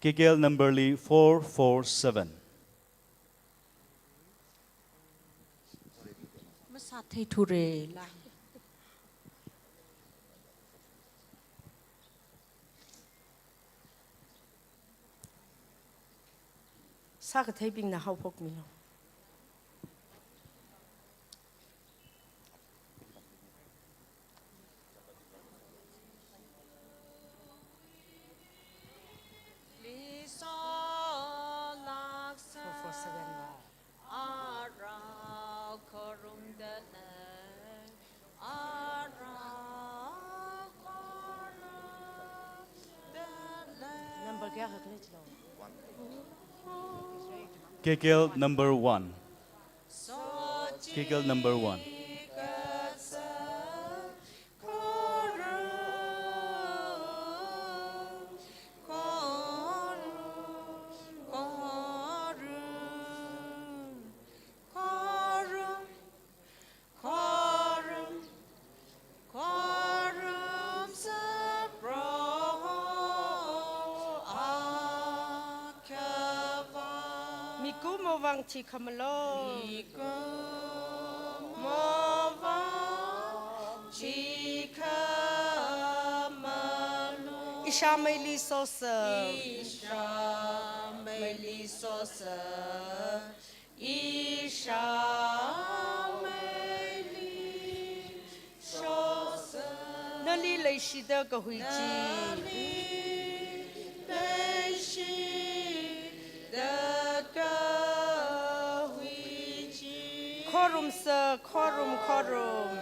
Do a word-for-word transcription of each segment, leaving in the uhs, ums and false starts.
K K L number li four four seven. Masātheithura la. Sākatheibingna haophokmilu. Number kayākha khalei chilo? K K L number one. K K L number one. Mikumo vang thikhamalo. Mikumo vang thikhamalo. Ishāmeili sosa. Ishāmeili sosa. Ishāmeili sosa. Nali leishida kahui chi. Nali leishida kahui chi. Khorumsa, khorum, khorum.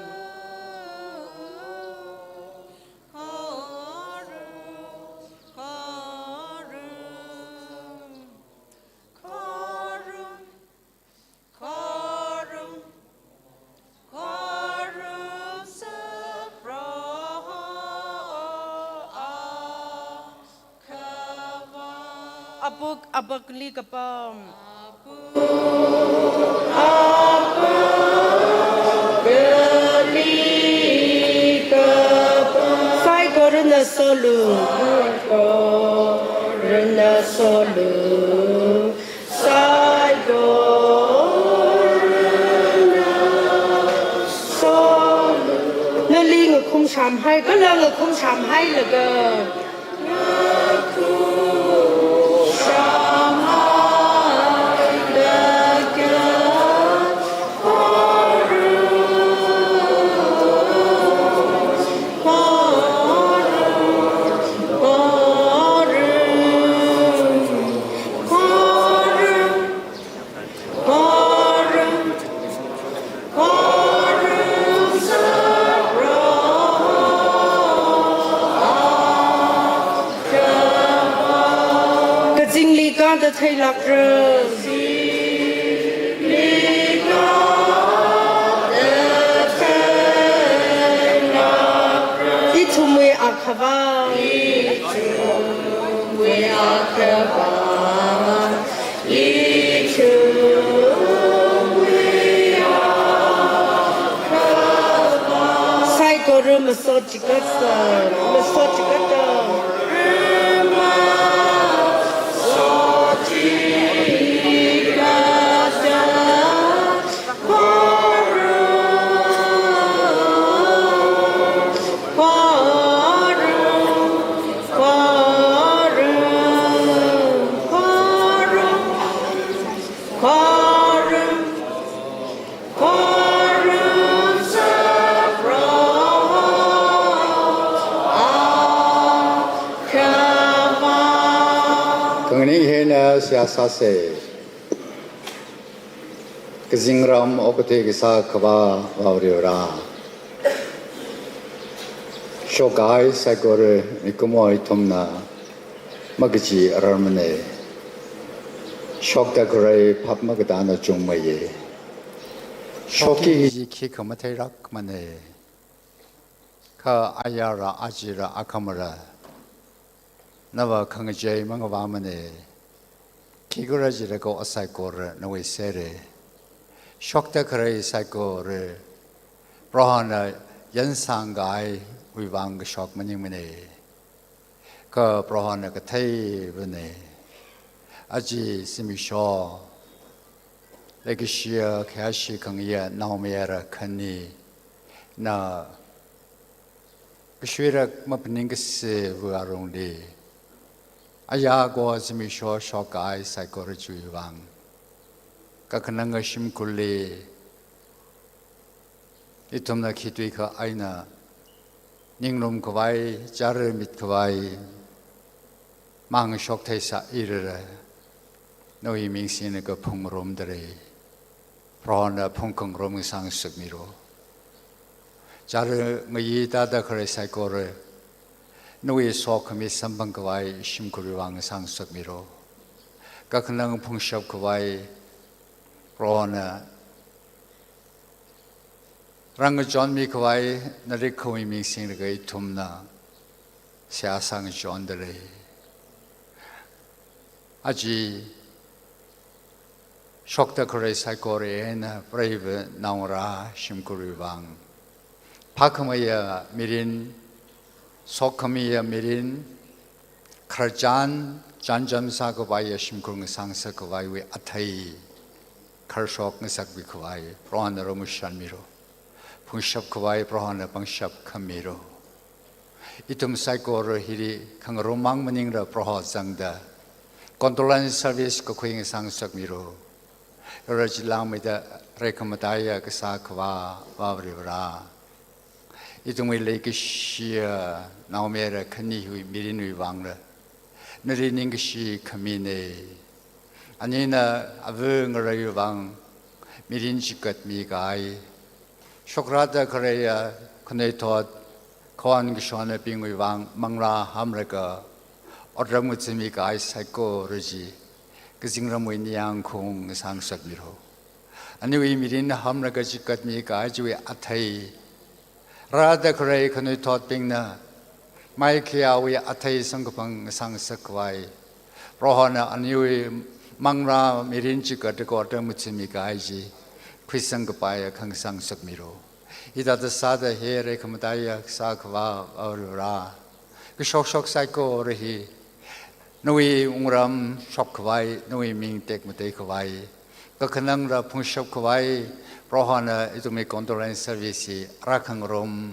Khorum, khorum. Khorum, khorum, khorumsa Proho Akhava. Apuk, apakli kapam. Apuk, apakli kapam. Saikorana solu. Saikorana solu. Saikorana solu. Nali ngakhumshamhai, kala ngakhumshamhailaga. Ngakhumshamhailaga. Khorum, khorum, khorum. Khorum, khorum, khorumsa Proho Akhava. Kazingli kāda theilākra. Kazingli kāda theilākra. Ithumwui Akhava. Ithumwui Akhava. Ithumwui Akhava. Saikora masot chikatsa, masot chikatsa. Masot chikatsa. Khorum, khorum, khorum, khorum, khorum, khorumsa Proho Akhava. Khanganing eina seihā sāsa. Kazingram okathui kasā Akhava Varivarā. Shokkahai saikora mikumo ithumna makachi ararmana. Shokda khalei phap makatāna chungmeiya. Shokki hi khikha matheilākmana. Kha ayāra, ajira, akhamara, nava khangachei mangavāmana. Khikhala jilakha saikora nawui sera. Shokda khalei saikora Prohona yansangkahaiwui vang kashok maningmana. Kha Prohona katheivana. Aja zimiksho, leikashiya khayāshi khangayiya naomayara khani, na kashuirak maphaning kasā vāwui alungli, ayā ko zimiksho shokkahai saikora chiwui vang, kakhananga shimkhurli ithumna khitui kha eina ninglum khavai, chara mit khavai, mang shoktheisā irara, nawui ming singlaga phungngarumda lei. Prohona phungkhangarum ngasāngasakmiro. Chara ngayi tāda khalei saikora, nawui sokhami samphang khavai shimkhurwui vang ngasāngasakmiro. Kakhanang phungshap khavai, Prohona rāngachonmi khavai, nali khawui ming singlaga ithumna seihā sāngachonda lei. Aja shokda khalei saikora eina preiva naongarā shimkhurwui vang, phākhameiya mirin, sokhamiya mirin, khararchan, chānjam sākhavaiya shimkhur ngasāngasak khavaiwui athei khararshok ngasakmi khavai, Prohona rāmushanmiro. Phungshap khavai Prohona pangshap khamiro. Ithum saikora hili khangarum mang maningla Proho zangda condolence service kakhui ngasāngasakmiro. Rāra chilangmeida rekhamataiya kasā Akhavā Vā Varivara, ithumwui leikashiya naomayara khani hiwui mirinwui vangla nali ningkashi khamina. Anina ava ngareiwui vang mirin chikatmi kahai, shokrāda khaleiya khanuithot, khon kashonabingwui vang manglā hamlaga otram ngathāmi kahai saikora chi kazingramwui ningyāng khaung ngasāngasakmiro. Aniwui mirin hamlaga chikatmi kahai chiwui athei, rāda khalei khanuithotbingna maikhayāwui athei samkaphang ngasāngasak khavai, Prohona aniwui manglā mirin chikat otram ngathāmi kahai chi khuisangkapaiya kha ngasāngasakmiro. Hithāda sāda he rekhamataiya kasā Akhavā Vā Varivara, kashokshok saikora hi nawui wungram shok khavai, nawui ming tekmatei khavai, kakhanangla phungshap khavai, Prohona ithumwui condolence service hi rākhangarum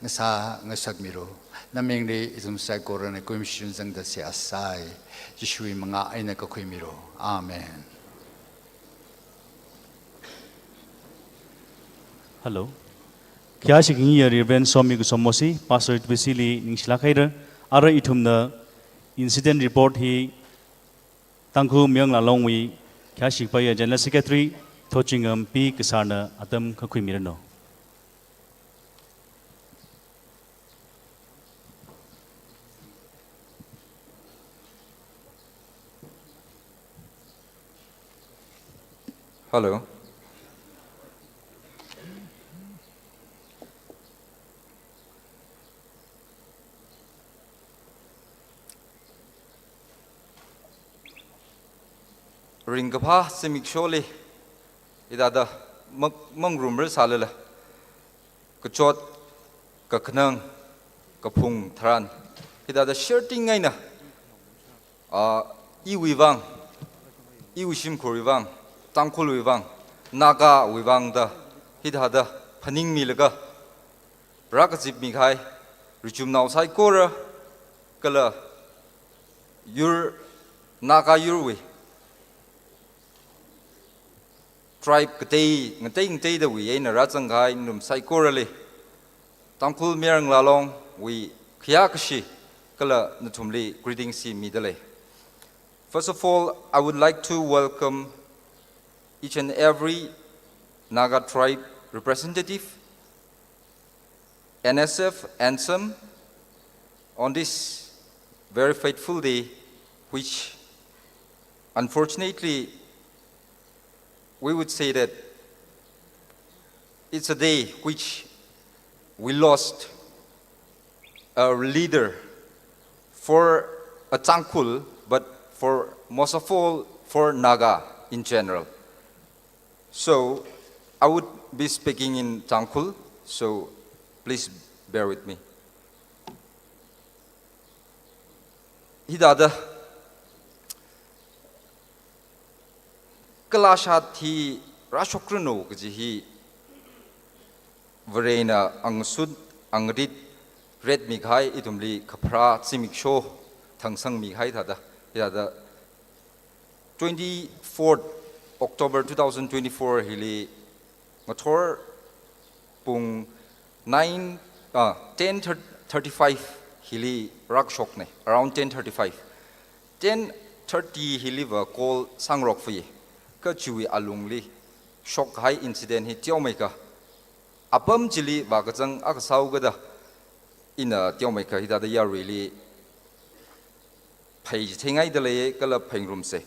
ngasāngasakmiro. Namingli ithum saikorana kuimashun zangda seihā sāi. Jishuwui mangā eina kakhuimiro. Amen. Hello. Khayāshi khangayiya Reverend Somi Kusommoshi, Pastor T B C li ningshilāk haira. Ara ithumna incident report hi Tangkhul Mayar Ngalā Longwui khayāshi kapaiya General Secretary Thotchingam P Kasarna atam kakhuimiranu. Hello. Ringkaphā zimiksholi hithāda mang-, mangarumrar sālala, kachot, kakhanang, kaphung tharan, hithāda shirting eina, ah, iwui vang, iwui shimkhurwui vang, Tangkhulwui vang, Nagawui vang da, hithāda phaningmilaga, rākazipmi kahai, richumnao saikora, kala yur, Naga yurwui tribe katei, ngatei ngateidawui eina rāzang kahai nathum saikorali Tangkhul Mayar Ngalā Longwui khayākashi kala nathumli greetings hi midalei. First of all, I would like to welcome each and every Naga tribe representative, N S F, ANSAM, on this very fateful day, which unfortunately we would say that it's a day which we lost a leader for a Tangkhul, but for most of all for Naga in general. So I would be speaking in Tangkhul, so please bear with me. Hithāda Kalashat hi rāshokranu kaji hi Varena angashut angrit retmikahai ithumli kapharā zimiksho thangsangmikahai thāda, hithāda twenty-fourth October two thousand twenty-four hili ngathor pung nine, ah, ten thirty-five hili rākashokna, around ten thirty-five. Ten thirty hiliva call sāngarokfai, kha chiwui alungli shokkahai incident hi teomeikha apam chili vākazang akha sāhaokada ina teomeikha hithāda yaruili pheichitheingaidalei kala pheingarumsa.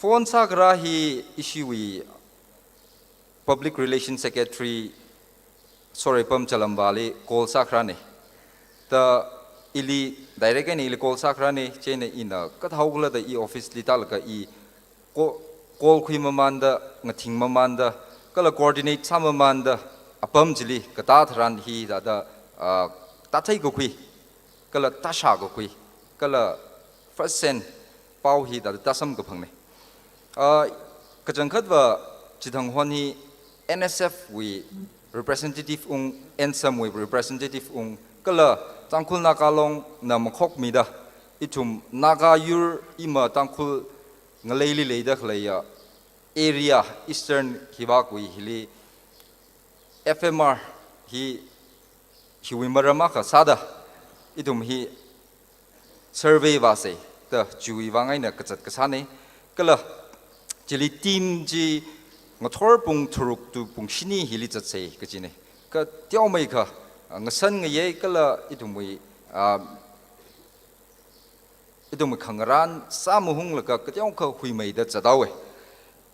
Phone sākharā hi ishiwui Public Relations Secretary Soreipam Chalamvāli call sākharāna. Da ili direct eina ili call sākharāna, chieina ina kathāhaokhala da i office li tālaga i ko-, call khuimamānda, ngathingmamānda, kala coordinate sāmamānda, apam chili katā tharan hithāda, ah, tātheikakhui, kala tāshākakhui, kala first hand pao hithāda tāsamkaphangna. Ah, kachangkhatva chithangkhon hi N S F wui representative ung, N S M wui representative ung, kala Tangkhul Naga Longna makhokmida, ithum Naga yur ima Tangkhul ngaleili leida khaleiya area Eastern hivakwui hili F M R hi, hiwui maram akha sāda ithum hi survey vāsa da chiwui vang eina kazat kasāna. Kala chili team chi ngathor pung tharuk to pung shini hili zatsa kajina. Kha teomeikha, ah, ngasān ngayei kala ithumwui, ah, ithumwui khangarān sāmahunglaga kateokha huimeida zathaowa.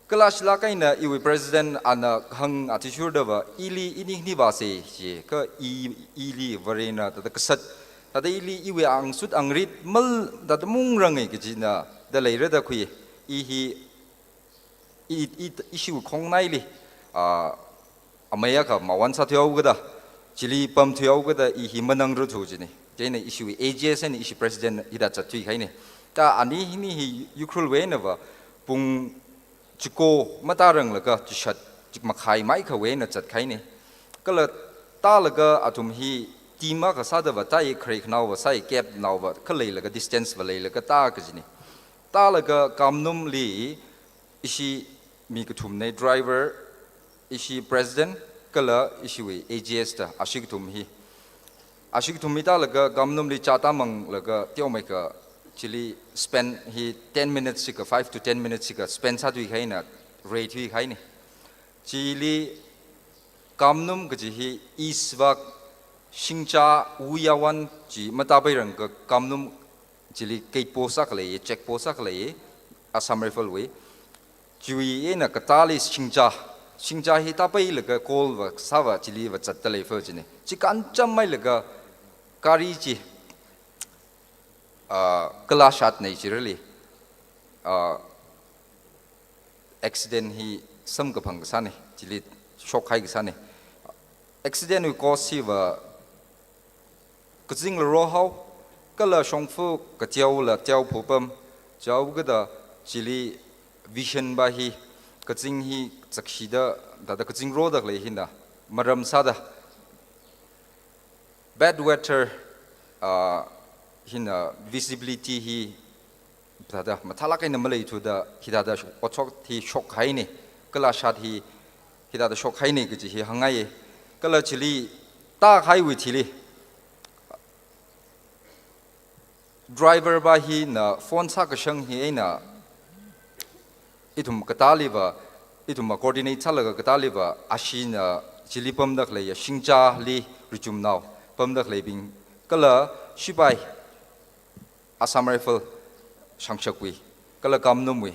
Kalashilāk eina iwui president ana hāng athishurdava ili ini hini vāsa chi, kha i, ili Varena thāda kasat, thāda ili iwui angashut angrit mal thāda mungranga kajina da leirada khui, i hi, i, i, ishiwui khongnaili, ah, amei akha mawan sāthuihaokada, chili pamthuihaokada i hi manangruthu jina. Chieina ishiwui A G S eina ishi president hithāda zatthuikahaina. Kha ani hini hi Ukhrulwui einava pung chiko matāranglakha chishat chik makhai maikhawui eina zatkahaina. Kala tālaga athum hi team akha sādava tāi, khare khanaova sāi, cab naova khaleilaga distance va leilaga tā kajina. Tālaga Kamnumli ishi mi kathumna, driver, ishi president, kala ishiwui A G S da, ashi kathum hi. Ashi kathum hi tālaga Kamnumli chā tāmanglaga teomeikha chili spend hi ten minutes shikha, five to ten minutes shikha spend sāthuikahaina, reithuikahaina. Chili Kamnum kaji hi east vak Shingcha Wuyawan chi matāpairangakha Kamnum chili gate post akha lei, check post akha lei, Assam Rifle wui. Chiwui eina katāli Shingcha, Shingcha hi tāpailaga call va sāva chili va zatdalei fa jina. Chi kancham mailaga gari chi, ah, kalashatna chirali, ah, accident hi samkaphang kasāna, chili shokkahai kasāna. Accident wui cause hiva kazingla rohao, kala shongfa kateola teopapam, chaokada chili vision va hi, kazing hi zakshida, thāda kazing roda khalei hina maram sāda, bad weather, ah, hina visibility hi thāda mathālāk eina maleithuda, hithāda otshot hi shokhaina, kalashat hi hithāda shokhaina kaji hi hāngngaiya. Kala chili tākahaiwui thili driver va hina phone sākashang hi eina ithum katāliva, ithum coordinate sālaga katāliva, ashina chili pamda khaleiya Shinchali Richumnao pamda khaleibing, kala shipai Assam Rifle shangshakwui, kala Kamnumwui,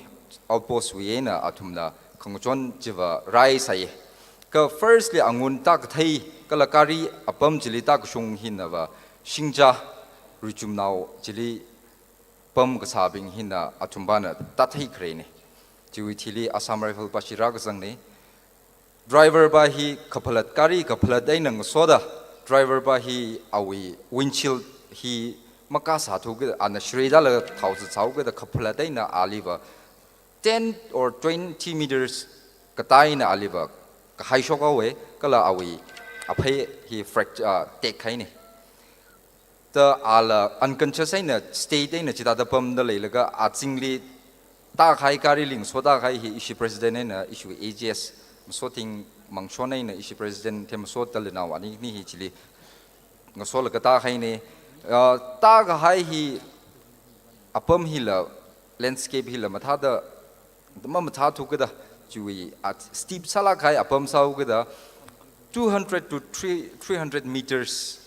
outpost wui eina athumna khangachon chiva raisai. Kha firstly angun tākathei, kala gari apam chili tākashung hinava, Shingcha Richumnao chili pamkasābing hina athumpana tāthei kharena. Chiwui thili Assam Rifle va shi rākazangna. Driver va hi kaphalat, gari kaphalat eina ngasoda, driver va hi awui windshield hi makasā thukida, ana shredala thao sāsā haokida khaphalat eina aliva ten or twenty meters katā eina aliva kahai shok haowa, kala awui aphei hi fracture, ah, tekhaina. Ta ala unconscious eina state eina chithāda pamda leilaga azingli tākahai gari lingso tākahai hi ishi president eina ishi A G S Masothing Mangshon eina ishi president Themmaso Tallenao ani khani hi chili ngasolaga tākahaina. Ah, tākahai hi apam hila, landscape hila mathāda, mamathā thukida, chiwui, ah, steep sālāk kahai apam sāhaokida, two hundred to three, three hundred meters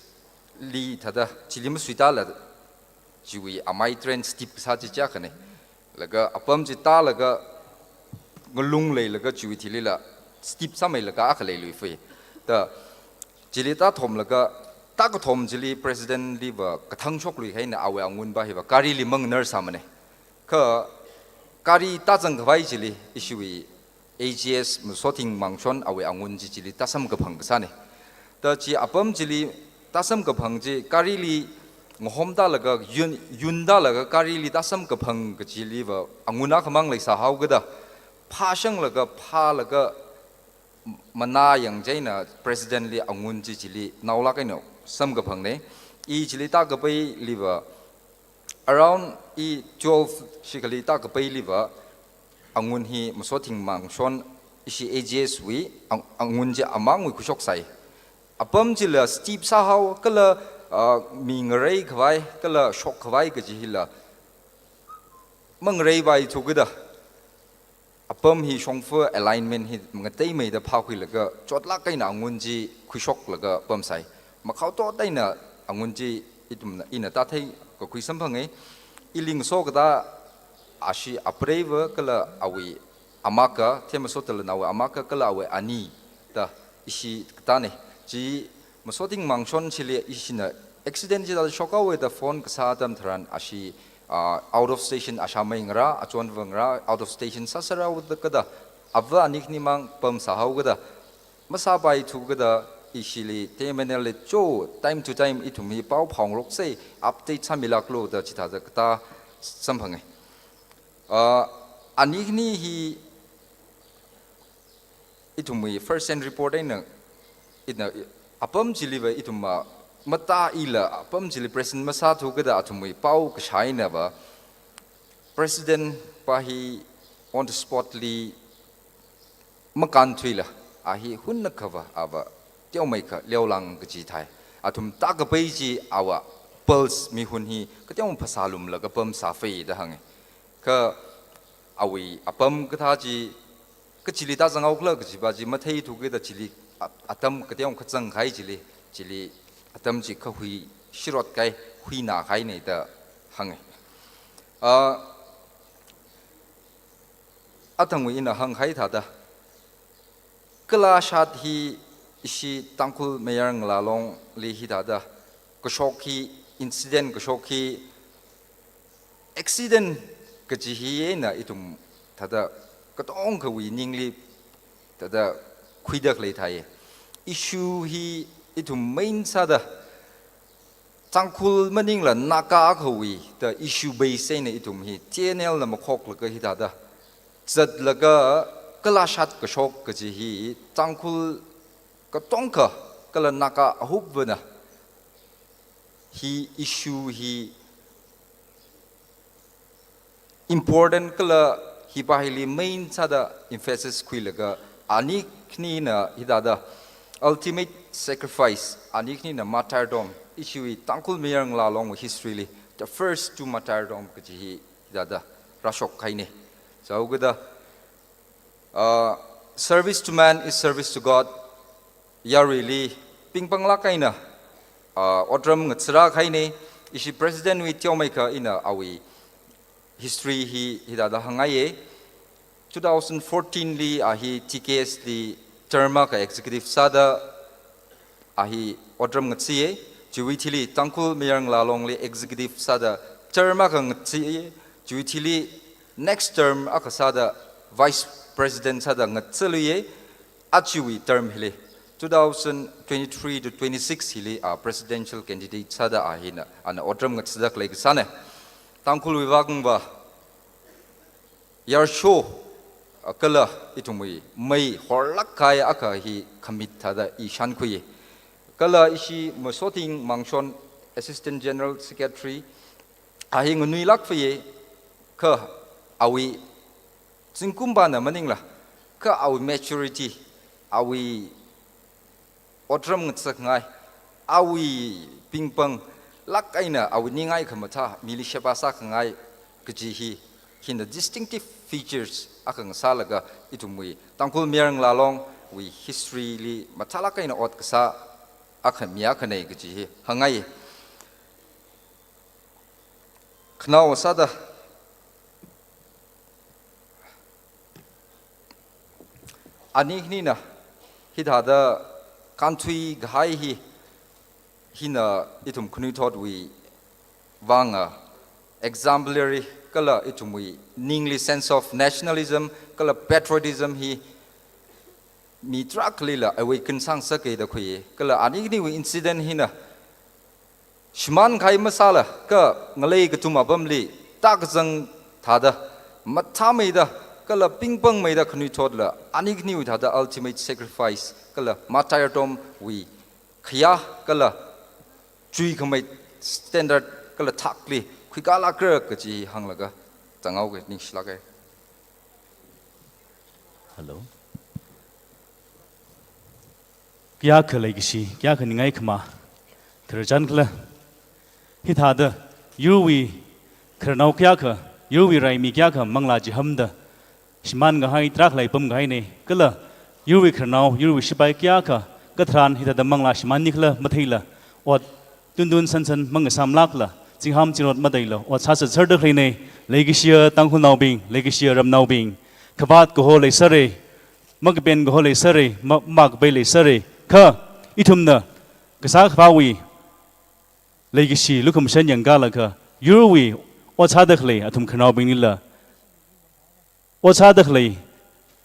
li thāda, chili masuitāla, chiwui amei trend steep kasā chi chiyākhana. Laga apam chi tālaga ngalung leilaga chiwui thilila steep sāmeilaga akha leiluifai. Ta chili tāthomlaga, tākathom chili president liva kathang shokluihaina, awui angunva hiva garili manganar sāmana. Kha gari tāzangkhavai chili ishiwui A G S Masothing Mangshon awui angun chi chili tāsamkaphang kasāna. Ta chi apam chili tāsamkaphang chi garili ngahomtālaga, yun, yuntālaga garili tāsamkaphang kachiliva angun akhamang leisā haokida, phāshanglaga, phālaga, manā yang chieina president li angun chi chili naolāk eina samkaphangna. I chili tākapailiva, around i twelve shikhali tākapailiva, angun hi Masothing Mangshon ishi A G S wui ang-, angun chi amangwui khuishok sai. Apam chila steep sāhao, kala, ah, mi ngareikhavai, kala shokkhavai kaji hila mangareivai thukida, apam hi shongfa alignment hi mangateimeida phākhuilaga, chotlāk eina angun chi khuishoklaga pamsai. Makhao tot eina angun chi ithumna, ina tāthei kakhui samphanga. I lingso katā ashi apreiva kala awui amaka, Themmaso Tallenao wui amaka kala awui ani da ishi katāna. Chi Masothing Mangshon chili ishina accident chithāda shok haowa da phone kasā atam tharan ashi, ah, out of station ashāmei ngarā, achonva ngarā, out of station sāsārao da kada, ava ani khanimang pamsā haokida, masāpai thukida ishili T M N L li cho time to time ithum hi pao phāngaroksei, update sāmilāklu da chithāda katā samphanga. Ah, ani khani hi ithumwui first hand report eina, ina, apam chiliva ithum ma, matāila apam chili present masāthukida athumwui pao kashā einava, president pa hi on the spot li makānthuila, a hi hunnakhava ava teomeikha leolāng kaji thai. Athum tākapai chi awa pulse mihun hi kateoma phasā lumlaga pamsāfai da hānga. Kha awui apam kathā chi kachili tāzanghaokhala kajiva chi matheithukida chili a-, atam kateoma kazang kahai chili, chili atam chi kahui shirot kahai, huinā kahaina da hānga. Ah, athangwui ina hāngkahai thāda, kalashat hi ishi Tangkhul Mayar Ngalā Longli hithāda kashok hi, incident kashok hi, accident kaji hi eina ithum thāda katongkhawui ningli thāda khuida khalei thai. Issue hi ithum main sāda Tangkhul maningla Naga akhawui da issue base eina ithum hi T N L na makhoklaga hithāda zatlaga kalashat kashok kaji hi Tangkhul katongkha kala Naga ahupvana hi issue hi important kala hiva hili main sāda emphasis khuilaga ani khanina hithāda ultimate sacrifice, ani khanina martyrdom, ishiwui Tangkhul Mayar Ngalā Long history li the first to martyrdom kaji hi hithāda rāshok kahaina. Sāhaokida, ah, service to man is service to God. Yaruili pingpanglāk eina, ah, otram ngathara kahaina. Ishi president wui teomeikha ina awui history hi hithāda hāngngaiya. Two thousand fourteen li a hi T K S li term akha executive sāda a hi otram ngathaiya. Chiwui thili Tangkhul Mayar Ngalā Longli executive sāda term akha ngathaiya. Chiwui thili next term akha sāda vice president sāda ngathaluiya. Ajawui term hili two thousand twenty-three to twenty-six hili a presidential candidate sāda a hina ana otram ngatsada khalei kasāna. Tangkhulwui vangva yarsho, a, kala ithumwui mei horlāk kahai akha hi commit thāda i shānkhui. Kala ishi Masoting Mangshon, Assistant General Secretary, a hi nganuilāk fei, kha awui zingkum pana maningla, kha awui maturity, awui otram ngatsakngai, awui pingpanglāk eina awui ningai khamathā mili sheba sākhangai kaji hi, hina distinctive features akha ngasālaga ithumwui Tangkhul Mayar Ngalā Longwui history li mathālāk eina ot kasā akha mi akhana kaji hi hāngngai. Khanao sāda ani khanina hithāda kānthui kahai hi, hina ithum khanuithotwui vanga exemplary kala ithumwui ningli sense of nationalism kala patriotism hi mi tarākhalila awaken sāngasaka da khui. Kala ani khaniwui incident hina shimān kahai masāla, kha ngalei kathum apamli tākazang thāda, mathāmeida, kala pingpangmeida khanuithotla ani khaniwui thāda ultimate sacrifice kala martyrdomwui khayā kala chuikhamei standard kala thakli khuikālākra kaji hānglaga zanghaoga, ningshilāka. Hello. Kayākha leikashi, kayākha ningai khama, khararchan khala. Hithāda, yurwui khararnao kayākha, yurwui raimi kayākha manglā chihamda shimān kahai, tarākha lei pam kahaina, kala yurwui khararnao, yurwui shipai kayākha katharan hithāda manglā shimānni khala matheila, ot tuntun sansan mangasāmlākla, zingham zingrot matheila ot sāsat sārda khaleina. Leikashiya Tangkhulnaobing, leikashiya ramnaobing, khavāt kaho leisāra, makapen kaho leisāra, ma-, makapai leisāra, kha ithumna kasā kaphāwui leikashi lukhamashan yangkālaga, yurwui ot sāda khalei athum khararnaobinglila, ot sāda khalei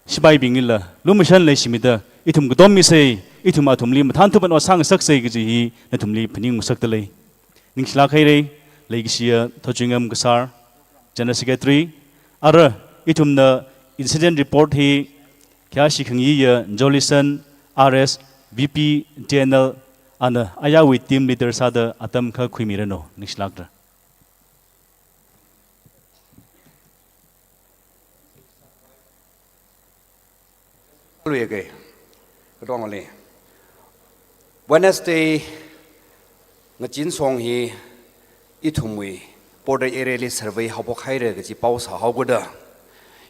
shipaibinglila lumashan leishimida, ithum katom misa, ithum athumli mathān thupan ot sāngasaksa kaji hi nathumli phaningngasakda lei. Ningshilāk haira, leikashiya Thotchuingam Kasar, General Secretary, ara ithumna incident report hi khayāshi khangayiya Jolison R S, V P T N L, ana ayāwui team leader sāda atam kha khuimiranu, ningshilākra. Luiya kai, katongli. Wednesday, ngachin song hi ithumwui border area li survey haophok haira kaji pao sāhaokada,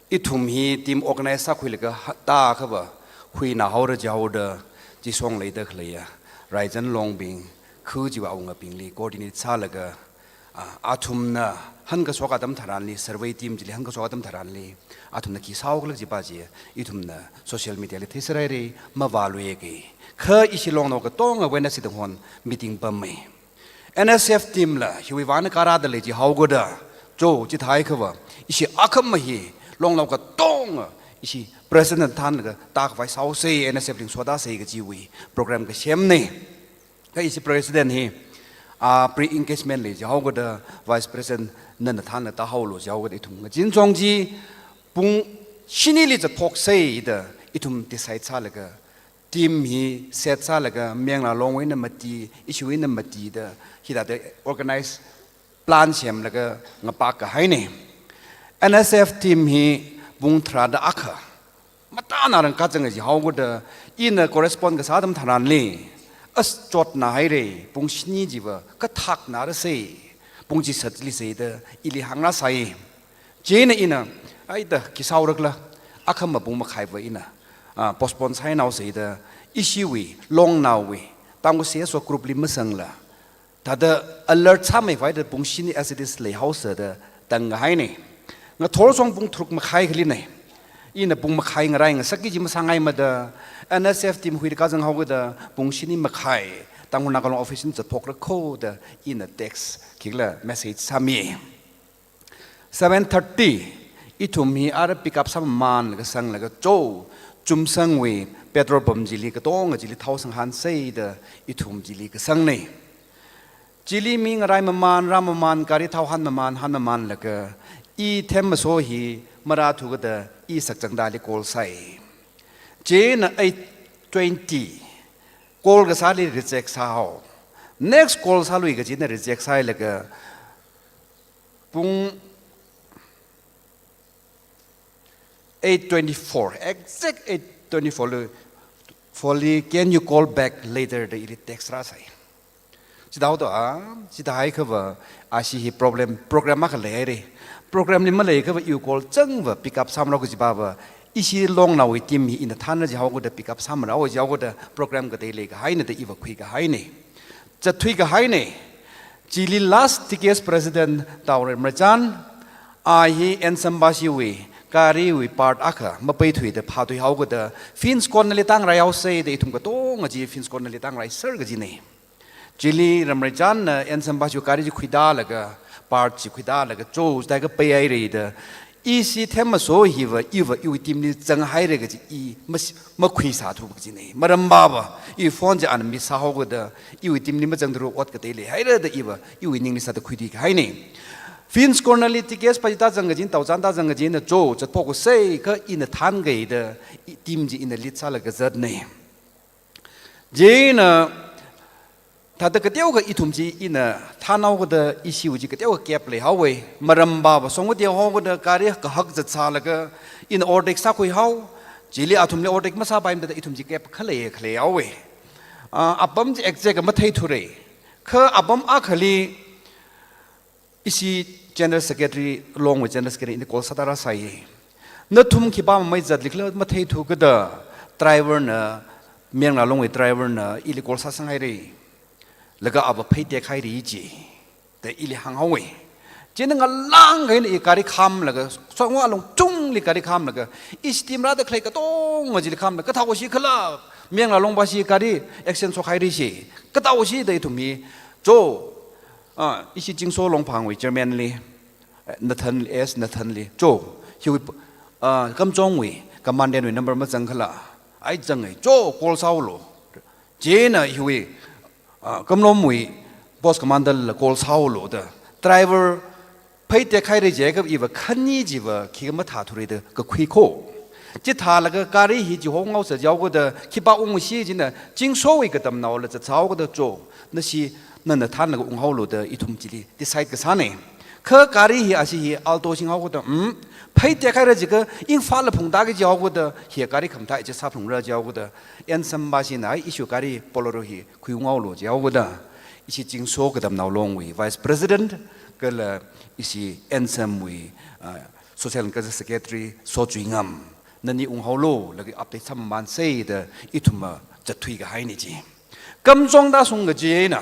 ithum hi team organize sākhuilaga ha-, tākhava khuinā haora jihaoda, chi song leida khaleiya Raizan Longbing, khu chiva awungabingli coordinate sālaga, a, athumna hankashok atam tharanli, survey team chili hankashok atam tharanli, athumna khi sāhaokhala kajipa chi, ithumna social media li theisāraira, mavāluiya kai. Kha ishi Longnao katonga Wednesday thang hon meeting pammei. N S F team la hiwui vāna kārāda lei jihaokada, cho chithāhaiakhava, ishi akhama hi Longnao katonga, ishi president thānlaga tākhavai sāhaosa, N S F ling sotasa kajiwui program kasemna. Kha ishi president hi, a, pre-engagement lei jihaokada, vice president nana thānlaga tāhaolu jihaokada, ithum ngachin song chi pung shinili zatphoksa da ithum decide sālaga, team hi set sālaga, Mayar Ngalā Longwui eina mati, ishiwui eina mati da, hithāda organize plan semlaga ngapak kahaina. N S F team hi pung tharāda akha matāna rāngkazanga jihaokada, ina correspond kasā atam tharanli, as chotnā haira, pung shini chiva kathaknā rāsa, pung chi satli sa da ili hāngrāsai. Chieina ina, ai da khi sāhaorakhala, akhama pung makhaiva ina, a, postpone sāhainaosa da, ishiwui, Longnaowui, Tangkhul C S O group li masangla, thāda alert sāmeivai da pung shini as it is leihaosa da tangkahaina. Ngathor song pung tharuk makhai khalina. Ina pung makhai ngarai ngasakki kaji masāngaimada, N S F team huida kazang haokada, pung shini makhai, Tangkhul Naga Long office li zatphokra kho da, ina text khikhala message sāmi. Seven thirty, ithum hi ara pick up sāmamānlaga sanglaga cho, Chumsangwui petrol pump chili katonga chili thao sanghānsei da ithum chili kasangna. Chili mi ngarai maman, rā maman, gari thao han maman, han maman laga, i Themmaso hi marāthu kada i sakchangdali call sai. Chieina eight twenty call kasāli reject sāhao. Next call sālui kajina reject sāhailaga pung eight twenty-four, exact eight twenty-four li, four li, "Can you call back later?" da ili text rāsai. Chithāhaoda, a, chithāhaiakhava, ashi hi problem, program akha leihaira. Program li maleiakhava iwui call changva pick up sāmarao kajiva, ishi Longnaowui team hi ina thānra jihaoda pick up sāmarao jihaoda program katei leikahaina da iva khuikahaina. Zatthui kahaina. Chili last T K S president Taorem Ramraychan, a hi N Sampa shiwui gariwui part akha mapeithuida phāthuihaokada Finskon nali tāngraihaosei da ithum katonga chi Finskon nali tāngraiser kajina. Chili Ramraychanna N Sampa shiwui gari chi khuitālaga, part chi khuitālaga, cho, chithākha peihaira da, ishi Themmaso hiva, iva iwui team li zanghaira kaji i mas-, makhuisāthu kajina. Maramva, iwui phone chi ana miss sāhaokada, iwui team li mazangdaru ot katei leihaira da iva, iwui ningli sāda khuithui kahaina. Finskon nali T K S pa chi tāzang kajina, Taochan tāzang kajina, cho, zatphok kasei kha ina thānkida, i team chi ina lead sālaga zatna. Chieina, thāda kateokha ithum chi ina thānhaokada ishiwui chi kateokha gap leihaowa. Maramva, songwui teohaokada gari kahak zatsālaga ina overtake sākhuihao. Chili athumli overtake masāpaimada ithum chi gap khalei khaleihaowa. A, apam chi exact matheithura. Kha apam akhali ishi General Secretary, Longwui General Secretary ina call sāda rāsai. Nathum khipā mamei zatlikhala matheithu kada, driver na, Menglā Longwui driver na ili call sāsanghaira. Laga ava phei tekhaira ji da ili hānghaowa. Chieina ngalāng kahaina i gari khamlaga, songwui alung chungli gari khamlaga, ishi team rāda khalei katonga chili khamlaga, kathāoshi khala, Menglā Longva shi gari accident shokhaira shi, kathāoshi da ithum hi, cho, a, ishi Chingso Longphangwui chairman li, eh, Nathan, S Nathan li, cho, hiwui, a, Kamjongwui commandant wui number mazang khala, ai zangai, cho, call sāhaolu. Chieina hiwui, a, Kamlongwui post commander la call sāhaolu da. Driver phei tekhaira jiakha iva khani chiva khikha mathāthura da kakhui kho. Chithālaga gari hi chihongaosa jihaokada khipā ungshi jina Chingsowui katamnaola zatsāhaokada cho, nashi nana thānlaga unghaolu da ithum chili decide kasāna. Kha gari hi ashi hi Alto singhaokada, mm, phei tekhaira jiakha Imphal la phungtāki jihaokada, hi gari khamathā ichi sāphalungra jihaokada, N Sampa shina, ai, ishi gari Bolero hi khuiunghaolu jihaokada, ishi Chingso katamnao Longwui Vice President, kala ishi N Samwui, ah, Social and Cultural Secretary Sochuingam, nani unghaolu, laga update sāmamansei da ithum ma zatthui kahaina ji. Kamjong tāshung kajina,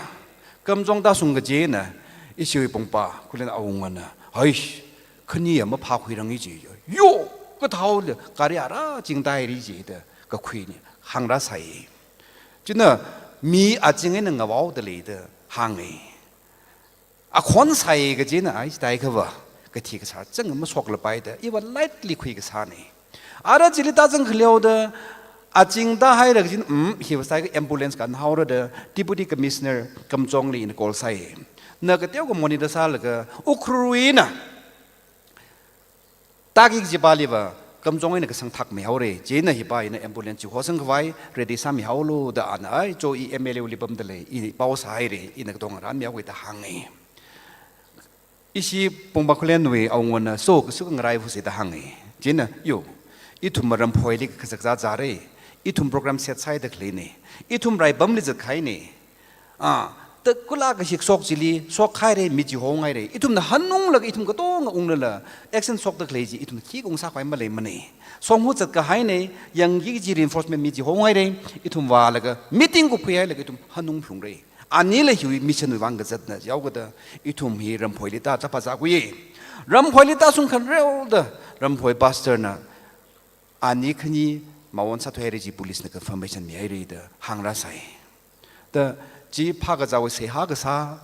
Kamjong tāshung kajina, ishi Pongpa Khullen awungana, "Haish, khani ya maphākhuirangi ji, yo, kathāole, gari ara chingtāhaira ji," da kakhuina hāngrāsai. China mi aching eina ngavaoda lei da hānga. Akhon sai kajina ai, chithākhava kathi kasār chang mashoklapai da, iva lightly khui kasāna. Ara chili tāzang khaleoda, aching tāhaira kajina, mm, hiva sāikha ambulance kanhaora da, Deputy Commissioner Kamjong li ina call sai. Na kateokha monitor sālaga, Ukhrul eina tāki kajipaliva, Kamjong eina kasang thakmeihaora, chieina hipa ina ambulance chi hosang khavai, ready sāmihaolu da ana, ai, cho, i M L A li pamda lei, i pao sāhaira, ina katonga rānmihaowa da hānga. Ishi Pongpa Khullenwui awungana, so, kasuk ngaraihaosa da hānga. Chieina, yo, ithum Ramphoili kazak zazāra, ithum program set sāhaida khaleina, ithum Raibamli zatkahaina, a, ta kula kashik shok chili, shokhaira, mi chihonhaira. Ithumna hanunglaga ithum katonga unglala, action shokda khalei chi, ithum khikha ungsākhavai maleimana. Songhu zatkahaina, yangki kaji reinforcement mi chihonhaira, ithum vālaga, meeting kuphuihailaga ithum hanung phalungra. Anila hiwui mission wui vang kazatna jihaokada, ithum hi Ramphoili tā chapa zākhuiya. Ramphoili tāshung khanreo da, Ramphoi pastor na, ani khani mawon sāthuihaira ji police na confirmation mihaira da hāngrāsai. Da chi phākazāwui seihā kasā,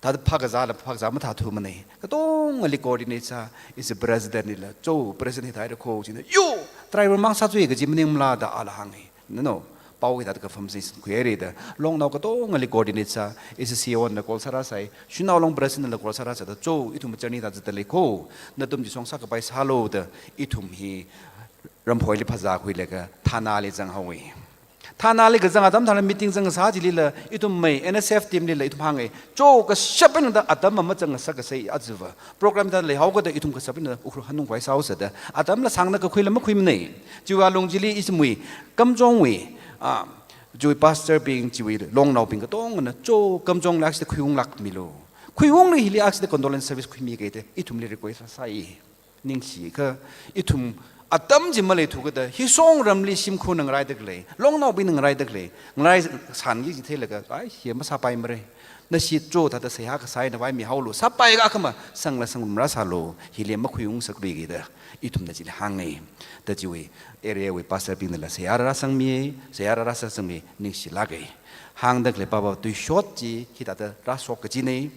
thāda phākazāla phākazā mathāthumana. Katongali coordinate sā, ishi president lila, cho, president hithāhaira kho, china, yo, driver mang sāthui kaji maningmala da ala hānga. Nano, pao hithāda confirmation khuihaira da, Longnao katongali coordinate sā, A C C O na call sārāsai, Shanao Long President la call sārāsāda, cho, ithum journey da zatda leiko, nathum chi songsa kapai sālu da, ithum hi Ramphoili phazā khuilaga, Thanali zanghaowa. Thanali kazang atam thanla meeting zangsā chilila, ithum mai N S F team lila, ithum hānga, cho, kashap eina da atam ama zangsa kasai ajiva. Program da leihaokada ithum kashap eina Ukhrul hanungkhavai sāhaosāda, atamla sāngna kakhuila makhuimanei. Chiwui alung chili ishimwui, Kamjongwui, ah, chiwui pastor bing, chiwui longnaobing katongana, cho, Kamjongli aksida khuiunglākmilu. Khuiungli hili aksida condolence service khuimi kaida, ithumli request sāi. Ningshi kha, ithum atam chi maleithu kajida, hi songramli shimkhurna ngaraida khalei, longnaobingna ngaraida khalei, ngarai sānki kaji theilaga, ai, hi masāpaimara. Nashi cho thāda seihā kasā eina vaimihaolu, sāpai akha ma, sangla sangrumrāsālu, hili makhuiungsakluiki da, ithumna chili hānga. Da chiwui, area wui pastor bingnala seihā rāsangmi, seihā rāsāsangmi, ningshilāka. Hāngda khalei papa tuishot chi, hithāda rāshok kajina.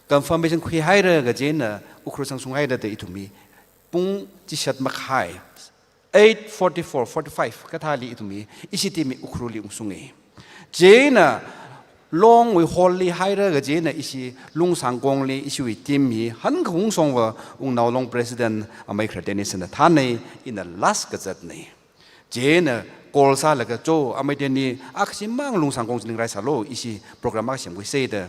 Confirmation khuihaira kajina, Ukhrul sangshunghaira da ithum hi, pung chishat makhai, eight forty-four, forty-five, kathāli ithum hi, ishi team hi Ukhrulli ungshunga. Chieina, Longwui hall li haira kajina ishi Lungsangkongli ishiwui team hi, hankhaung shongva Wungnao Long President Amei Khra Dennis na thāna, ina last kazatna. Chieina call sālaga cho, Amei Dennis, akhashimang Lungsangkong chili ngaraisālu, ishi program akha semkhuisa da,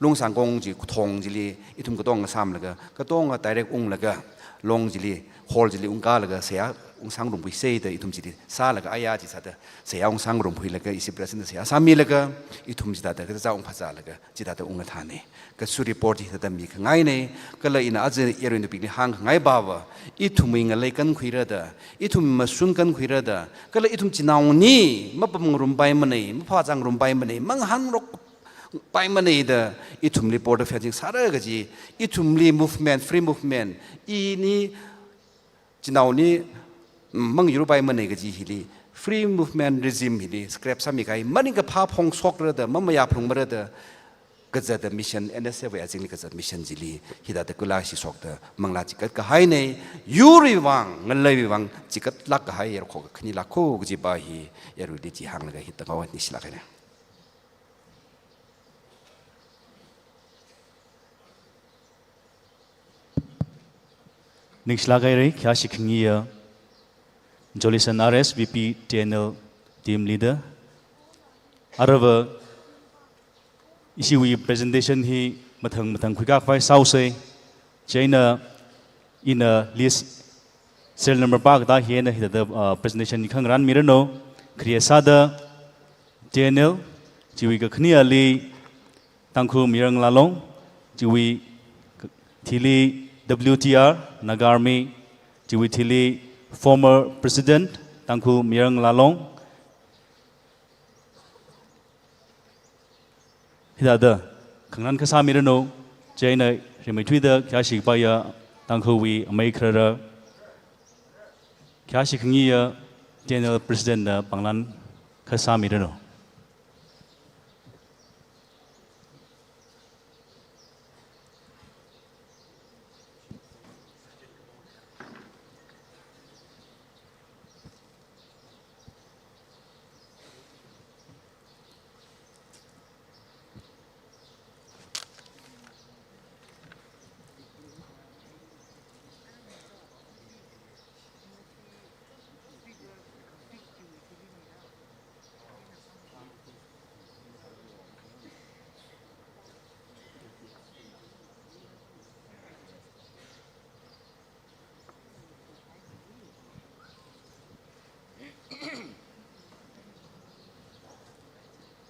Lungsangkong chi kathong chili, ithum katonga sāmlaga, katonga direct unglaga, Long chili, hall chili ungkālaga, seihā ungsangrumphuisa da, ithum chili sālaga, aya chi sāda, seihā ungsangrumkhuilaga, ishi president seihā sāmilaga, ithum chithāda, kaja ungphazālaga, chithāda unglathāna. Kasu report hithāda mikhangaina, kala ina aja yaruinabingli hāngkhangai papa, ithumwui ngalei kankhuira da, ithum mashun kankhuira da, kala ithum chinaoni, mapamngarumpaimanei, maphāzangngarumpaimanei, mangahānrok paimanei da, ithumli border fencing sāra kaji, ithumli movement, free movement, ini chinaoni, mm, mangyurpaimanei kaji hili, free movement regime hili, scrap sāmikahai, maningkaphā phongshokra da, mamayāphalungmara da, kazata mission, N S F wui azingli kazata mission chili, hithāda kula shishokta, manglā chikat kahaina, yurwui vang, ngaleiwui vang, chikatlāk kahai, yarkhok kakhanilākho kaji pa hi, yaruili chi hānglaga hithāda ngaowa, ningshilāk haira. Ningshilāk haira, khayāshi khangayi ya, Jolison R S, V P T N L team leader. Aruiva, ishiwui presentation hi mathang mathang khuikakhavai sāhaosa, chieina ina list serial number pākatā hi eina hithāda, ah, presentation hi khangarān miranu, khare sāda T N L, chiwui kakhaneli Tangkhul Mayar Ngalā Long, chiwui thili W T R, Naga Army, chiwui thili former President Tangkhul Mayar Ngalā Long, hithāda, khangarān kasā miranu, chieina rimeithuida khayāshi kapaiya Tangkhulwui amei kharara, khayāshi khangayi ya T N L President na panglan kasā miranu.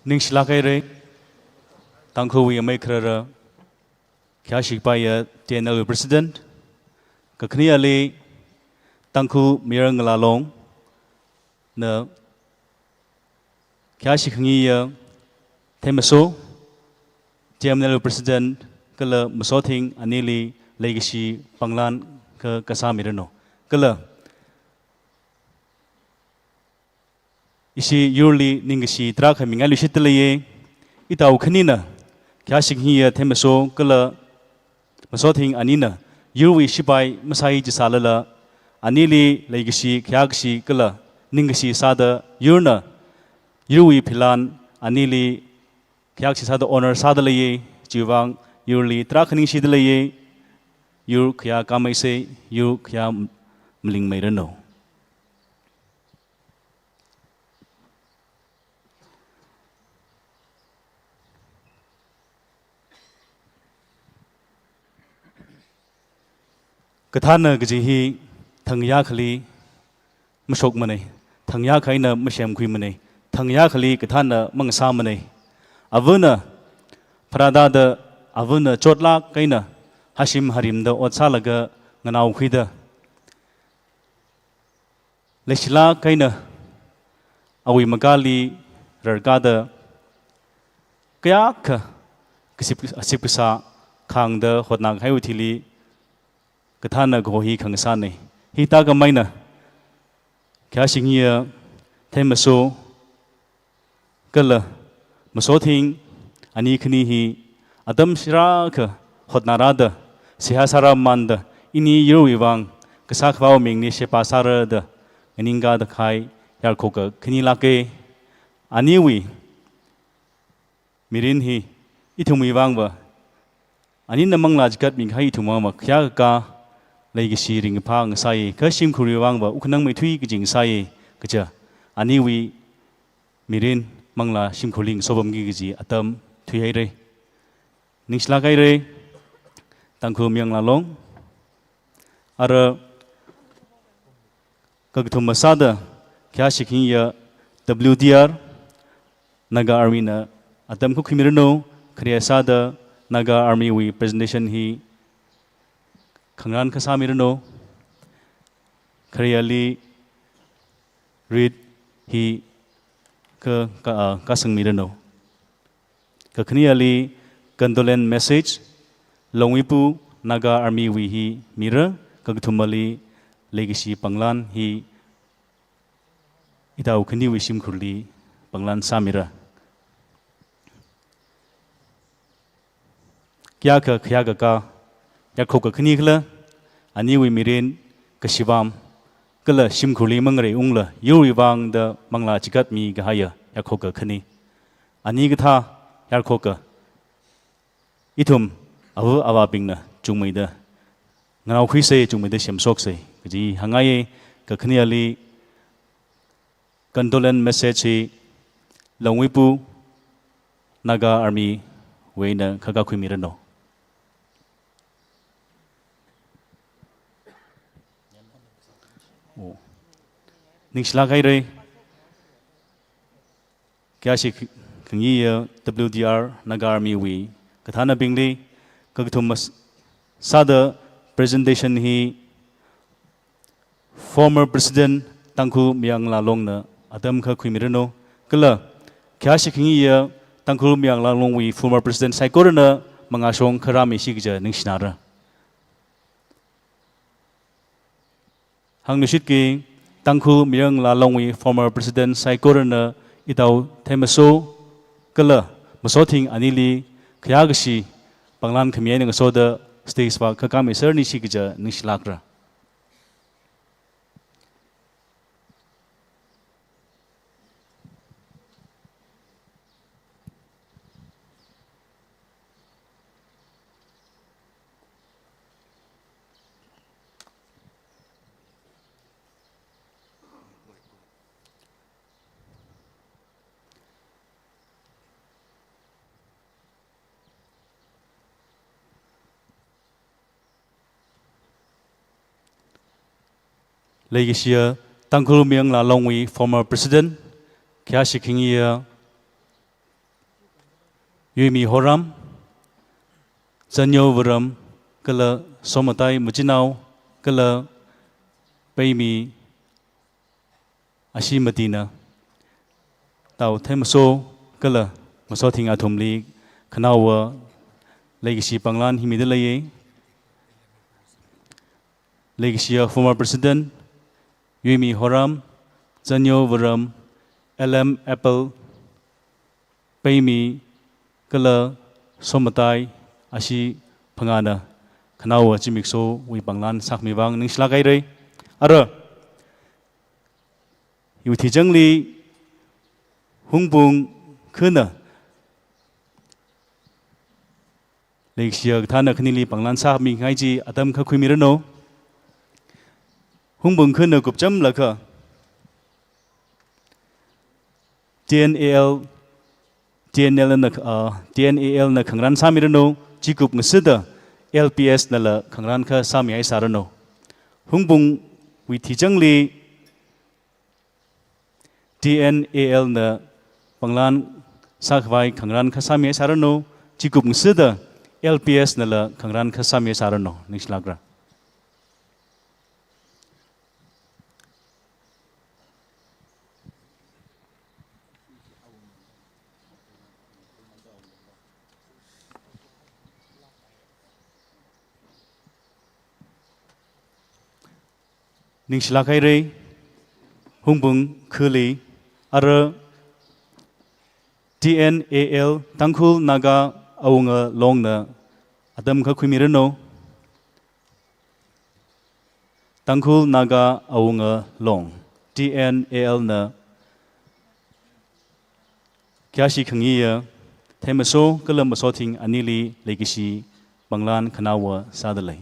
Ningshilāk haira, Tangkhulwui amei kharara, khayāshi kapaiya T N L President, kakhaneli Tangkhul Mayar Ngalā Long na khayāshi khangayi ya Themmaso, T M N L President, kala Masothing anili leikashi panglan ka, kasā miranu. Kala ishi yurli ningkashi tarākha mingai luishitda leiya, itao khanina, khayāshi khangayi ya Themmaso kala Masothing anina, yurwui shipai masai chi sālala, anili leikashi, khayākashi kala ningkashi sāda yurna Yurwui philan anili khayākashi sāda honor sāda leiya, chiwuivang yurli tarākha ningshida leiya, yur khayā kāmeisa, yur khayā malingmeiranu. Kathānna kaji hi thangya akhali mashokmana, thangya akha eina masemkhuimana, thangya akhali kathānna mangasāmana. Avana pharāda, avana chotlāk eina hashim harimda ot sālaga nganaokhuida, leishilāk eina awui makali rarkāda, kayākha kasip, asip kasā khāngda hotnakahaiwui thili kathānna kaho hi khangasāna. Hithākhamei eina khayāshi khangayi Themmaso kala Masothing, ani khani hi atam shārakha hotnarāda, seihā sārāmamānda, ini yurwui vang, Kasā Akhava mingli sheba sārada nganingkāda kahai yarkhoka khanilāka. Aniwui mirin hi ithumwui vangva, anina manglā chigatmi kahai ithum vangva khayākakā leikashi ringkaphā ngasāya, kha shimkhurwui vangva wukkhanang meithui kaji ngasāya kaja, aniwui mirin manglā shimkhurli ngasopamki kaji atam thuihaira. Ningshilāk haira, Tangkhul Mayang Laalong. Ara kakathuma sāda khayāshi khangayi W D R, Naga Army na atam khuikhuimiranu, khare sāda Naga Army wui presentation hi khangarān kasāmiranu, khareli wreath hi ka, ka, ah, kasangmiranu. Kakhaneli condolence message, Longwipu Naga Army wui hi mira, kakathumali leikashi panglan hi itao khaniwui shimkhurli panglan sāmira. Kayākha khayākakā yarkhoka khani khala, aniwui mirin kashivam kala shimkhurli mangareiungla yurwui vangda manglā chigatmi kahaiya yarkhoka khani. Ani kathā yarkhoka ithum ava avābingna chungmeida nganaokhuisa, chungmeida semshoksa kaji hāngngaiya. Kakhaneli condolence message hi Longwipu Naga Army wui eina kha kakhuimiranu. Oh. Ningshilāk haira. Khayāshi khangayi W D R Naga Army wui kathānabingli, kakathuma sāda presentation hi former President Tangkhul Mayang Laalongna atam kha khuimiranu, kala khayāshi khangayi Tangkhul Mayang Laalongwui former President saikorana mangāshong kha rāmishi kaja ningshinara. Hāngluishitki, Tangkhul Mayang Laalongwui former President saikorana itao Themmaso kala Masothing anili khayākashi panglan khami eina ngasoda stage vak kha kāmisernishi kaja ningshilākra. Leikashiya Tangkhul Mayang Laalongwui former President, khayāshi khangayi Yuimi Horam, Zanyo Varam, kala Somatai machinao, kala Peimi ashi matina, tao Themmaso kala Masothing athumli khanaowa leikashi panglan hi mida leiya. Leikashiya former President Yuimi Horam, Zanyo Varam, L M Apple, Peimi kala Somatai ashi phangāna khanaowa zimikshowui panglan sākhami vang ningshilāk haira. Ara, iwui thijangli Hungbung khana leikashiya kathāna khanili panglan sāmingai chi atam kha khuimiranu. Hungbung khana kupchamlaga T N A L, T N L na, ah, T N A L na khangarān sāmiranu, chi kupngasakda L P S nala khangarān kha sāmihai sāranu. Hungbungwui thichangli T N A L na panglan sākhavai khangarān kha sāmihai sāranu, chi kupngasakda L P S nala khangarān kha sāmihai sāranu, ningshilākra. Ningshilāk haira, Hungbung khali ara T N A L, Tangkhul Naga Awunga Longna atam kha khuimiranu. Tangkhul Naga Awunga Long, T N A L na khayāshi khangayiya Themmaso kala Masothing anili leikashi panglan khanaowa sādalei.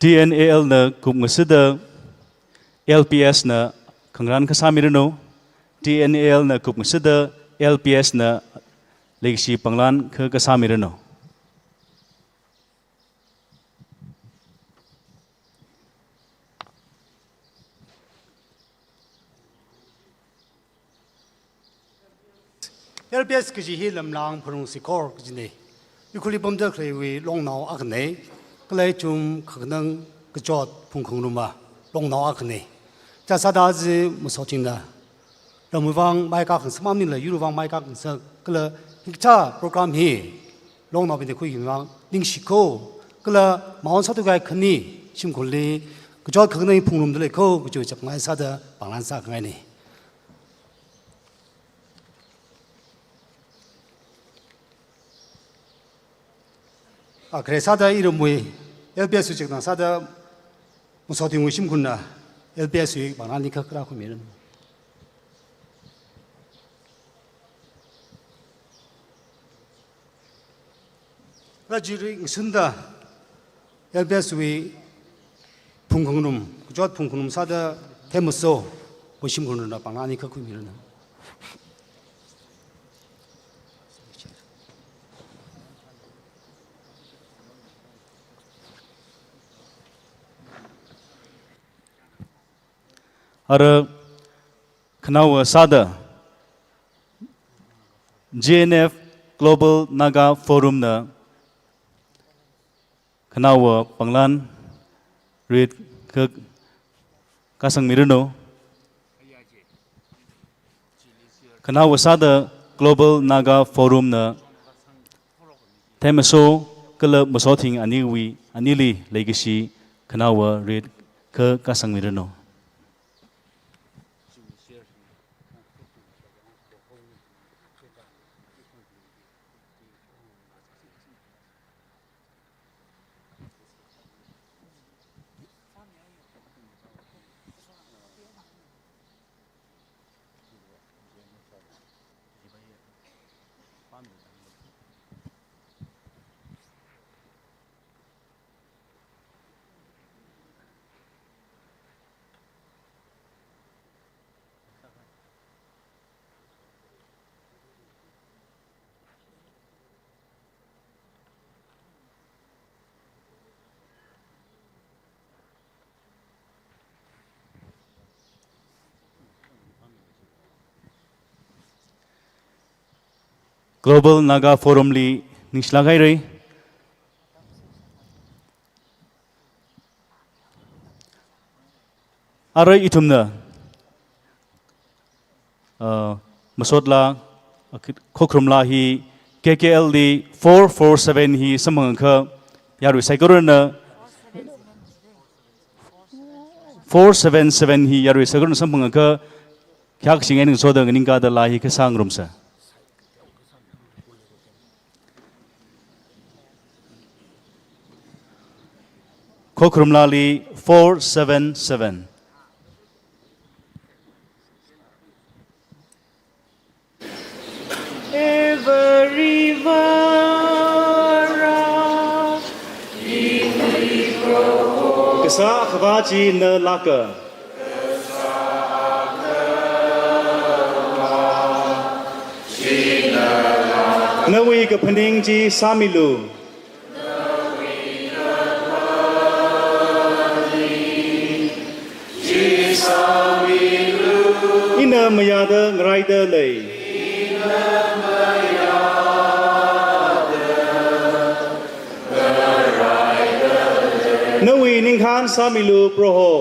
T N A L na kupngasakda L P S na khangarān kha sāmiranu. T N A L na kupngasakda L P S na leikashi panglan kha kasāmiranu. L P S kaji hi Lamlang Pharung Sikor kajina. Ukhrulli pamda khaleiwui longnao akhana. Kala ithum Khakhanang Kachot Phungkhangarumwui longnao akhana. Chithāda aja Masothingna ramwui vang maikā khangasak maningla yurwui vang maikā khangasak kala hikathā program hi longnaobingna khuikhami vang ningshiko, kala maon sāthuikahai khani shimkhurli Kachot Khakhanang hi phungrumda leiko kaji chapngai sāda panglan sākhangaina. A, khare sāda iramwui L P S wui chikna sāda Masothingwui shimkhurna L P S wui panglan hi kha khuimiranu. Rajiri ngasunda L P S wui Phungkhangarum, Kachot Phungkhangarum sāda Themmaso wui shimkhurna panglan hi kha khuimiranu. Ara khanaowa sāda G N F Global Naga Forum na khanaowa panglan rit kha kasangmiranu. Khanaowa sāda Global Naga Forum na Themmaso kala Masothing aniwui, anili leikashi khanaowa rit kha kasangmiranu. Global Naga Forum li ningshilāk haira. Ara ithumna, uh, masotla, uh, khokharumla hi K K L li four four seven hi samphangakha yarui saikorana, four seven seven hi yarui saikorana samphangakha Khayākashing eina ngasoda nganingkāda laa hi kasā ngarumsa. Khokharum laali four seven seven. Everywhere. Kasā Akhava chi nalāka. Nawui kaphaning chi sāmilu. Ina mayāda ngaraida lei. Nawui ningkhān sāmilu, Proho.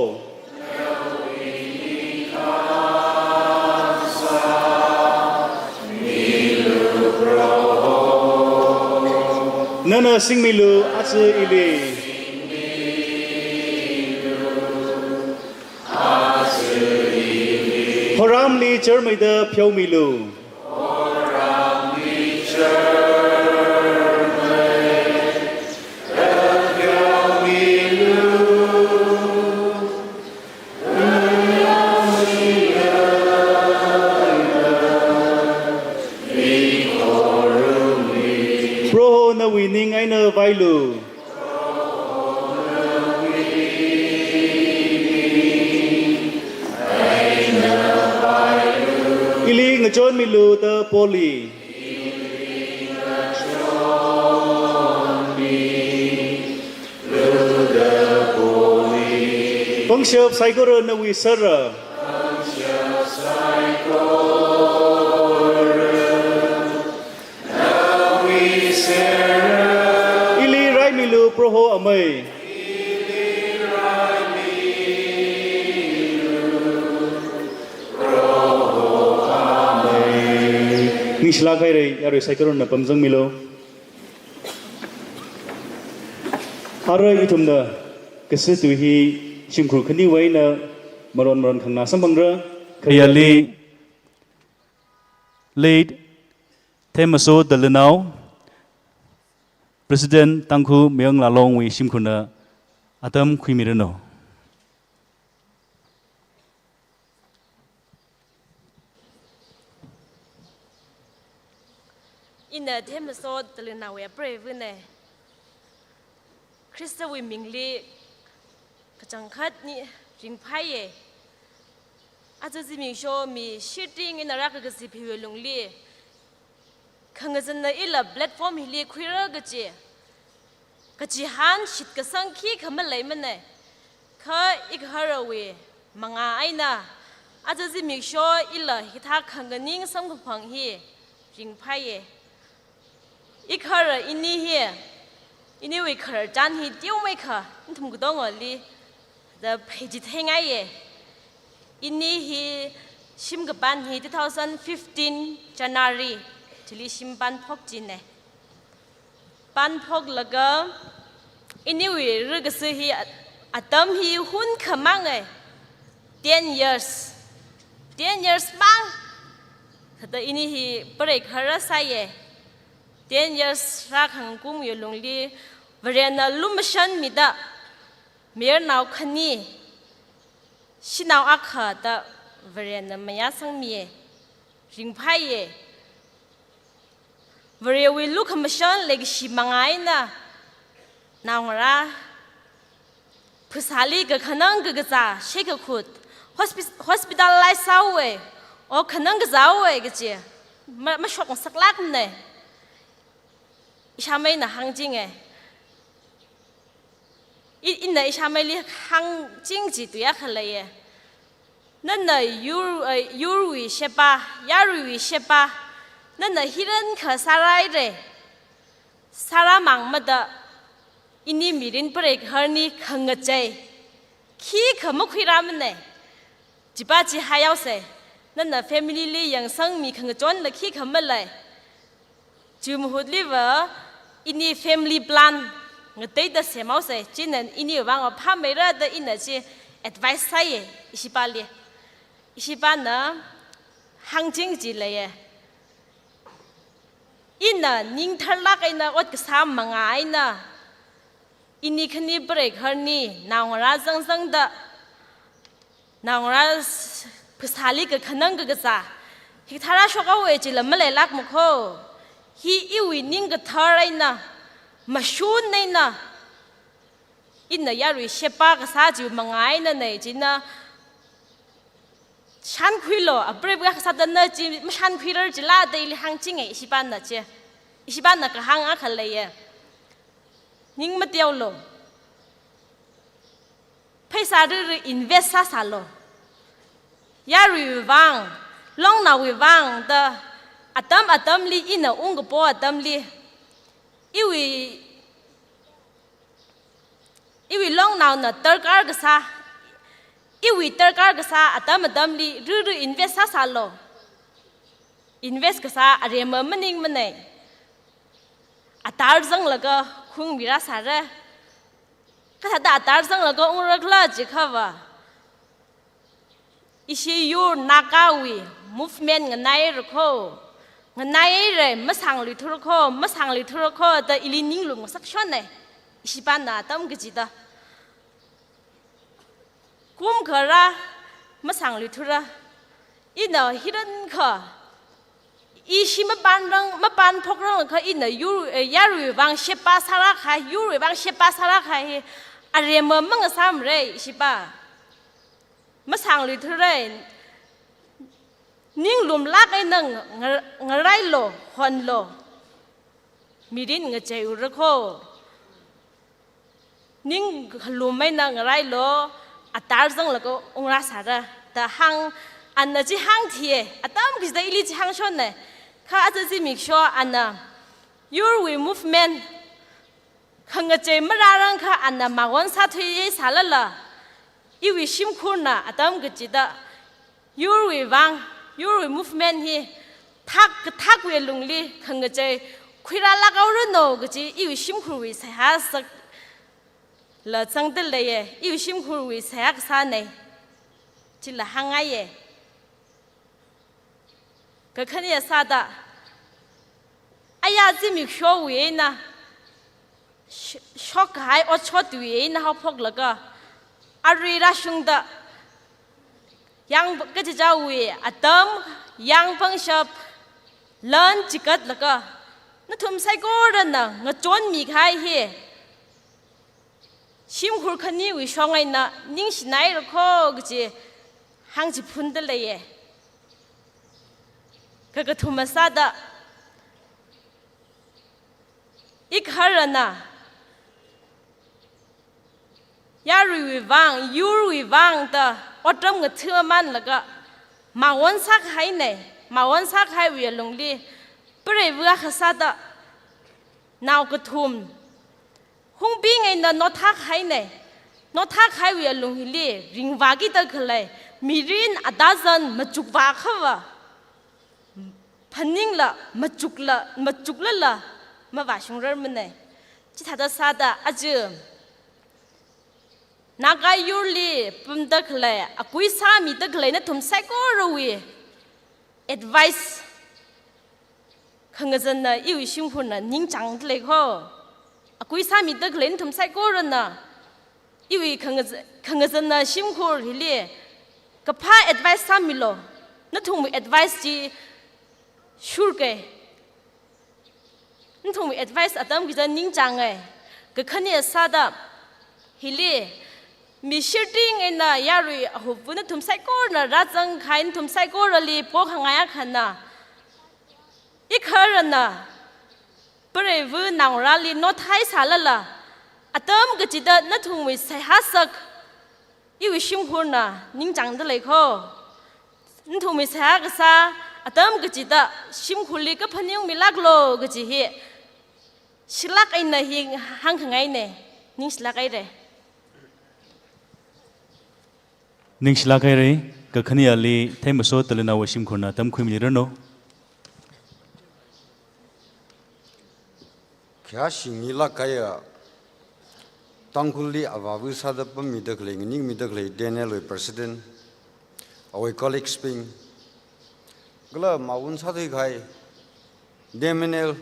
Nana singmilu aja ili. Horamli charmeida pheomilu. Proho nawui ning eina vailu. Ili ngachonmilu da poli. Pangshap saikora nawui sera. Ili raimilu, Proho amei. Ningshilāk haira, yarui saikorana pamzangmilu. Arui ithumna kasā tui hi shimkhur khaniwui eina maron maron khanganā samphangra. Khayāli late Themmaso Dalinao, President Tangkhul Mayar Ngala Longwui shimkhurna atam khuimiranu. Ina Themmaso Dalinaowui apreivana. Khristawui mingli kachangkhat ni ringphāya. Aja zimiksho mi shitting ina rākakazip hiwui lungli, khangazanna ila platform hili khuira kaji, kachihān shitkasang khikha maleimana. Kha igaharawui mangā eina aja zimiksho ila hithā khanganing samkaphang hi ringphāya. Igahara ini hi, iniwui khararchan hi teomeikha nathum katongali da pheichithei ngaiya. Ini hi shim kapān hi two thousand fifteen January chili shim pānphok china. Pānphoklaga iniwui rikasā hi a-, atam hi hun khamanga, ten years. Ten years mang. Thāda ini hi pareigahara sāya. Ten years rākhangaiwui lungli Varena lumashanmida mayarnao khani, shanao akha da Varena mayāsangmiya. Ringphāya. Varewui lukhamashan leikashi mangā eina naongarā phasāli kakhanang kakazā shekakhut hospi-, hospitalize sāhaowa, o khanang kazāhaowa kaji ma-, mashokngasaklākmana. Ishāmeina hāngchinga. I, ina ishāmeili hāngching chi tui akha leiya. Nana yur, eh, yurwui sheba, yaruiwui sheba, nana hirankha sāra haira. Sārāmangmada ini mirin pareigaharli khangachei khikha makhuirāmana. Chipa chi haihaosa. Nana family li yangsangmi khangachonla khikha malei. Chiwui mahutliva ini family plan ngateida semhaosa. China iniwui vangva phāmeira da ina chi advice sāya ishipali. Ishipana hāngching chi leiya. Ina ning tharlāk eina ot kasā manga eina, ini khani prei kharni naongarā zangzangda, naongarā s-, phasāli kakhanang kakazā hikathā rāshok haowa chila maleilākmakho. Hi iwui ning kathar eina, mashun eina, ina yarui sheba kasā chi manga einanei china, shankhuilu, apreiva kasā tana chi mashankhuirar chila da ili hāngchinga, ishipana chi. Ishipana kahāng akha leiya. Ning mateolu. Pheisā riri invest sāsālu. Yaruiwui vang, longnaowui vang da atam atamli ina ungkapo atamli, iwui, iwui longnaona darkar kasā, iwui darkar kasā atam atamli riri invest sāsālu. Invest kasā aremma maningmanei. Atar zanglaga khungmi rāsāra. Kathāda atar zanglaga ungrakhala jikhava, ishi yur Nagawui movement nganairakho. Nganairai, masangluithurakho, masangluithurakho da ili ninglum ngasakshonei. Ishipana atam kachida kum kharā masangluithura. Ina hirankha, ishi mapanrang, mapanphokrang kha ina yur, eh, yaruiwui vang sheba sāra kha, yurwui vang sheba sāra kha hi aremma mangasāmarei, ishipa. Masangluithurai, ninglumlāk eina ngar-, ngarailu, honlu. Mirin ngacheiurakho. Ning khalum eina ngarailu, atar zanglaga ungrāsāra da hāng, ana chi hāngthiya, atam kachida ili chi hāngshonei. Kha aja zimiksho ana yurwui movement khangachei marārangkha ana mawon sāthuiya sālala, iwui shimkhurna atam kachida yurwui vang, yurwui movement hi thak kathakwui lungli khangachei khuirālāk haoranu kaji iwui shimkhurwui seihā sakla zangda leiya, iwui shimkhurwui seihā kasānei. Chila hāngngaiya. Kakhane sāda, aya zimikshowui eina, sh-, shokkahai otshotwui eina haophoklaga, arui rāshungda, yang kachichāwui atam, yang pangshap, lan chikatlaga, nathum saikorana ngachonmi kahai hi shimkhur khaniwui shong eina ningshinairakho kaji hāngchiphunda leiya. Kakathuma sāda, igaharana yaruiwui vang, yurwui vang da otram ngatha manlaga mawon sākahainei, mawon sākahaiwui alungli, preiva kasā da nao kathum hungbing eina nothakahainei. Nothakahaiwui alung hili ringvākida khalei mirin adazan machukvā akhava, phaningla machukla, machuklala mavāshungrarmanei. Chithāda sāda aja Naga yurli pamda khalei, akui sāmida khalei nathum saikorawui advice khangazanna iwui shimkhurna ningchāngda leikho. Akui sāmida khalei nathum saikorana iwui khangaza-, khangazanna shimkhur hili kaphā advice sāmilu. Nathumwui advice chi shurkei. Nathumwui advice atam kachida ningchāngai. Kakhane sāda hili mi shirting eina yarui ahupva nathum saikorana rāzangkahai nathum saikorali pokhangai akhana, igaharana preiva naongarāli nothai sālala, atam kachida nathumwui seihā sak iwui shimkhurna ningchāngda leikho. Nathumwui seihā kasā atam kachida shimkhurli kaphaningmilāklu kaji hi shilāk eina hi hāngkhangainei. Ningshilāk haira. Ningshilāk haira. Kakhaneli Theimaso Talinaowui shimkhurna tamkhuimiliranu. Khayā shingmilāk kahaiya, Tangkhulli avāva sāda pammida khalei, nganingmida khalei Daniel wui president, awui colleagues bing, kala mawun sāthuikahai Damaniel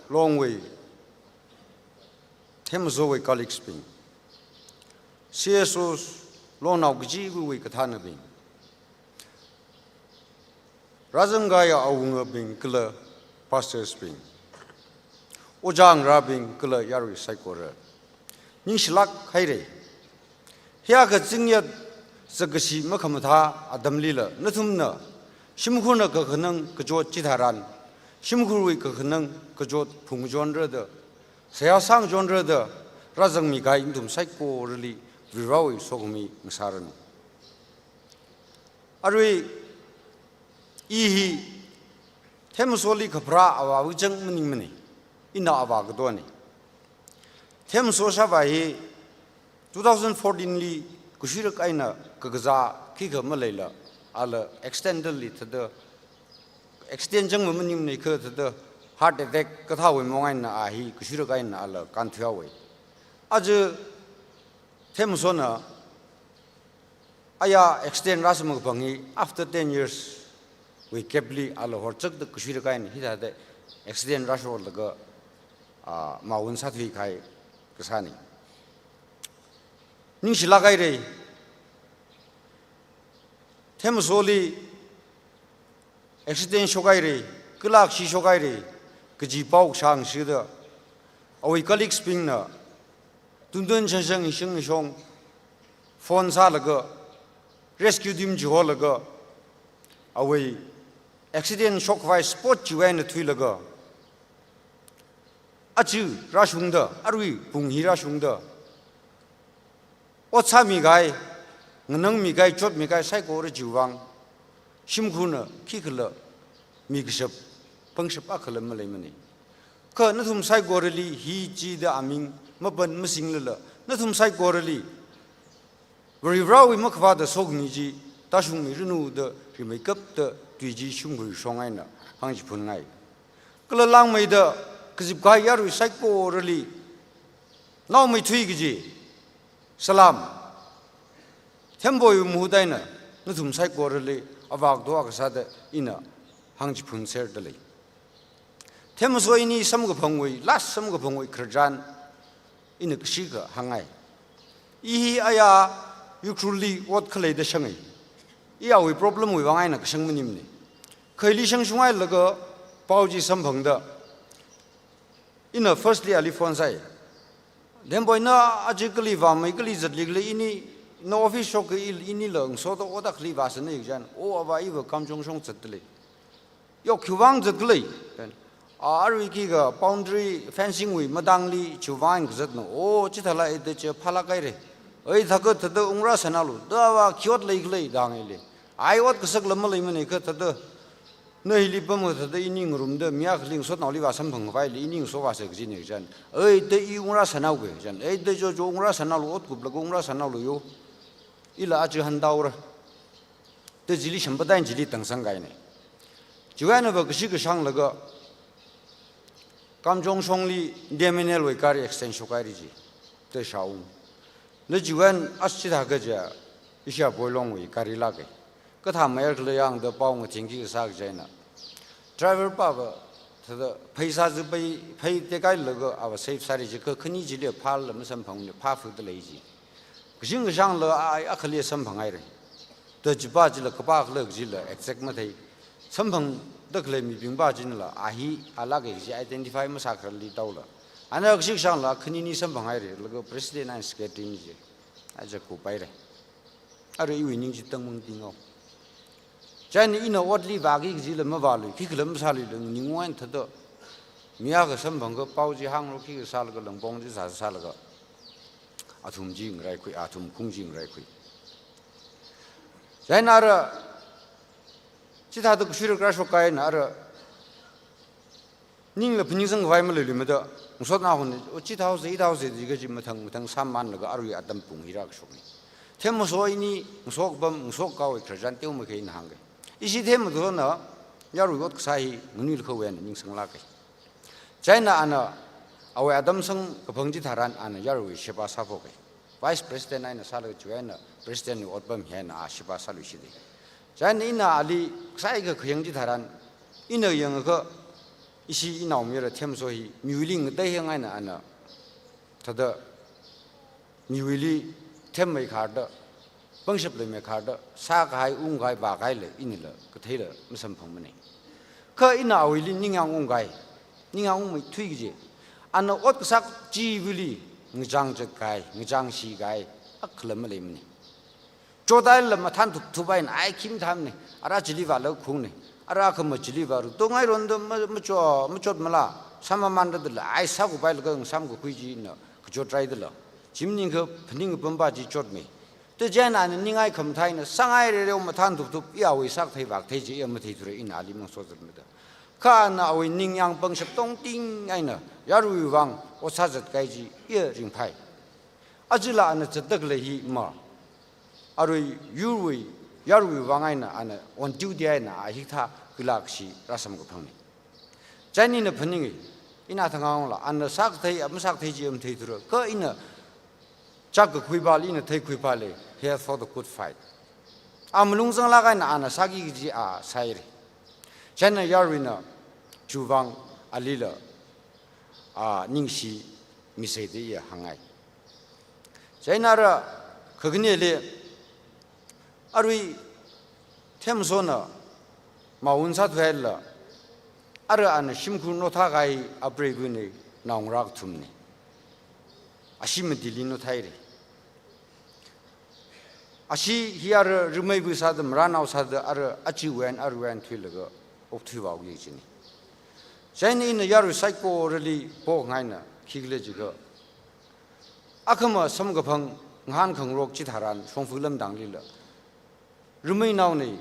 Longwui, Themmasowui colleagues bing, C S Os, longnao kachiva̱wui kathānabing, rāzangkahai awungabing kala pastors bing, ojā ngarābing kala yarui saikora, ningshilāk haira. Hiyākha zingyat zakkashi makhamathā atamlila nathumna shimkhurna kakhanang kachot chitharan, shimkhurwui kakhanang kachot phungchonra da, seihā sāngchonra da rāzangmikahai nathum saikorali Varivarāwui sokhami ngasāranu. Arui i hi Themmasoli kapharā avāwui chang maningmana, ina avā katona. Themmaso shāvā hi two thousand fourteen li kashuirak eina kakazā khikha maleila, ala accidentally thāda, accident chang maningmana, kha thāda heart attack kathāwui mong eina a hi kashuirak eina ala kānthuihaowa. Aja Themmasona aya accident rāsam kaphang hi after ten years wui gap li ala horchakda kashuirak eina hithāda accident rāsholaga, ah, mawun sāthuikahai kasāna. Ningshilāk haira. Themmasoli accident shokhaira, kalakshi shokhaira kaji pao shāngshida, awui colleagues bingna tuntun shangshang ishing ishong phone sālaga, rescue team chiholaga, awui accident shokkhavai spot chiwui eina thuilaga, aja rāshungda, arui pung hi rāshungda, ot sāmikahai, nganangmikahai, chotmikahai saikora chiwui vang shimkhurna khikhala mikashap, pangshap akhala maleimana. Kha nathum saikorali hi chida aming mapan masinglala, nathum saikorali Varivarāwui makhavāta sokhami chi tāshungmiranu da rimeikapta tui chi shimkhur shong eina hāngchiphun ngai. Kala langmeida kazipkahai yarui saikorali naomeithui kaji salam Themboiwui mahut eina nathum saikorali avā kato akha sāda ina hāngchiphun serda lei. Themmaso ini samkaphangwui, last samkaphangwui khararchan ina kashikha hāngngai. I hi aya Ukhrulli ot khaleida shangai. Iyawui problem wui vang eina kashang maningmana. Kha ili shangshunghailaga pao chi samphangda, ina firstly ali phone sāi. Themboi, na aja kali vāmei, kali zatli khala, ini na office shok kha i, inila ngasoda ot akhali vāsana, i kajina. O avā, iva Kamjong shong zatda lei. Yo, khiwui vang zat khala? Then, a, arui khikha boundary fencing wui matangli chiwui vang kazatna. O, chithāla ida chi phālāk haira. Ei, thākha thāda ungrāsānalu. Da avā khi ot lei khala da hānga ili. Ai ot kasakla maleimana, kha thāda na hili pamkha thāda ini ngarumda mi akhali ngasotnaoli vāsamphang khavai ili ini ngasovāsa kajina, i kajina. Ei, da i ungrāsānao kajina. Ei, da jo jo ungrāsānalu, ot kuplaga ungrāsānalu yo. Ila aja hantaora. Da chili shampatā eina chili tangsang kahaina. Chiwui einava kashi kashanglaga Kamjong shongli Damaniel wui gari accident shokhaira chi. Da shaung. Na chiwui eina ashi thākha ja, ishia Boilongwui gari lāka. Kathā mayar khala yangda pao ngathingki kasā kajina. Driver pava thāda phei sāzi phei, phei tekailaga ava save sāra chi, kha khani chili phāla masamphangmana, phā phut da lei chi. Kashing kashangla a, akhali samphang haira. Da chipa chila kapa khala chila exact mathei. Samphangda khalei mibingpa chinala a hi alāka kaji identify masākhararli taola, ana kashing kashangla khanini samphang haira, laga president and secretary ni chi aja kup haira. Arui iwui ning chi tangmang tingao. Chieina ina otli vāki kajila mavālui, khikhala masāluila, ningwui eina thāda mi akha samphangkha pao chi hānglu, khikha sālaga langpong chi sā, sālaga athum chi ngaraikhui, athum khung chi ngaraikhui. Chieina ara chithāda kashuirak rāshok kahaina ara ningla phaningsang khavai maleiluimada, ngasotnao hon, o, chithāhaosa, hithāhaosa da kaji mathang mathang sāmanlaga arui atam pung hi rākashokna. Themmaso ini ngasok pam, ngasok kahaowui khararchan teomeikha ina hāngka. Ishi Themmasona yarui ot kasā hi nganuilakha eina ningsanglāka. Chieina ana awui atam sangkaphang chitharan ana yaruiwui sheba sāphoka. Vice President eina sālaga chiwui eina President wui otpam hi eina a sheba sāluishita. Chieina ina ali sākahai khayang chitharan, ina yangakha ishi inaomayara Themso hi miwuili ngateihangai eina ana, thāda miwuili themmei kharda, pangshap leimei kharda, sākahai ungkahai vākahaila inala katheila masamphangmana. Kha ina awuili ningyāng ungkahai, ningyāng ungmeithui kaji. Ana ot kasak chiwuili ngachang zatkahai, ngachang shikahai, akhala maleimana. Chotaila mathānthup thup eina ai khi mathāmana, ara chili vālaga khaungna, ara akhama chili vāra, tongaironda ma-, macho-, machotmala, sāmamānda dala, ai sākupailaga ngasāmkakhui china kachot rai dala. Chi maningakha phaning pampa chi chotmei. Te chieina ana ningai khamathā eina, sāngai rereo mathānthup thup, i awui sākathei vākathei chi i matheithura, ina ali mangsozatmada. Kha ana awui ningyāng pangshap tongting eina, yaruiwui vang ot sāzatkahai chi i ringphai. Ajala ana zatda khalei hi ma, arui yurwui, yaruiwui vang eina ana on duty eina a hikathā khuilakshi rāsamkaphangna. Chieina ina phaninga, ina thangangla, ana sākathei, masākathei chi matheithura, kha ina chak kakhuipali, ina theikhuipali, he fought a good fight. A malung zanglāk eina ana sāki kaji a sāhaira. Chieina yaruina chiwui vang alila, a, ningshi misei da i hāngngai. Chieina ara kakhaneli, arui Themsona mawun sāthuihaila, ara ana shimkhur nothākahai apreiva̱na naongarā kathumna. Ashi matili nothāhaira. Ashi hi ara rameiva̱ sāda, marānao sāda, ara achiwui eina, aruiwui eina thuilaga okthuivāki kajina. Chieina ina yarui saikorali pokhangaina, khikhala jiakha, akhama samkaphang ngahānkhangarok chitharan, shongfa lamdanglila, rameinaona,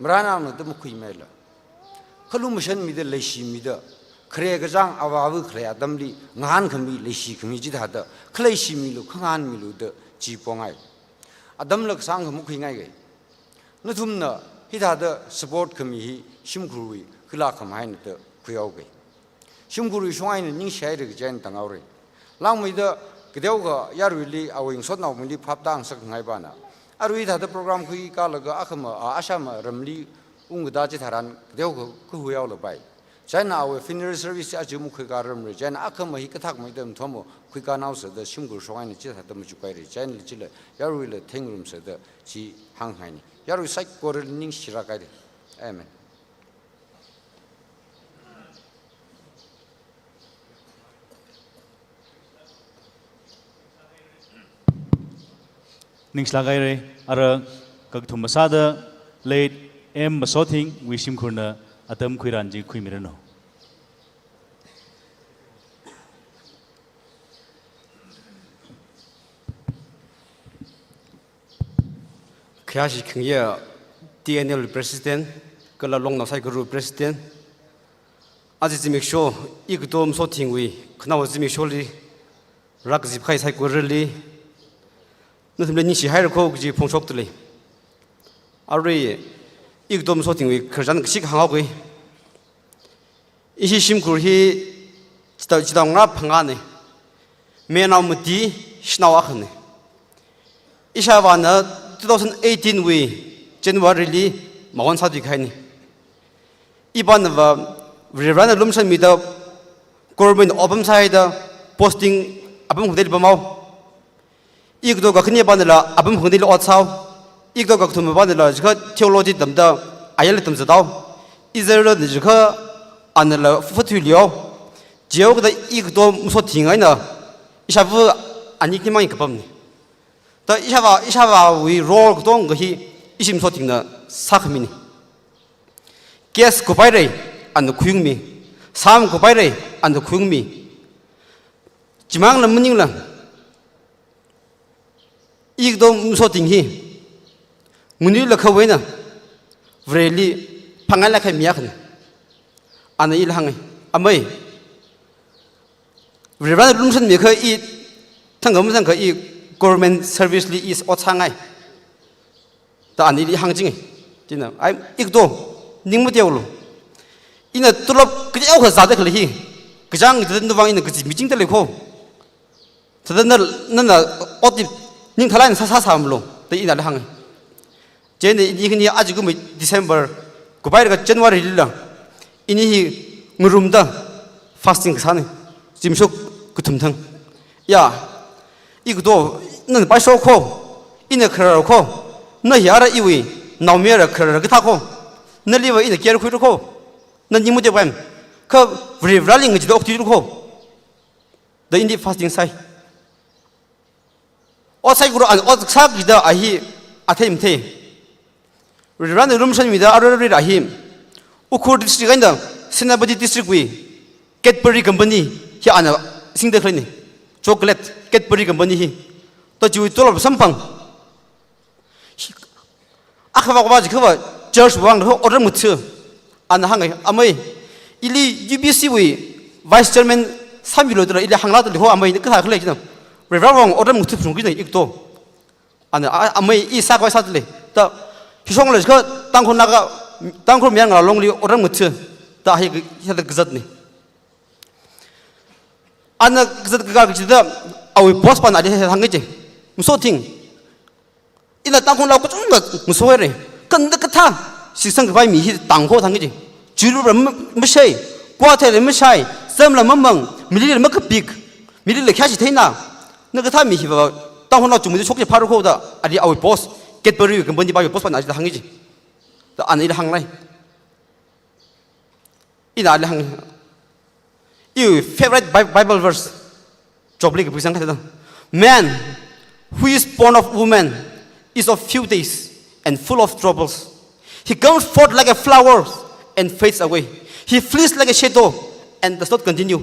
marānaona da makhuimeila, khalumashanmida, leishimida, khare kachāng avāva̱ khalei atamli ngahānkhami, leishikhami chithāda, khaleishimilu, khangahānmilu da chi pongai. Atamla kasāngkha makhuingaika. Nathumna hithāda support khami hi shimkhurwui khuilakkham haina da khuihaoka. Shimkhurwui shong eina ningshihaira kaji eina tānghaora. Langmeida kateokha yaruili, awui ngasotnaomeili phap tāngasakngai pana, arui hithāda program khuikalaga akhama, a, ashāma ramli ungkatā chitharan kateokha kahuihaolapai. Chieina awui funeral service aja makhuikāramra, chieina akhama hi kathakmeida mathāmo khuikānaosa da shimkhur shong eina chithāda machukhaira. Chieina chila yaruila thengrumsa da chi hāngngaina. Yarui saikorali ningshilāk haira. Amen. Ningshilāk haira, ara kakathuma sāda late M Masothingwui shimkhurna atam khuiran chi khuimiranu. Khayāshi khangayā T N L President, kala Longnao Saikora President, aja zimiksho, ikato Masothingwui khanao zimiksholi rākazip kahai saikorali, nathumli ningshihaira kho kaji phongshokdalei. Arui ikato Masothingwui khararchan kashik hānghaoki. Ishi shimkhur hi chitao, chitao ngarā phangāna. Mayarnao mati, shanao akhana. Ishāvāna two thousand eighteen wui January li mawun sāthuikahaina. Ipānava Varivarāna lumashanmida government ot apam sāhaida posting apam khangateili pamhao. Ikato kakhanepānala apam khangateili ot sāhao. Ikato kakathumapānala jiakha theology tamda ayarli tamzathao. Izarla jiakha anala fathuilihao. Chihaokada ikato Masothing eina ishāva̱ ani khani mang kapamna. Da ishāvā, ishāvāwui role katongkha hi ishi Masothingna sākhamina. Case kuphaira, ana khuiungmi. Sam kuphaira, ana khuiungmi. Chimangla maningla, ikato Masothing hi nganuilakha eina Vareli phangailāk kahai mi akhana. Ana ili hānga, amei, Varivarāna lumashanmiakha i thangkha mathangkha i government service li i ot sāngai, da ana ili hāngchinga. Chieina, ai, ikato, ning mateolu. Ina tulop kateokha zāda khalei hi, kachāng thadan nawui vang ina kaji michingdalei kho. Thāda na, nana ot hi ningthālāk eina sā, sāsāmalo, da ina ali hānga. Chieina ini khani ajakumwui December, kupailaga January lila, ini hi ngarumda fasting kasāna, zimiksho kathum thang. Ya, ikato, nana paisho kho, ina kharar kho, na hi ara iwui naomayara kharar kathā kho, naliva ina care khuira kho, na ning matheipam, kha Varivarali ngachida okthuira kho. Da ina fasting sāi. Ot saikora ana ot sākida a hi athei mathei. Varivarana lumashanmida aruirui a hi Ukhrul district eina Senapati district wui Cadbury company hi ana singda khaleina. Chocolate Cadbury company hi. To chiwui tolop samphang. Hi, akhava kava jikhava church vang ho otram ngathā. Ana hānga, amei, ili U B C wui vice chairman sāmilu da ili hāngla da ho amei, na kathā khala jina. Varivara vang otram ngathā phungki jina ikato. Ana, a, amei, i sākhavai sāda lei. Da, hishong lei kha Tangkhul Naga, Tangkhul Mayar ngalongli otram ngathā. Da hi, hithāda kazatna. Ana kazat kaka kachida awui boss pana ali hānga ji. Masothing. Ina Tangkhulnao kachungkha ngasohaira. Kanda kathā, shitsang kapai mi hi tāng kho thang ji. Chulu ra ma-, mashai, kwathei ra mashai, zam la mamang, mili la makapik, mili la khashi theina. Na kathā mi hiva Tangkhulnao chungmeida shokchi phāra kho da, ali awui boss, Cadbury company pa awui boss pana ali hānga ji. Da ana ili hānglei. Ina ali hāng. Iwui favorite Bi-, Bible verse. Jobli kapui sangkha da. Man who is born of woman is of few days and full of troubles. He comes forth like a flower and fades away. He flees like a shadow and does not continue.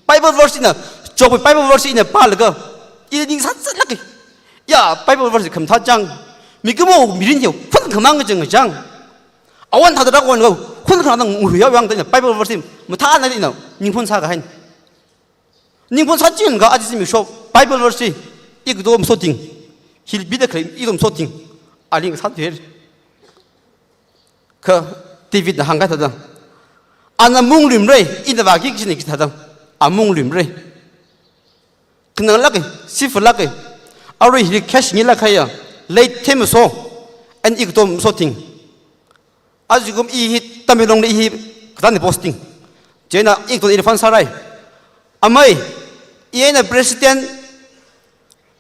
Bible verse ina, Job Bible verse ina pālaga, ina ning sāzālāka. Ya, Bible verse khamathā chang. Mikumo mirin hiya, khun khamang chang chang. Awan thāda rak wan lo, khun khanang ngui yao yang da ina Bible verse hi mathāna da ina ningphun sākahaina. Ningphun sāchingakha aja zimiksho Bible verse hi ikato masothing. Hili bida khalei ikato masothing. Ali ngasāthuihaira. Kha Davidna hāngkahai thāda, ana mung luimara, ina vāki kachina kaji thāda. A mung luimara. Khananglāka, sifalāka. Arui hili cash ngilāk kahaiya, late Themso, and ikato masothing. Ajakum i hi Tamenglongli i hi katani posting. Chieina ikato ili phone sārai. Amei, i eina President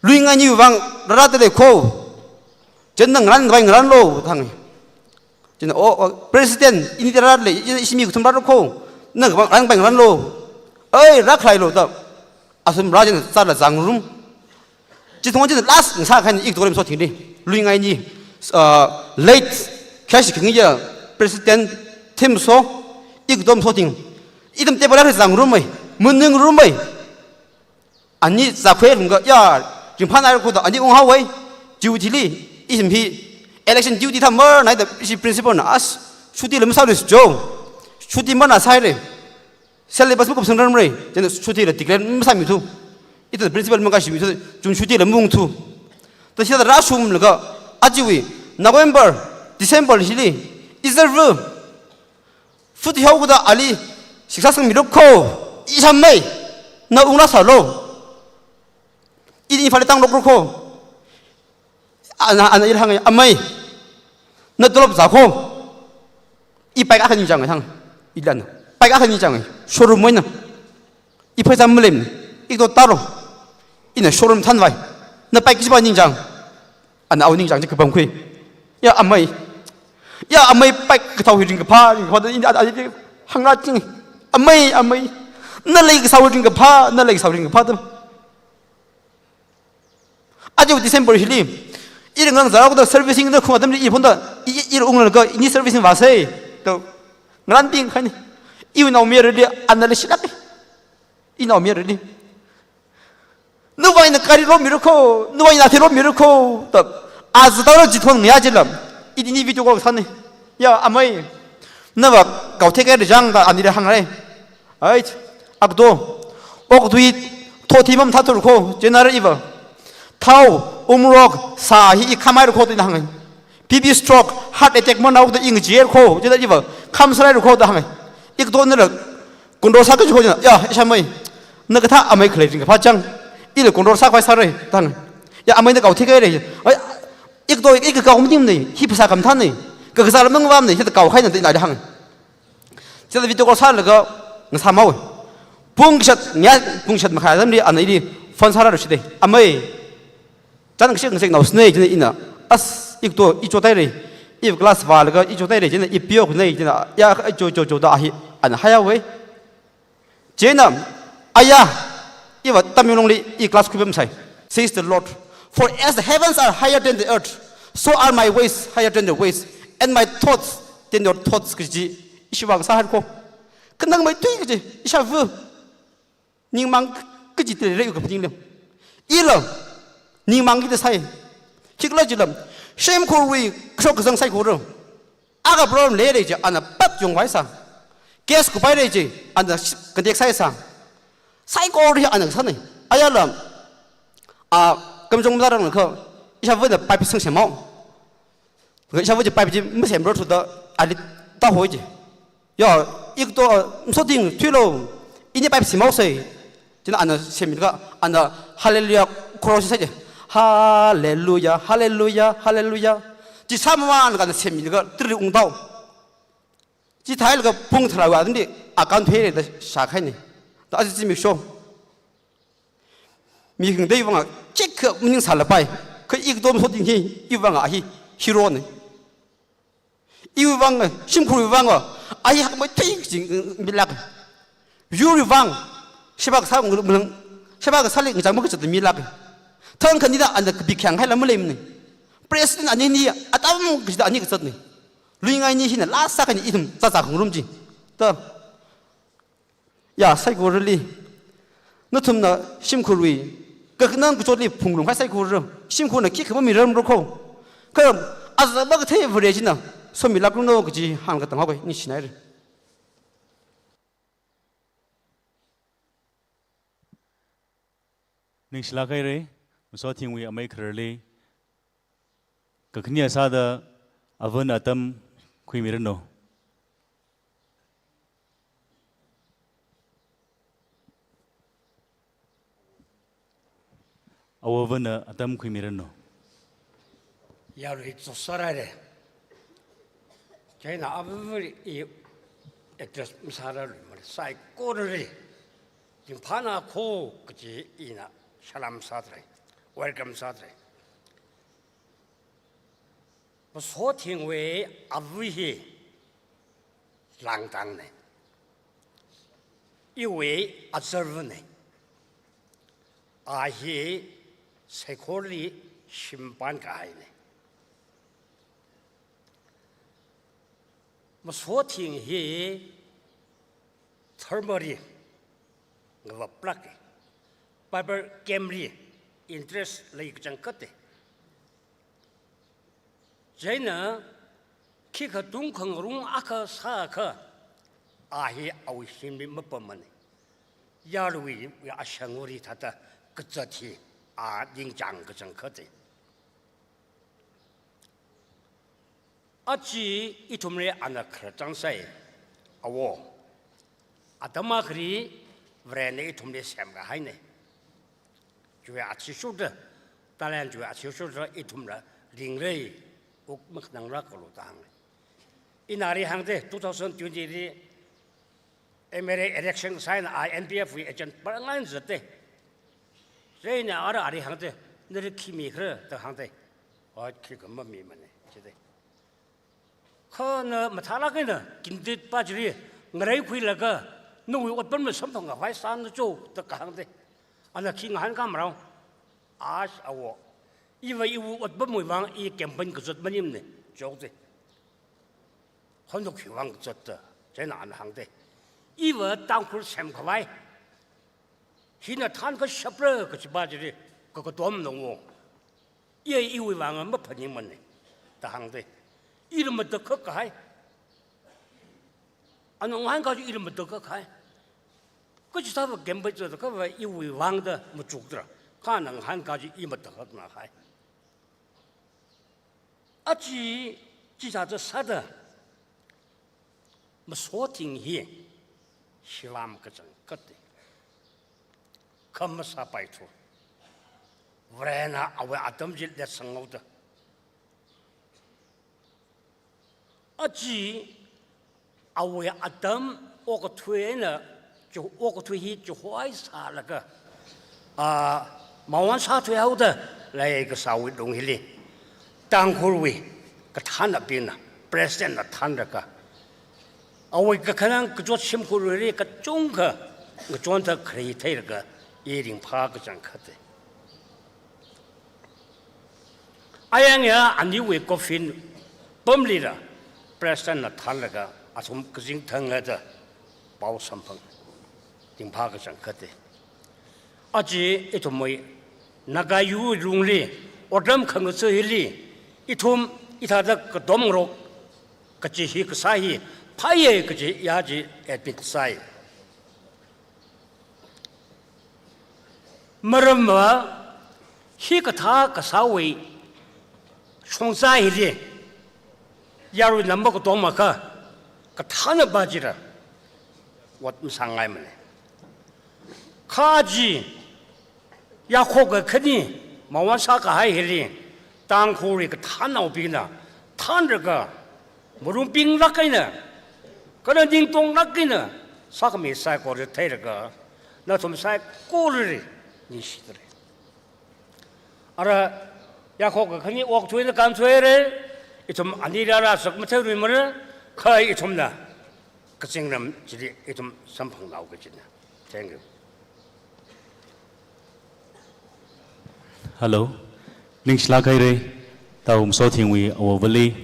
Luingaini vang rārada lei kho. Chieina ngarān vai ngarānlu, da hānga. Chieina, o, o, President, ini rārada lei, i, ishi mi kathum rāra kho. Na vang rān vai ngarānlu. Oi, rākhalailo da. Athum rā chieina zāla zangarum. Chithong chieina last ngasākahaina ikato masothingli. Luingaini, uh, late, khashi khangayi President Themso, ikato masothing. Ithum table la zangarumai, maningrumai. Ani zakhui lungka, ya, ringphānāra kho da, ani unghaowai. Duty li, ithum hi, election duty thāmana da, ishi principal na, as, chuti la masālu jo. Chuti mana sāhaira. Syllabus makupsangramra, chieina chuti la declare masāmithu. Ithum principal makashimithu, June chuti la maungthu. Da hithāda rāshunglaga, ajawui, November, December hili, i zārva, futhi haokada ali, shiksā sangmilu kho, ishāmei, na ungrāsālu. I Imphal tānglokra kho. Ana, ana ili hānga, amei, na tolop zā kho. I bike akha ningchānga thang. Ilana. Bike akha ningchānga. Showroom wui eina. I pheisā maleimana. Ikato tālu. Ina showroom thānvai. Na bike kajipa ningchāng. Ana awui ningchāng chi kapamkhui. Ya amei. Ya amei, bike kathao hi ringkaphā, ringkaphā da ina, a, a, hāngra ching. Amei, amei. Na lei kasā hi ringkaphā, na lei kasā hi ringkaphā da. Aja December hili, ira ngarān zāra kho da servicing da khung atamli i phone da, i, i, ira unglaga, ini servicing vāsei, da ngarānbing kahaina. Iwui naomayarali, ana leishilāka. I naomayarali. Nawui eina gari lomira kho, nawui eina athei lomira kho, da, a zatara jithon ngayā jila, i ini video call sāna. Ya, amei, nava kaothei kahaira jang da, anili hāngra. Ai, akdo, okathui, thothui mamathāthura kho, chieina ara iva. Thao, umrok, sā hi i khamhaira kho da ina hānga. B P stroke, heart attack manao da i ngacheehaira kho, chieina iva. Khamsāhaira kho da hānga. Ikdo nala, control sāki kho chieina, ya, ishāmei. Na kathā amei khalei ringkaphā chang. Ila control sākhavai sāra, da hānga. Ya, amei na kaothei kahaira. Ai, i Ito, i kakao maningne, hi phasā khamathānne, kakazā lam mangvāmne, hithāda kaohaina da ina da hāng. Chithāda video call sālaga, ngasāmao. Pung shat, nya, pung shat makhai atamli, ana ili phone sārāra shide. Amei, chān kashik ngasek naosne, chieina ina. As, ito, i chothaire. I class vālaga, i chothaire, chieina i pio kune, chieina. Ya, i cho, cho, cho, da ahi, ana haihaowe. Chieina, aya, iva Tamenglongli i class khuipamsai. Says the Lord, "For as the heavens are higher than the earth, so are my ways higher than your ways, and my thoughts than your thoughts," kaji, ishi vang sāhai ko. Khanangmeithui kaji, ishāva. Ningmang kaji tele rei u kapning lem. Ila, ningmang kida sai. Khikhala jila, shimkhurwui kashok kazang saikora. Akha problem leira chi, ana pat yongvai sā. Case kuphaira chi, ana sh-, contact sāi sā. Saikora hi ana sāne. Ayala, a, kamjong malarang kha, ishāvana pipe sāngsemmao. Ishāva chi pipe chi masemra thuda, ali tāhoi chi. Ya, ito, masothing, thuilo, ini pipe semhaosei. Chieina ana semmilaga, ana Hallelujah chorus sāi chi. Hallelujah, hallelujah, hallelujah. Chi sāmamānlaga ana semmilaga, tiri ungtao. Chithālaga pung tharāwui atamli, account pheira da shākahaine. Da aja zimiksho. Mi khangatei vanga, khikha maningsālapai. Kha ito masothing hi, iwui vanga hi, hero ne. Iwui vang, shimkhurwui vang, ahi hakmeithui jing milāk. Yurwui vang, sheba kasā ngulung, sheba kasāli ngachang makazat milāk. Thang khanina ana kabi khayang haila maleimane. President ani ni, atam kachida ani kazatne. Luingai ni hina last sākahai ithum zāzā khangarum chi. Ta. Ya, saikorali. Nathumna shimkhurwui kakhanang kachotli phungrumkahai saikora. Shimkhurna khikha mamiramra ko. Kha azaba kathei Vare china somilākra no kaji hāngkatang haoke, ningshinaire. Ningshilāk haire, masothingwui amei khararli. Kakhane sāda avana atam khuimiranu. Ava avana atam khuimiranu. Yarui chosārare. Chieina avali i address masārarmara saikorali. Ringphānako kaji ina salam sātharai. Welcome sātharai. Masothingwui ava hi langtangne. Iwui azarvane. A hi saikorali shimpān kahaine. Masothing hi dharmali ngavaplāke. Bible camp li interest lei kachangkhate. Chieina khikha tungkhangarong akha sākha, a hi awui shimli mapamane. Yaruiwui ashangwuili thāda kazat hi a ningchāng kachangkhate. Aja ithumli ana khararchāng sai, awo. Atam akhali Varena ithumli semkahaine. Chiwui athishurda, talent chiwui athishurda ithumla ringlei, wuk makhanangra kalu da hānge. Ina ari hāngde, two thousand twenty li M L A election sāhaina, I N P F wui agent parang eina zatte. Chieina ara ari hāngde, nali khi mikhala da hāngde. Oi, khikha mamimane, jide. Kha na mathālāk eina, candidate pa chili, ngareikhuilaga, nawui otpamla samphang khavai sāna cho, da kahāngde. Ana khi ngahānkā marao. Ash awo. Iva iwui otpamwui vang i campaign kazat maningmane, jokde. Honda khiwui vang kazat da, chieina ana hāngde. Iva Tangkhul semkhavai. Hina thānkashapra kachipa chili, kakatom nongwo. Iya iwui vang maphaningmane, da hāngde. Ila matakhak kahai. Ana ngahānkā chi ila matakhak kahai. Kachithāva campaign zatda khava iwui vang da machukda. Kha ana ngahānkā chi i matakhakna kahai. Aja, chithāda sāda, masothing hi, shilam kachangkhate. Kha masāpaithu. Varena awui atam chi letsanghaoda. Chi awui atam okathuina, chi okathui hi chihoi sālaga, a, mawan sāthuihaoda leikasāwui lung hili Tangkhulwui kathānabingna, President na thānlaga, awui kakhanang kachot shimkhurli kachungkha ngachonda khalei theilaga, i ringphā kachangkhata. Ayangya aniwui coffin pamlila President na thānlaga athum kazing thangda pao samphang, ringphā kachangkhata. Aja ithumwui Naga yurwui lungli otram khangathā hili ithum hithāda katomngarok kaji hi kasā hi phāya kaji ya chi admit sāi. Maramva hikathā kasāwui shongza hili yaruina makatommakha kathānava chila ot masāngaimana. Kha chi yakhok kakhane mawan sākahai hili Tangkhulwui kathānnaobingna thānlaga, malung pinglāk eina, kala ningtonglāk eina sākhami saikora theilaga, nathum saikorali ningshidalei. Ara yakhok kakhane okathuina kānthuira, ithum anili rāsak matheiluimara, kha ithumna kazingram chili ithum samphangnao kajina. Thank you. Hello. Ningshilāk haira, Tao Masothingwui avāvali.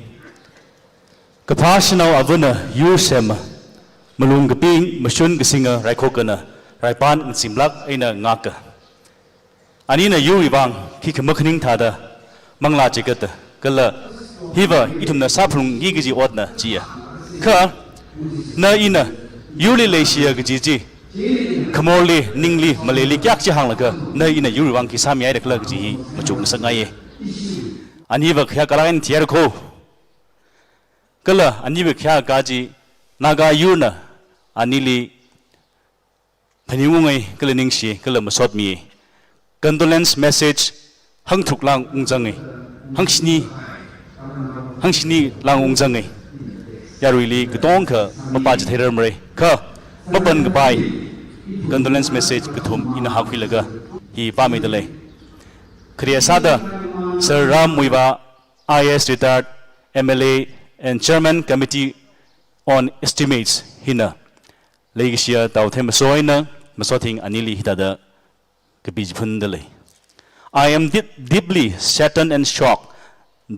Kaphā shanao avana yur sema, malung kaping, mashun kasinga Raikhokana, raipan ngazimlāk eina ngaka. Anina yurwui vang khikha makhaning thāda manglā chikata, kala hiva ithumna sāphalungki kaji otna chiya. Kha, na ina yurli leishiya kaji chi, khamorli, ningli, maleili kayākha chi hānglaga, na ina yurwui vang khi sāmihaida khala kaji hi machukngasakngaiya. Aniva khayākha lāk eina thiyāra kho. Kala aniva khayākha chi, Naga yurna anili phaningunga, kala ningshi, kala masotmi. Condolence message hangtharuk lāng ungzanga. Hangshini, hangshini lāng ungzanga. Yaruili katongkha mapā chitheirarmara. Kha mapankapai condolence message kathum ina hākhuilaga hi pāmidalei. Khare sāda Sir Ram Muivah, I A S retired, M L A and Chairman Committee on Estimates hina leikashiya Tao Themmesoh eina Masothing anili hithāda kapi chiphundalei. I am deep, deeply saddened and shocked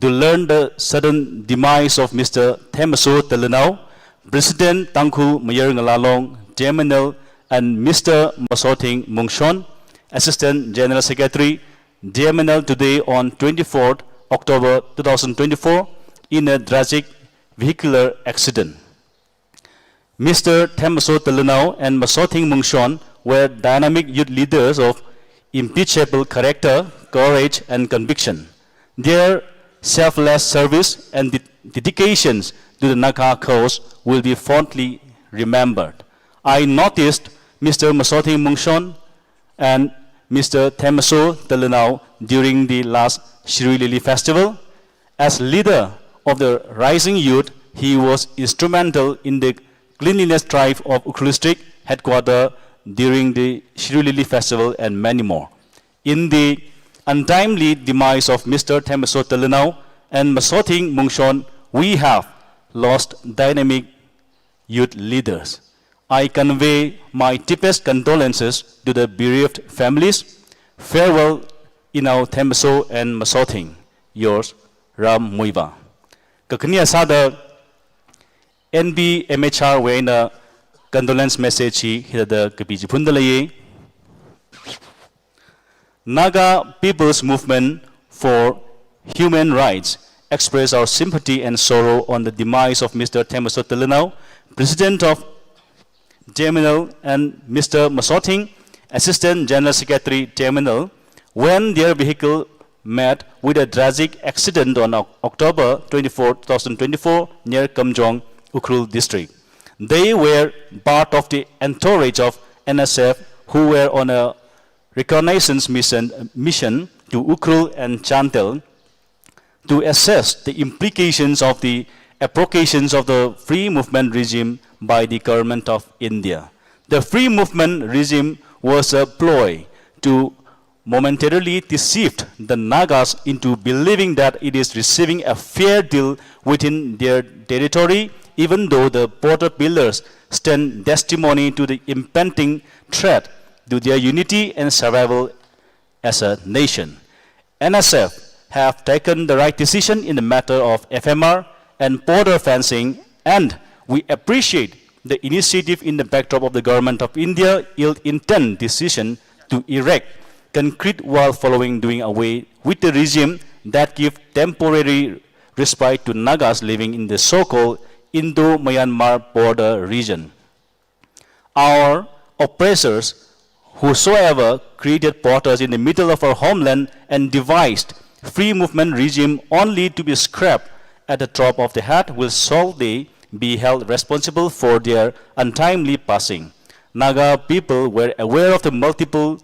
to learn the sudden demise of Mister Themmesoh Tallenao, President Tangkhul Mayar Ngala Long, T M N L, and Mister Masothing Mungshon, Assistant General Secretary, T M N L, today on twenty-fourth October two thousand twenty-four in a tragic vehicular accident. Mister Themmesoh Tallenao and Masothing Mungshon were dynamic youth leaders of impeccable character, courage, and conviction. Their selfless service and de-, dedications to the Naga cause will be fondly remembered. I noticed Mister Masothing Mungshon and Mister Themmesoh Tallenao during the last Shirui Lily Festival. As leader of the rising youth, he was instrumental in the cleanliness drive of Ukhrul District headquarter during the Shirui Lily Festival and many more. In the untimely demise of Mister Themmesoh Tallenao and Masothing Mungshon, we have lost dynamic youth leaders. I convey my deepest condolences to the bereaved families. Farewell, Inao Themmesoh and Masothing. Yours, Ram Muivah. Kakhane sāda N B M H R wui eina condolence message hi hithāda kapi chiphundalei. Naga People's Movement for Human Rights express our sympathy and sorrow on the demise of Mister Themmesoh Tallenao, President of T M N L, and Mister Masothing, Assistant General Secretary T M N L, when their vehicle met with a tragic accident on Oc-, October twenty-fourth, two thousand twenty-four, near Kamjong, Ukhrul District. They were part of the entourage of N S F who were on a reconnaissance mission, mission to Ukhrul and Chandel to assess the implications of the applications of the free movement regime by the government of India. The free movement regime was a ploy to momentarily deceive the Nagas into believing that it is receiving a fair deal within their territory, even though the border pillars stand testimony to the impending threat to their unity and survival as a nation. N S F have taken the right decision in the matter of F M R and border fencing, and we appreciate the initiative in the backdrop of the Government of India ill-intent decision to erect concrete wall following doing away with the regime that give temporary respite to Nagas living in the so-called Indo-Myanmar border region. Our oppressors, whosoever created borders in the middle of our homeland and devised free movement regime only to be scrapped at the drop of the hat, will shortly be held responsible for their untimely passing. Naga people were aware of the multiple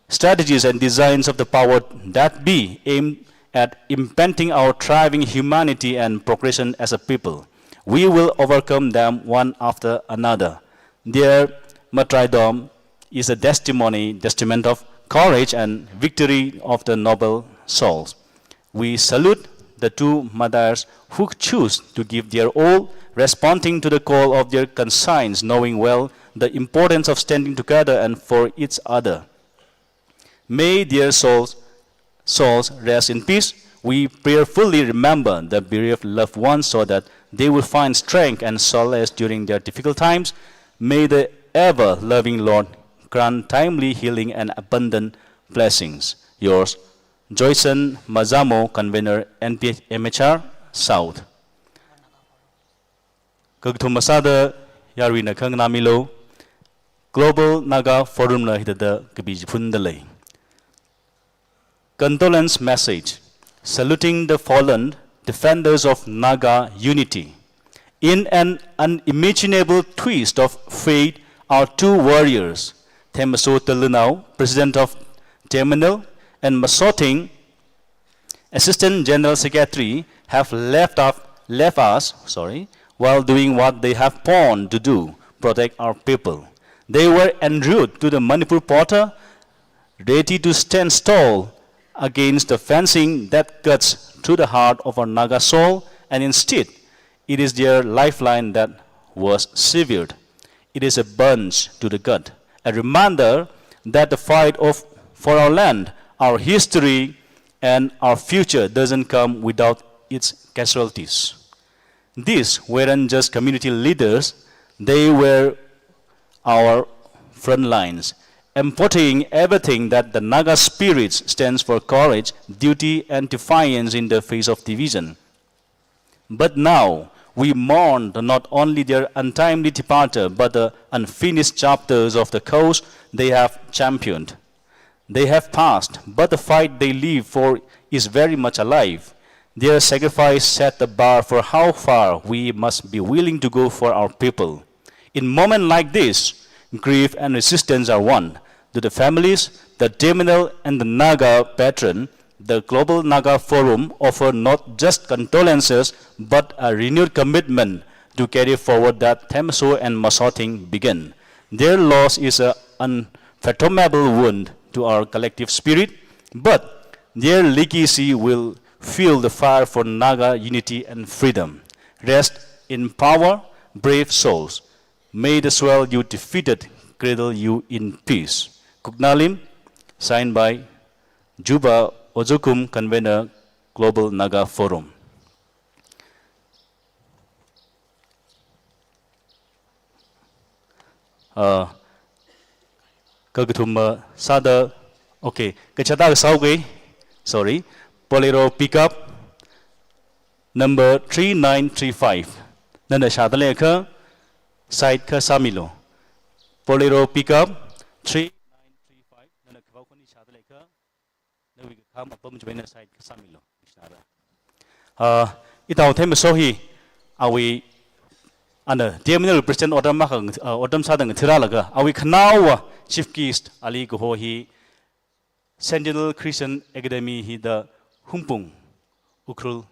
strategies and designs of the power that be aimed at impeding our thriving humanity and progression as a people. We will overcome them one after another. Their martyrdom is a testimony, testament of courage and victory of the noble souls. We salute the two martyrs who choose to give their all, responding to the call of their conscience, knowing well the importance of standing together and for each other. May their souls, souls rest in peace. We prayerfully remember the bereaved loved ones so that they will find strength and solace during their difficult times. May the ever-loving Lord grant timely healing and abundant blessings. Yours, Joyson Mazamo, Convener, N P H M H R, South. Kakathuma sāda yaruina khanganāmilu. Global Naga Forum na hithāda kapi chiphunda lei. Condolence message, saluting the fallen defenders of Naga unity. In an unimaginable twist of fate, our two warriors, Themmaso Tillunao, President of Teminal, and Masothing, Assistant General Secretary, have left, up, left us, sorry, while doing what they have born to do, protect our people. They were en route to the Manipur border, ready to stand tall against the fencing that cuts through the heart of our Naga soul, and instead, it is their lifeline that was severed. It is a punch to the gut, a reminder that the fight of, for our land, our history, and our future doesn't come without its casualties. These weren't just community leaders, they were our front lines, embodying everything that the Naga spirit stands for: courage, duty, and defiance in the face of division. But now, we mourn not only their untimely departure, but the unfinished chapters of the cause they have championed. They have passed, but the fight they live for is very much alive. Their sacrifice set the bar for how far we must be willing to go for our people. In moments like this, grief and resistance are one. To the families, the Teminal and the Naga veteran, the Global Naga Forum offer not just condolences, but a renewed commitment to carry forward that Themmaso and Masothing began. Their loss is an unfathomable wound to our collective spirit, but their legacy will fuel the fire for Naga unity and freedom. Rest in power, brave souls. May the swell you defeated cradle you in peace. Kuknalim, signed by Juba Ojokum, Convener, Global Naga Forum. Uh, kakathuma sāda, okay, kachāta kasāuke, sorry, Bolero pickup number three nine three five. Nana shāda leikha, side kha sāmilu. Bolero pickup three nine three five. Nana khavao khani shāda leikha, nawui kakham apam chiwui eina side kha sāmilu. Mishnara. Ah, itao Themmaso hi, awui, ana, Teminal represent otam makha, ah, otam sāda ngathālaga, awui khanaowa chief guest ali kaho hi, Sentinel Christian Academy hida Hungpung, Ukhrul,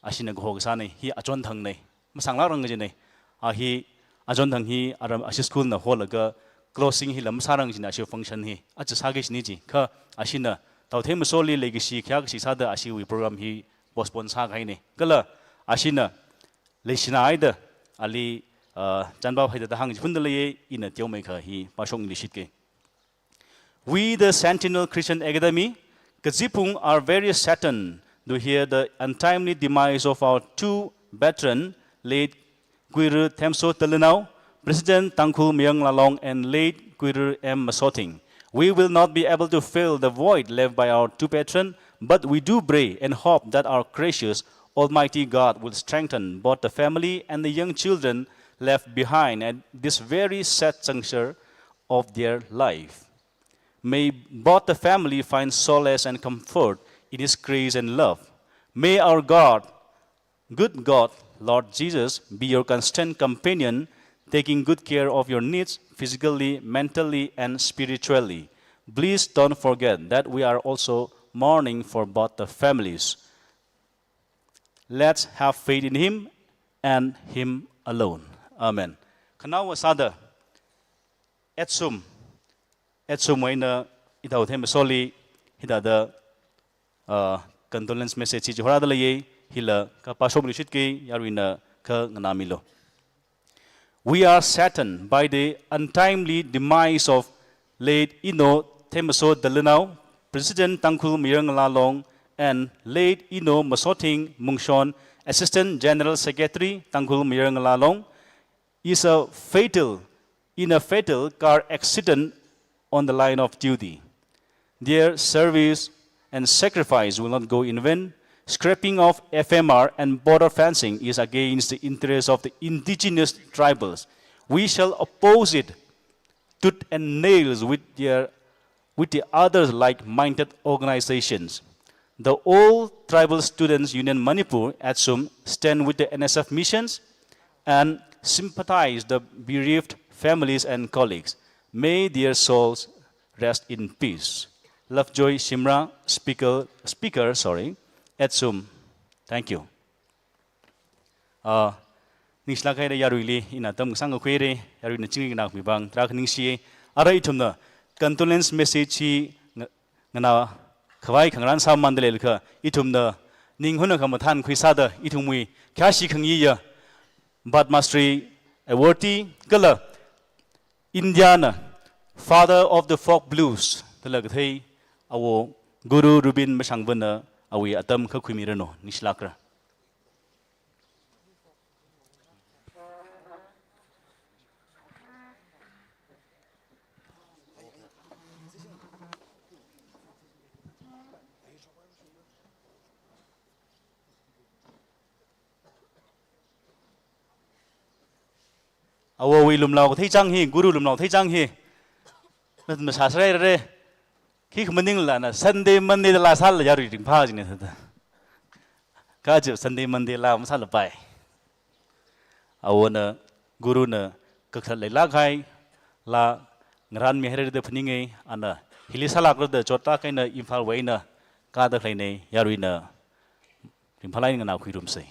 ashina kaho kasāna, hi achonthangna, masānglākrang kajina. A hi achonthang hi aram ashi school na holaga closing hila masārang kajina, ashi function hi aja sāki kajina chi. Kha ashina Taothei Masoli leikashi khayākashi sāda ashiwui program hi postpone sākahaina. Kala ashina leishinahaida ali, ah, chānpao haida da hāngchihunda leiya, ina teomeikha hi pāshokmiluishitki. We, the Sentinel Christian Academy, Kazipung, are very saddened to hear the untimely demise of our two veteran, late Kuiru Themso Talinao, President Tangkhul Mayar Ngalā Long, and late Kuiru M Masothing. We will not be able to fill the void left by our two veterans, but we do pray and hope that our gracious Almighty God will strengthen both the family and the young children left behind at this very sad juncture of their life. May both the family find solace and comfort in His grace and love. May our God, good God, Lord Jesus, be your constant companion, taking good care of your needs physically, mentally, and spiritually. Please don't forget that we are also mourning for both the families. Let's have faith in Him and Him alone. Amen. Khanaowa sāda, Etsum, Etsum eina i Taothei Masoli hithāda, ah, condolence message chi chihorāda leiya, hila kha pāshokmiluishitki, yaruina kha nganāmilu. We are saddened by the untimely demise of late Ino Themaso Dalinao, President Tangkhul Mayar Ngalā Long, and late Ino Masothing Mungshon, Assistant General Secretary, Tangkhul Mayar Ngalā Long, is a fatal, in a fatal car accident on the line of duty. Their service and sacrifice will not go in vain. Scrapping of F M R and border fencing is against the interests of the indigenous tribals. We shall oppose it tooth and nails with their, with the other like-minded organizations. The All Tribal Students Union Manipur, ATSUM, stand with the N S F missions and sympathize the bereaved families and colleagues. May their souls rest in peace. Lovejoy Shimrah, speaker, speaker, sorry, ATSUM. Thank you. Ah, ningshilāk haira yaruili, ina atam kasāng kakhuira, yaruina chingri nganāmi vang tarākha ningshi. Ara ithumna condolence message chi nga-, nganākhavai khangarān sāmamānda leilakha, ithumna ning huna khamathān khuisāda, ithumwui khayāshi khangayiya Padma Shri awardee kala India na Father of the Folk Blues dala kathei awo Guru Rubin Mashangvana awui atam kha khuimiranu, ningshilākra. Awowui lumlao kathei chang hi, Guru lumlao kathei chang hi. Mas-, masāsārai rare. Khikha maningla na Sunday, Monday da laa sālala yarui ringphā jina thāda. Kha chi Sunday, Monday laa masālapai. Awona Guru na kakhalat leilāk kahai laa ngarānmihaira da phaninga, ana hili sālākra da chotlāk eina Imphalwui eina kāda khaleina, yaruina ringphālāk eina nganākhuirumsa.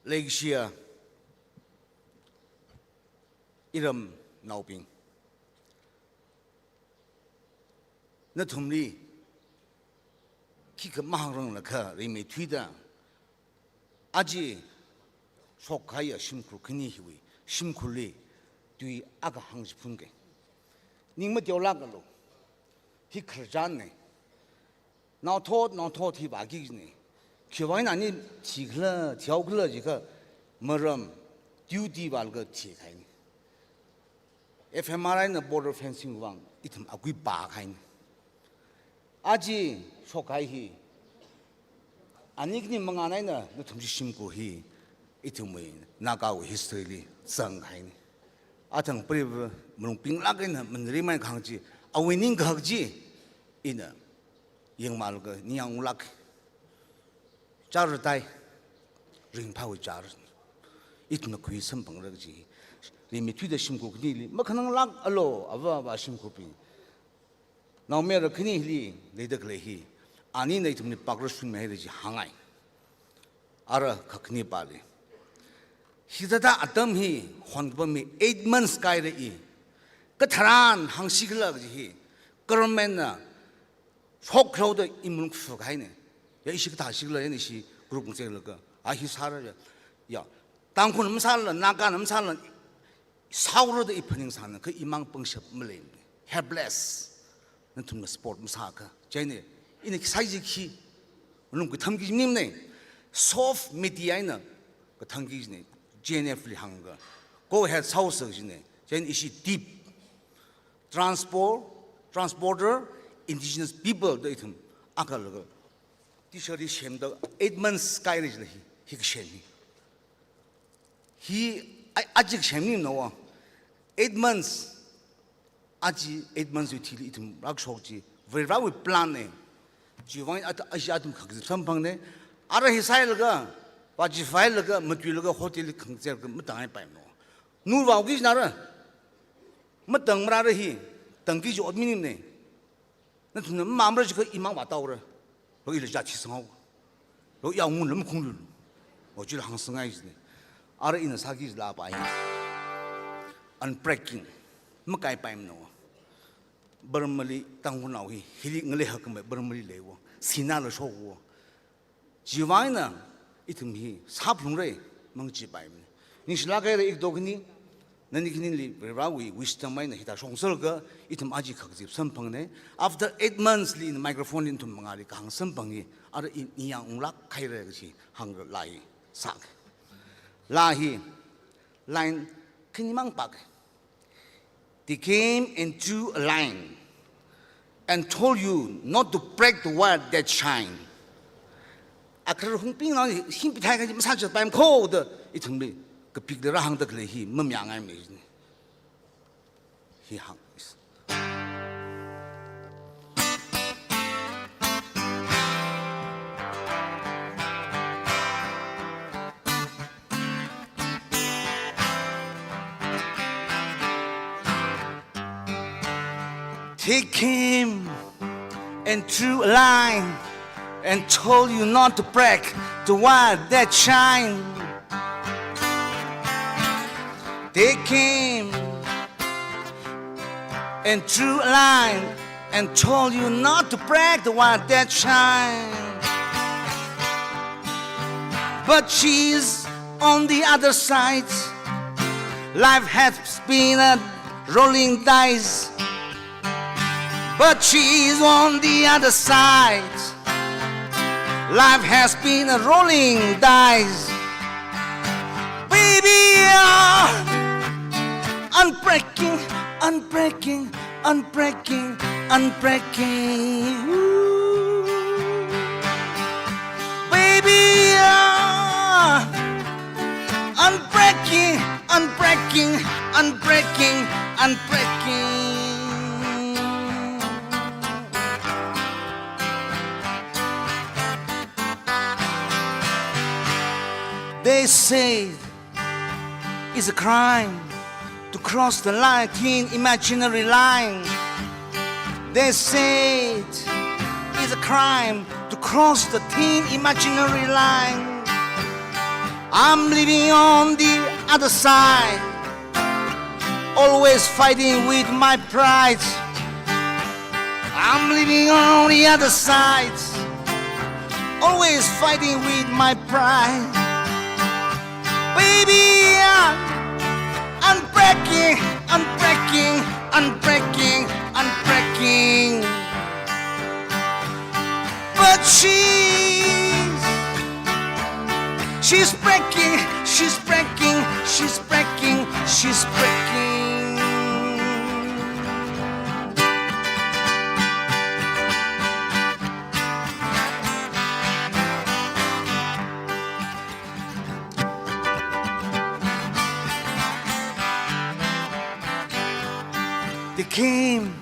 Leikashiya iramnaobing, nathumli khikha mahāngranglakha rimeithuida, aja shokkahaiya shimkhur khani hiwui shimkhurli tui akha hāngchiphunga. Ning mateolākalu. Hi khararchanna. Naothot, naothot hi vāki kajina. Khiwuivang eina ani thikhala, thihaokhala jiakha maram, duty vālaga thikahaina. F M R I na border fencing vang ithum akui pākahaina. Aja shokkahai hi, ani khani mangān eina nathum chi shimkhur hi ithumwui Nagawui history li zangkahaina. Athang preiva malung pinglāk eina manri mai kahāng chi, awui ningkahak chi ina yangmalaga ningyāng unglāk. Chāra tai, ringphāwui chāra. Ithumna khuisamphangra kaji. Rimeithuida shimkhur khanili makhananglākalu, ava avā shimkhurbing. Naomayara khani hili leida khalei hi, anina ithumli pākrāshunmihaira chi hāngngai. Ara kakhanepali, hithāda atam hi honkapam hi eight months kahaira i. Katharan hāngsikhala kaji hi, government na shokhaoda i malung phukahaina. Ya ishi kathāsikhala, ya ishi group ngazekla ka, a hi sāra ya. Ya, Tangkhulna masāla, Nagana masāla, sāora da i phaningsāna, kha imang pangshap maleimana. Helpless. Nathumna support masāakha. Chieina, ina khi sāi chi khi, malung katham ki maningmana. Soft media eina kathang kajina. G N F li hānga. Go ahead, sāosa kajina. Chieina ishi deep. Transport, transborder, indigenous people da ithum akha laga. T-shirt hi semda eight months kahaira jila hi, hi kasem hi. Hi, a, aja kasem maningmana. Eight months, aja eight months wui thili ithum rākashok chi, Varivarawui plan na. Chiwuivang at-, aja athum khak zip samphangna. Ara hi sāhailaga, vāchi vāhailaga, matuilaga, hotel li khangazerlaga, matangpaimana. Nurvāki jinara. Matangmarāra hi, tangki kaji ot maningmana. Nathumna mamamara jiakha imang vātaora. Lo ila ja chi sangao. Lo ya ngun lam khung lulu. Lo chila hāngsangngai jina. Ara ina sāki jila pa hi. Unbreaking. Makaipaimana. Burma li Tangkhulnao hi, hili ngalei hakmei Burma li leiwo. Sinala shokwo. Chiwuivang eina ithum hi sāphalungra, mangchipaimana. Ningshilāk haira ikato khani, nani khanili Varivarawui wisdom eina hithāda shokngasakha, ithum aja khak zip samphangna. After eight months li ina microphone li nathum mangāli kahāng samphanga, ara i ningyāng unglāk haira kaji hāngra laa hi sāka. Laa hi, line khanimang pāka. They came and drew a line and told you not to break the wire that shine. Akha hungbing na hi, him pithai kaji masāchatpaimana kho da ithumli kapikda rāhāngda khalei hi mamayāngaimana. Hi hāng. They came and drew a line and told you not to break the wire that shine. They came and drew a line and told you not to break the wire that shine. But she's on the other side. Life has been a rolling dice. But she's on the other side. Life has been a rolling dice. Baby, ah, unbreaking, unbreaking, unbreaking, unbreaking. Ooh. Baby, ah, unbreaking, unbreaking, unbreaking, unbreaking. They say it's a crime to cross the line, thin imaginary line. They say it's a crime to cross the thin imaginary line. I'm living on the other side, always fighting with my pride. I'm living on the other side, always fighting with my pride. Baby, I'm, I'm breaking, I'm breaking, I'm breaking, I'm breaking. But she's, she's breaking, she's breaking, she's breaking, she's breaking. They came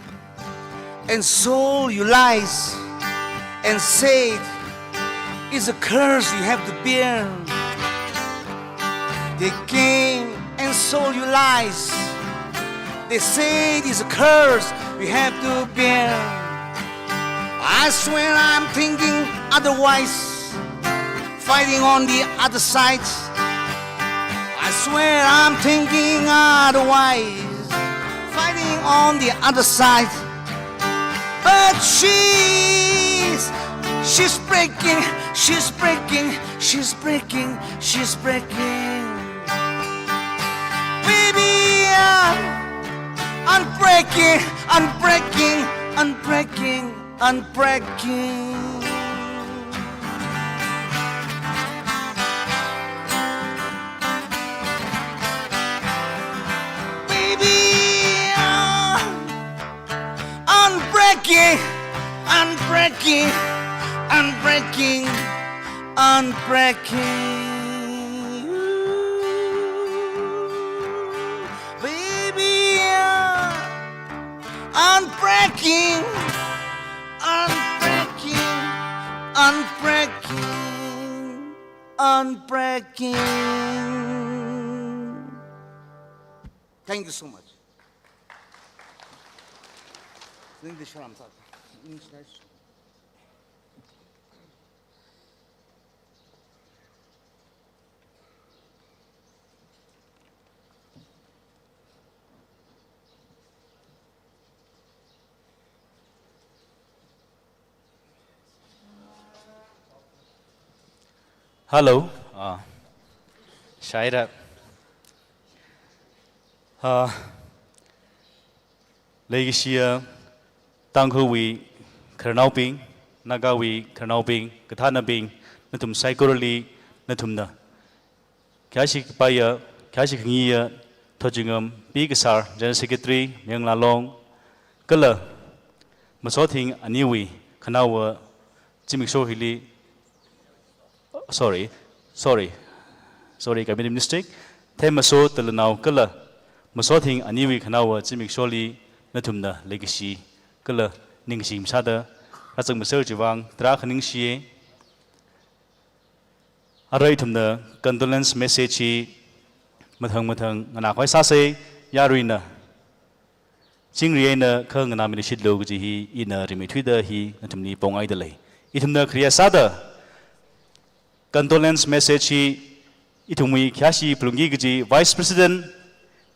and sold you lies and said it's a curse you have to bear. They came and sold you lies. They said it's a curse you have to bear. I swear I'm thinking otherwise. Fighting on the other side. I swear I'm thinking otherwise. Fighting on the other side. But she's, she's breaking, she's breaking, she's breaking, she's breaking. Baby, I'm, I'm breaking, I'm breaking, I'm breaking, I'm breaking. Baby, I'm, I'm breaking, I'm breaking, I'm breaking, I'm breaking. Baby, I'm breaking, I'm breaking, I'm breaking, I'm breaking. Thank you so much. Hello, uh, Shaira. Uh, Leikashiya Tangkhulwui khararnaobing, Nagawui khararnaobing, kathānabing, nathum saikorali, nathumna khayāshi kapaiya, khayāshi khangayiya, Thotchingam P Kasar, General Secretary, Mayangla Long, kala Masothing aniwui khanaowa zimiksho hili, sorry, sorry, sorry, community mistake. Themmaso Talanao kala Masothing aniwui khanaowa zimiksholi nathumna leikashi kala ningshi masāda rāzang maser chiwui vang tarākha ningshiya. Arui ithumna condolence message hi mathang mathang nganākhui sāsa, yaruina chingri eina kha nganāmida shitlu kaji hi ina rimeithuida hi nathumli pongaida lei. Ithumna khriya sāda condolence message hi ithumwui khayāshi phalungki kaji Vice President,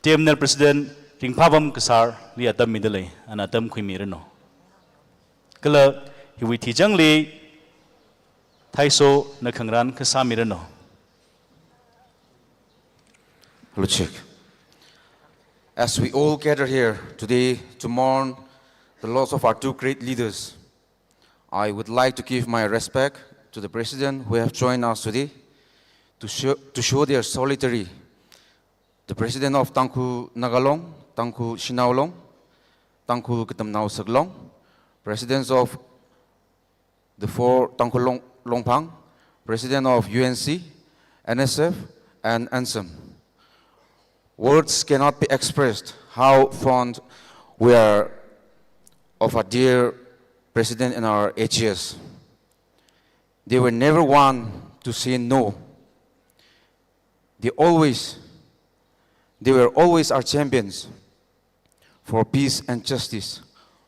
Terminal President, Ringphapam Kasarli atam mida lei, ana atam khuimiranu. Kala hiwui thijangli Thaiso na khangarān kasā miranu. Hello, check. As we all gather here today to mourn the loss of our two great leaders, I would like to give my respect to the President who have joined us today to show, to show their solidarity. The President of Tangkhul Naga Long, Tangkhul Shanao Long, Tangkhul Katamnao Saklong, Presidents of the four Tangkhul Long, Longphang, President of U N C, N S F, and ANSAM. Words cannot be expressed how fond we are of our dear President and our A G S. They were never one to say no. They always, they were always our champions for peace and justice,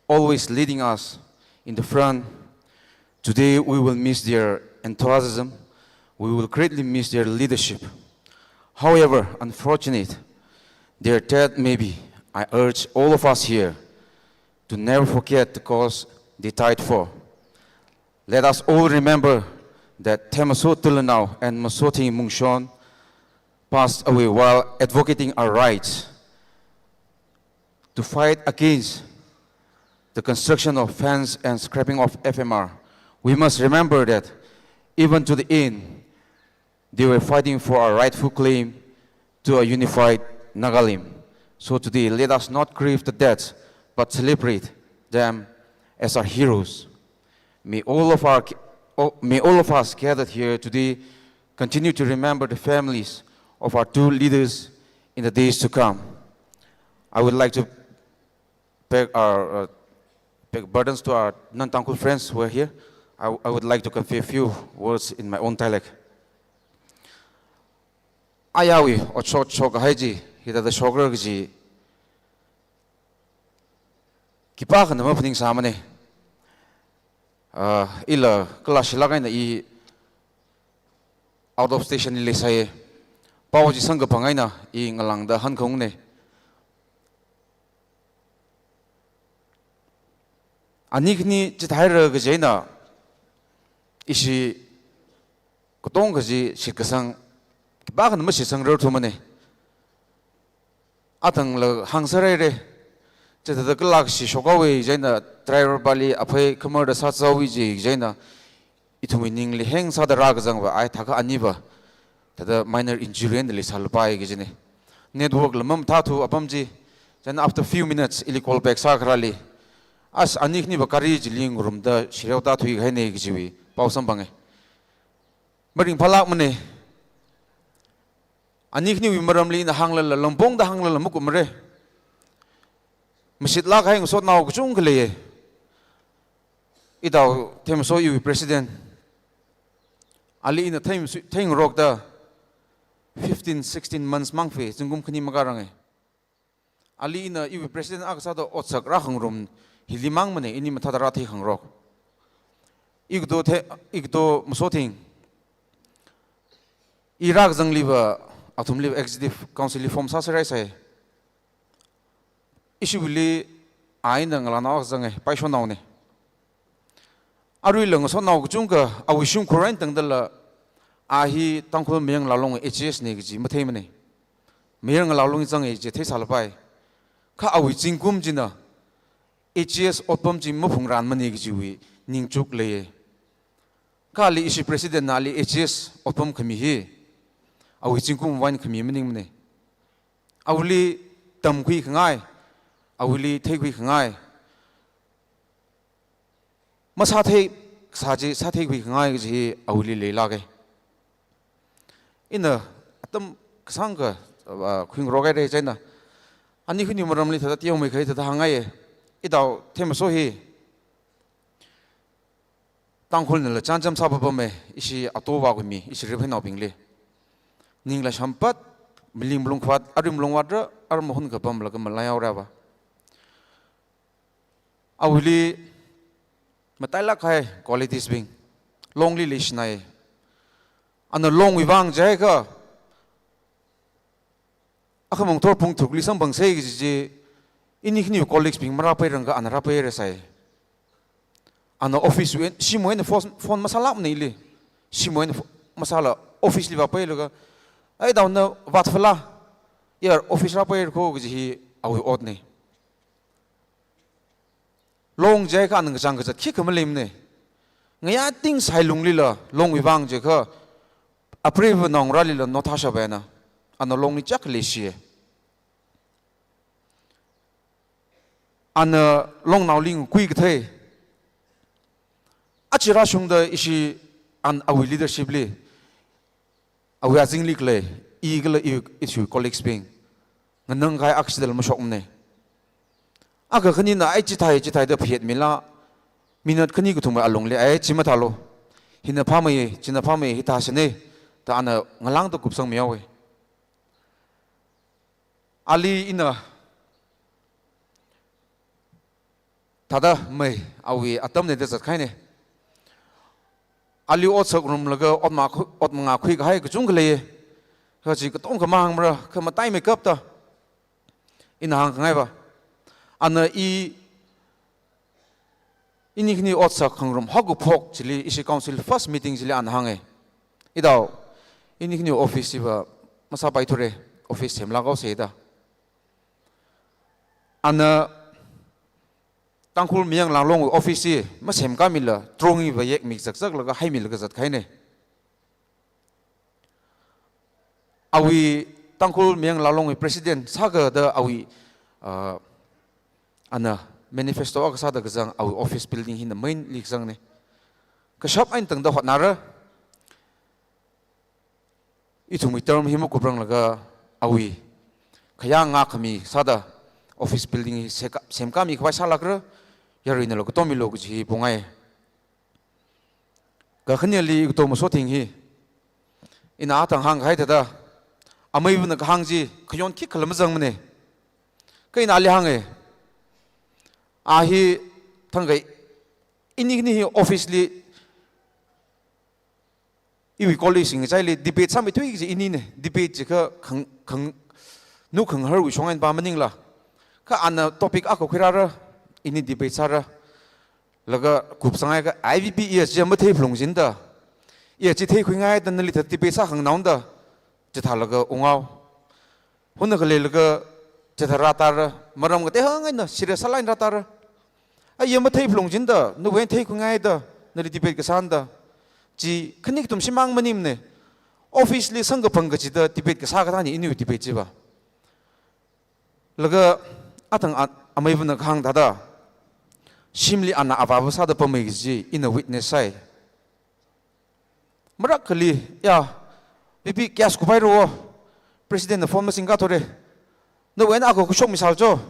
always leading us in the front. Today, we will miss their enthusiasm. We will greatly miss their leadership. However unfortunate their death may be, I urge all of us here to never forget the cause they died for. Let us all remember that Themmaso Talanao and Masothing Mungshon passed away while advocating our rights to fight against the construction of fence and scrapping of F M R. We must remember that even to the end, they were fighting for our rightful claim to a unified Nagalim. So today, let us not grieve the dead, but celebrate them as our heroes. May all of our, oh, may all of us gathered here today continue to remember the families of our two leaders in the days to come. I would like to pack our, uh, pack burdens to our non-Tangkhul friends who are here. I, I would like to convey a few words in my own dialect. Ayāwui otshot shokhai chi, hithāda shokra kaji, khipākhana maphaningsāmane. Ah, ila kala shilak eina i out of station li leisai. Pao chi sangkaphang eina i ngalāngda hankhaungne. Ani khani chithaira kaji eina ishi katonga chi shitkasang, khipākhana mashitsangrarthumane. Athangla hāngsāhaire. Chithāda kala kashi shokhaowe kaji eina driver pāli aphei khamarda sāzāhaowe kaji eina ithumwui ningli heng sāda rākazangva ai thākha aniva thāda minor injury eina leisālapai kajine. Network la mamathāthu apam chi. Then after few minutes ili call back sākharāli, as ani khaniva gari chili ngarumda shireoda thuikahaine kajiwui pao samphange. Maringphālākmane. Ani khaniwui maramli ina hānglala, lampongda hānglala makumre. Mashitlāk kahai ngasotnao kachungkha leiye. Itao Themso iwui president. Ali ina thei, theingarokda fifteen, sixteen months mang fe, zingkum khani makārange. Ali ina iwui president akha sāda otsak rākhangarum hili mangmane, ini mathāda rātheikhangarok. I kato the, i kato masothing. I rākazangliva, athumliva executive council li form sāsāraisai. Ishiwuili a ina ngalānao akha zange, paishonaone. Aruila ngasotnao kachungkha awui shimkhur eina tangdala, a hi Tangkhul mayar ngalālung H S ne kaji matheimane. Mayar ngalālung zange chi theisālapai. Kha awui zingkum china H S otpam chi maphungranmane kajiwui ningchuk leiye. Kha ali ishi president na ali H S otpam khami hi awui zingkumwui eina khami maningmane. Awuili tamkhuikhangai, awuili theikhuikhangai, masāthei sā chi sātheikhuikhangai kaji hi awuili leilāke. Ina atam kasāngkha, ah, khuingarokaire chieina. Ani khaniwui maramli thāda teomeikha thāda hāngngaiye. Itao Themso hi Tangkhulnala chānjam sāpapame, ishi ato vākhui mi, ishi riphinaobingli. Ningla shampat, maling malungkhavāt, arui malungvātra, arui mahun kapamlaga maleihaorava. Awuili matailāk kahai qualities bing, longli leishinai. Ana longwui vang jiakha, akhamang thor pung tharukli samphangsei kaji chi, ini khaniwui colleagues bing marāpairangkha ana rāpairasai. Ana office wui, shimwui eina phone, phone masālākmane ili. Shimwui eina pho-, masāla office li vāpailaga, "Ai, itaona vātphala, yar office rāpaira kho," kaji hi awui otne. Long jiakha ana ngachang kazat khikha maleimane. Ngayā ting sai lunglila longwui vang jiakha, apreiva naongarālila nothāshaphaina. Ana longli chak leishiye. Ana longnaoli ngakhui kathei. Achi rāshungda ishi an awui leadership li, awui azingli khalei, i kala i, ishi colleagues bing nganangkahai akshidala mashokmane. Akha khanina ai chithai, chithai da phet mila, minute khani kathumwui alungli, "Ai, chi mathālu. Hina phāmeiye, china phāmeiye, hithāsane," da ana ngalāngda kupsangmihaowe. Ali ina thāda mei, awui atamne da zatkahaine. Ali otsak ngarumlaga ot ma khu-, ot mangā khuikahai kachungkha leiye. Kha chi katonga mahāngmara, kha mataimeikapta ina hāngkhangaiva, ana i, ini khani otsak khangarum haokaphok chili, ishi council first meeting chili ana hānge. Itao, ini khani office chiva masāpaithure, office semlāk haosa da. Ana Tangkhul Mayang Langlongwui office chi masemkāmila, trongiva yekmi zakzaklaga haimilaga zatkahaina. Awui Tangkhul Mayang Langlongwui president sākada awui, ah, ana manifesto akha sāda kazang awui office building hina mainly kazangna. Kashap eina tangda hotnara. Ithumwui term hi makupranglaga awui khayang ngakhami sāda office building hi seka-, semkāmi khavai sālākra, yaruinala katomilo kaji hi pongai. Kakhaneli ikato Masothing hi ina athang hāngkahai thāda, ameivana kahāng chi khayon khikhala mazangmana. Kha ina ali hānga. A hi thangkha ini khani hi office li iwui colleague sing chaili debate sāmeithui kaji inina, debate chi kha khang, khang, nu khangharwui shong eina pa maningla. Kha ana topic akha khuirāra, ini debate sāra. Laga kupsanghaiakha I V P iya chi matheiphalungchinda, iya chi theikhuingaida nali thāda debate sākhangnaoda, chithālaga ungao. Huna khaleilaga chithāra tāra, maram katei hāngngaina, serious sālaga rātāra. Ai, iya matheiphalungchinda, nawui eina theikhuingaida, nali debate kasānda. Chi khani kathum shimāng maningmana. Office li samkaphang kachida debate kasā kathāna iniwui debate chiva. Laga athang a-, ameivana kahāng thāda, shimli ana avāva sāda pammi kaji ina witness sāi. Marākhali, ya, V P case kupaira wo, president na phone masingkāthura. Nawui eina akha khuishokmisālu cho.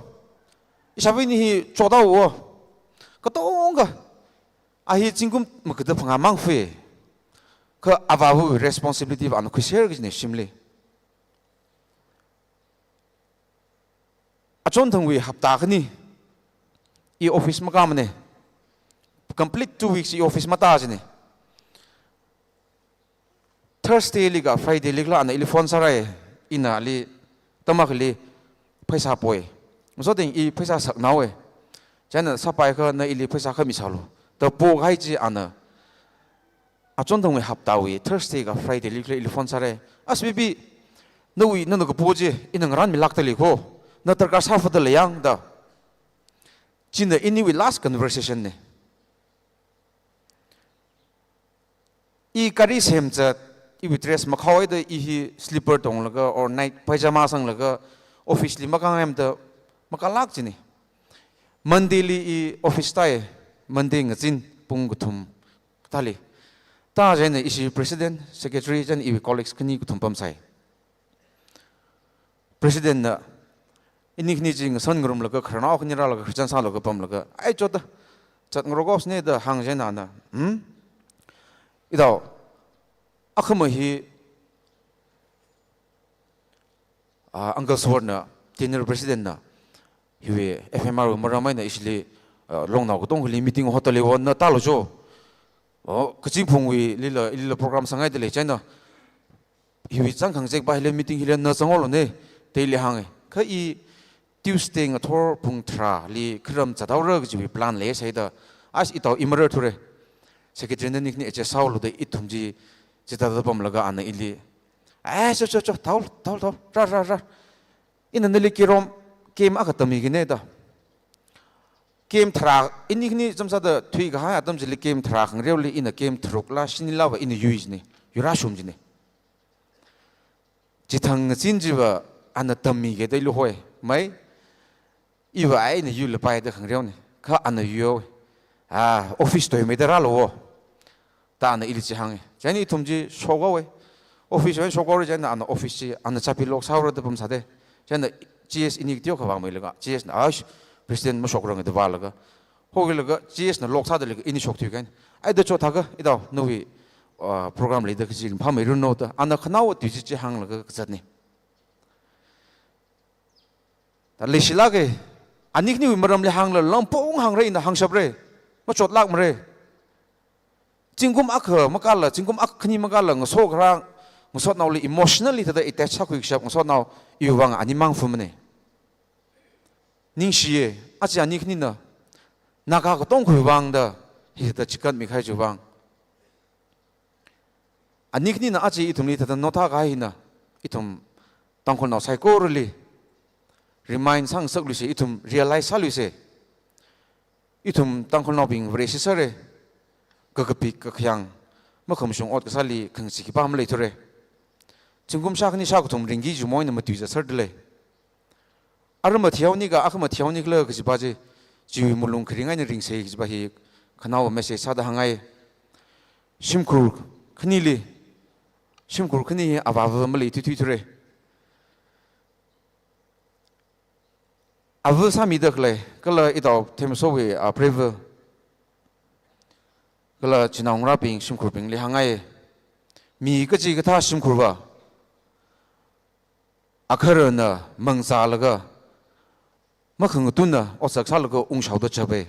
Ishāvā ini hi chothaowa. Katonga, a hi zingkum maga da phangā mang fui. Kha avāvawui responsibility va ana khuiser kajina shimli. Achonthangwui hapta khani i office makāmana. Complete two weeks i office matāchina. Thursday li ka Friday li kala ana ili phone sārai, ina ali tamakhali pheisā poi. Masothing, i pheisā saknaowa. Chieina sāpaiakha na ili pheisā khami sālu da pokahai chi ana achonthangwui haptawui Thursday ka Friday li kala ili phone sārai. As V P, nawui, nana kapo chi ina ngarānmilākda lei ko. Na darkar sāfada lei yangda. China iniwui last conversation na. I gari semzat, iwui dress makhaohaida i hi slipper tonglaga or night pyjama sanglaga office li makāngaimada makālāk china. Monday li i office tāi, Monday ngazin pung kathum kathāli. Tāchieina ishi president, secretary chieina iwui colleagues khani kathum pamsai. President na, ini khani chi ngasan ngarumlaga khararnao khani rālaga khararchan sālaga pamlaga, ai chotda, zatngarok haosana da hāngchieina ana, hmm? Itao, akhama hi, ah, Uncle Sword na, tenure president na, hiwui F M R wui maram eina ishili, ah, longnao katongali meeting hotel li vāna tālu cho. Oh, Kazingphungwui lila, ilila program sāngaida lei chieina, hiwui zangkhangzek pa hila meeting hila na zanghaoluna, da ili hānga. Kha i Tuesday ngathor pung tharāli kharam zathaora kajiwui plan leisai da. As itao i mararthure. Secretary na ini khani adjust sāhaolu da ithum chi, chithāda pamlaga ana ili. Ai, cho, cho, cho, thao, thao, thao, rā, rā, rā. Ina nali kirom, game akha tammigana da. Game tharā, ini khani chamsāda thuikahai atam chili game tharā khangareoli ina game tharukla, shinilava ina yuichina, yuirāshumchina. Chithang ngazin chiva ana tammiga da ilu hoi, mai, iva ai ina yuilapai da khangareona, kha ana yuihaowa. Ah, office toimeida rālu wo. Da ana ili chi hānga. Chieina ithum chi shokhaowa. Office wui eina shokhaora chieina ana office chi, ana chabi lock sāhaora da pamsāda. Chieina G S ini kateo khavāmeilaga, G S na, "Aish, president mashokrang," da vālaga. Hoklaga G S na lock sāda leilaga ini shokthui kahaina. Ai da chothaga, itao, nawui, ah, program leida kaji phāmeiranu da. Ana khanaowa tui chi chi hānglaga kazatna. Da leishilāka, ani khaniwui maramli hāngla lampong hāngra, ina hāngshapra, machotlākmara. Zingkum akha makāla, zingkum akha khani makāla, ngaso kharā, ngasotnaoli emotionally thāda attach sākhui kashap ngasotnao, iwui vang ani mangfumana. Ningshiya, aja ani khanina, Naga katongawui vang da, hithāda chikatmi kahai chiwui vang. Ani khanina aja ithumli thāda notha kahai hina, ithum Tangkhulnao saikorali remind sāngasakluise, ithum realize sāluise. Ithum Tangkhulnaobing Vare shisare, kakapik kakhayang, makhamashung ot kasāli khangachee khipā maleithura. Zingkum shākhani shākathum ringki kaji moina matuizatserdalei. Ara mathihaoni ka, akha mathihaoni khala kajipa chi, chiwui malung kharing eina ringsa kajipa hi khanaowa message sāda hāngngai. Shimkhur khanili, shimkhur khani hi avāva maleithuithuithura. Ava sāmida khalei, kala itao Themmasowui, a, preiva, kala chinaongarābing shimkhurbingli hāngngai. Mi kachikathā shimkhurva, agahara na mangzālaga, makhangatuna otsak sālaga ungshaoda chapa.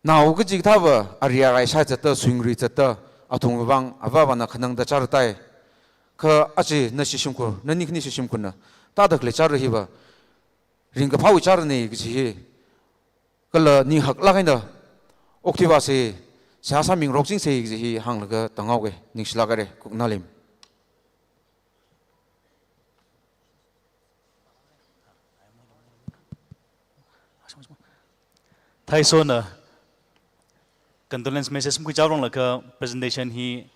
Nao kachikathāva ari arai shaizatta, suingrui zatta, athumwui vang avāvana khanangda charatai. Kha aja nashi shimkhur, nani khanishi shimkhurna tāda khalei chara hiva ringkaphāwui charana kaji hi, kala ninghaklāk eina okthuivāsa, seihā sāmingarokchingsa kaji hi hānglaga tānghaoga, ningshilāk haira, Kuknalim. Thaisona condolence message makhuichaoranglaga presentation hi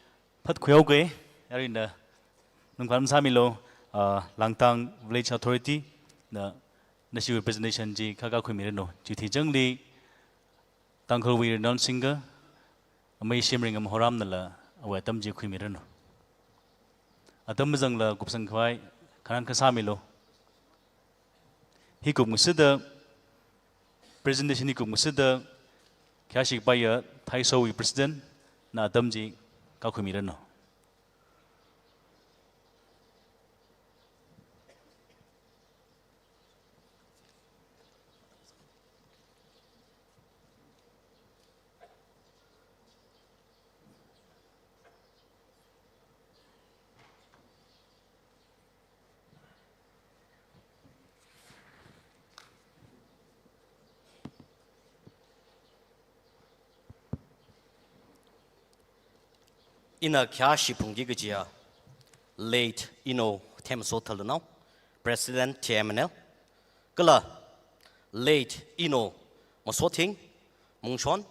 phatkhuihaoga, yarina nungkhan sāmilu, ah, Langtang Village Authority na, nashiwui presentation chi khakha khuimiranu. Chithei changli Tangkhulwui renowned singer, amei Shimringam Horamnala awui atam chi khuimiranu. Atam mazangla kupsang khavai khanang kasāmilu. Hi kupngasakda, presentation hi kupngasakda, khayāshi kapaiya Thaisowui president na atam chi kakhuimiranu. Ina khayāshi phungki kajiya late Ino Themmaso Thalunao, President T M N L, kala late Ino Masothing Mungshon,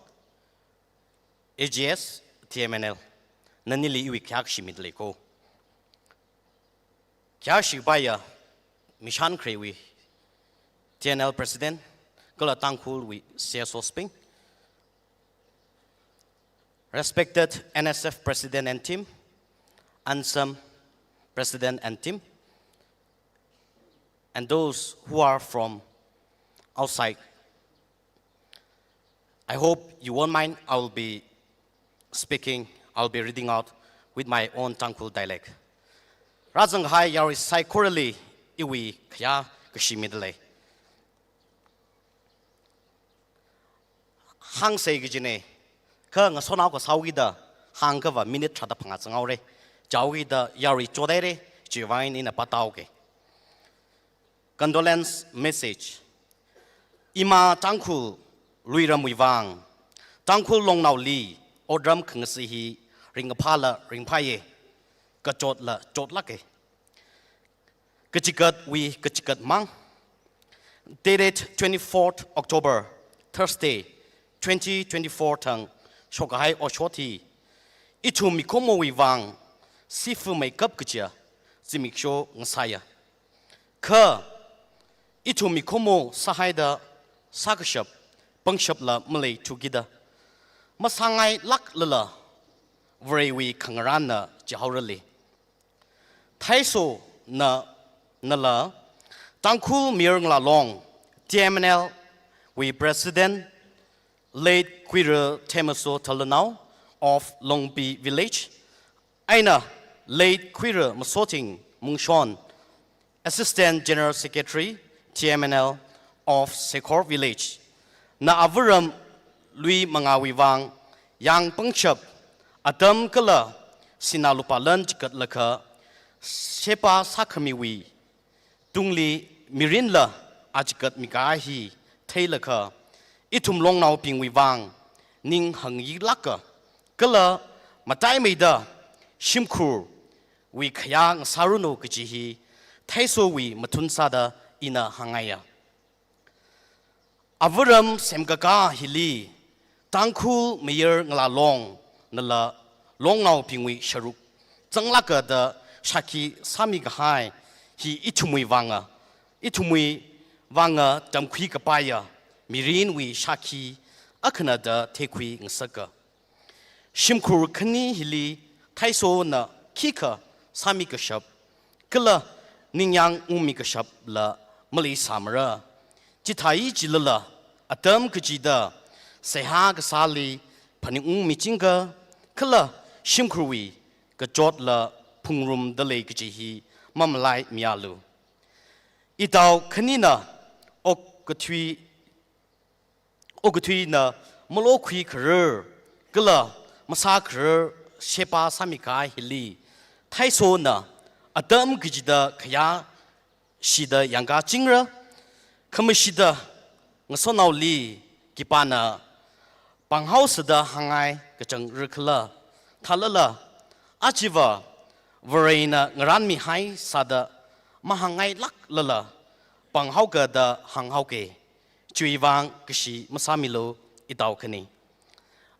A G S T M N L, nanili iwui khayākashi midalei ko. Khayāshi kapaiya Mishan Khrewui T N L President, kala Tangkhulwui C S Os bing, respected N S F President and team, ANSAM President and team, and those who are from outside. I hope you won't mind, I will be speaking, I'll be reading out with my own Tangkhul dialect. Rāzanghai yarui saikorali iwui khayākashi midalei. Hāngsa kajina, kha ngasotnao kasā haokida, hāngkhavā minute tharāda phangā zanghaora. Chaokida yarui chothaira, chiwui vang ina pātāhaoga. Condolence message. Ima Tangkhul luiramwui vang, Tangkhul longnaoli otram khangasi hi ringkaphāla ringphāya, kachotla chotlāka. Kachikatwui kachikat mang. Dated twenty-fourth October, Thursday, twenty twenty-four thang shokkahai otshot hi ithum mikumowui vang sifumeikap kachiya zimiksho ngasāya. Kha ithum mikumo sāhaida sākashap pangshapla maleithukida, masāngailāklala Varewui khangarānna chihaorali. Thaisona, nala Tangkhul Mayar Ngalā Long, T M N L wui President, late Khuira Themmaso Thalunao of Longpi Village, eina late Khuira Masothing Mungshon, Assistant General Secretary, T M N L of Sekhor Village, na avaram lui mangāwui vang yāng pangshap, atam kala sinā lupā lan chikatlaga sheba sākhamiwui tungli mirinla achikat mikahai hi theilaga, ithum longnaobingwui vang ning hāngyilāka, kala mataimeida shimkhur wui khayā ngasāranu kaji hi Thaisowui mathun sāda ina hāngngaiya. Avaram semkakā hili Tangkhul mayar ngalā longnala longnaobingwui sharuk zanglāka da shākhi sāmi kahai hi ithumwui vanga, ithumwui vanga tamkhui kapaiya mirinwui shākhi akhana da theikhui ngasaka. Shimkhur khani hili Thaisona khikha sāmi kashap kala ningyāng ungmi kashapla maleisāmara. Chithāi chilala atam kachida seihā kasāli phaningungmi chingka kala shimkhurwui kachotla phungrumda lei kaji hi mamalaimialu. Itao khanina okkathui okkathuina malokhui kharar kala masā kharar sheba sāmi kahai hili Thaisona atam kachida khayāshida yangkachingra. Khamashida ngasotnaoli khipāna pānghaosa da hāngngai kachangrakhala, thālala ajava Varena ngarānmihai sāda mahāngngailāklala pānghaoka da hānghaoke. Chiwuivang kashi masāmilu itao khani.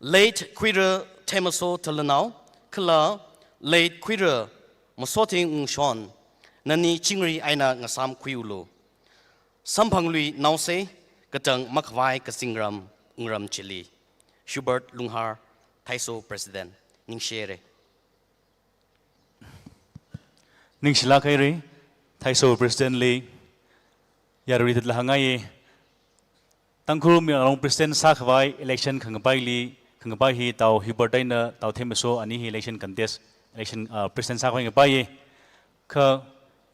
Late Khuira Themmaso Thalanao kala Late Khuira Masothing Wungshon, nani chingri eina ngasāmkhuiulu. Samphangluinaosa katang makhavai kazingram wungram chili. Hubert Lunghar, Thaiso President, ningshire. Ningshilāk haire, Thaiso President li yarui tatla hāngngaiye. Tangkhul Mayar Ngalā Long President sākhavai election khangapaili, khangapai hi Tao Hubert eina Tao Themmaso ani hi election contest, election, ah, President sākhavai ngapaiye. Kha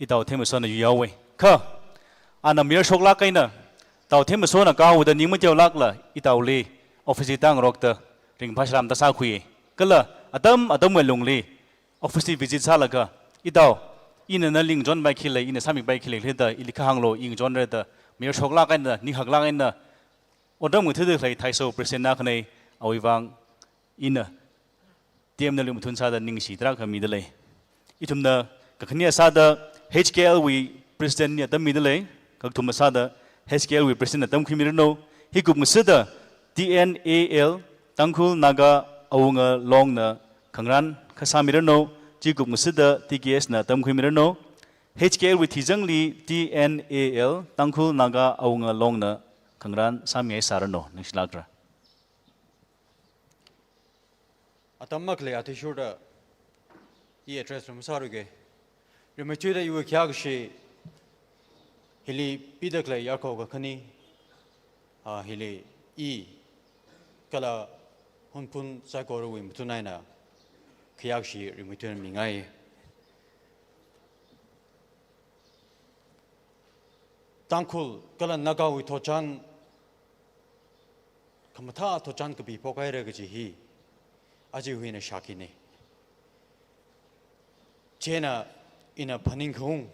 itao Themmasona yuihaowe. Kha ana mayar shoklāk eina Tao Themmasona kaoda ning mateolākla itaoli office li tāngarokta ringphā salam ta sākhuiye. Kala atam atamwui lungli office li visit sālaga, itao, ina nali ngachonpai khi lei, ina sāmipai khi lei, leda ili kha hānglu, i ngachonra da, mayar shoklāk eina, ninghaklāk eina otram ngathada khalei Thaiso President na khanei, awui vang ina T M nali mathun sāda ningshi tarākha mida lei. Ithumna kakhane sāda H K L wui President li atam mida lei, kakathuma sāda H K L wui President atam khuimiranu, hikup ngasāda T N A L, Tangkhul Naga Awunga Longna khangarān kasāmiranu, chikup ngasāda T K S na atam khuimiranu, H K L wui thizangli T N A L, Tangkhul Naga Awunga Longna khangarān sāmihai sāranu, ningshilākra. Atam makhalei athishurda i address rum sāruke. Rimeithuida iwui khayākashi hili pida khalei yarkhao kakhane, ah, hili i kala Hunphun saikorawui mathun eina khayākashi rimeithuida mingai. Tangkhul kala Nagawui thotchan khamathā thotchan kapi phokhaira kaji hi aja hui eina shākhine. Chieina ina phaningkhaung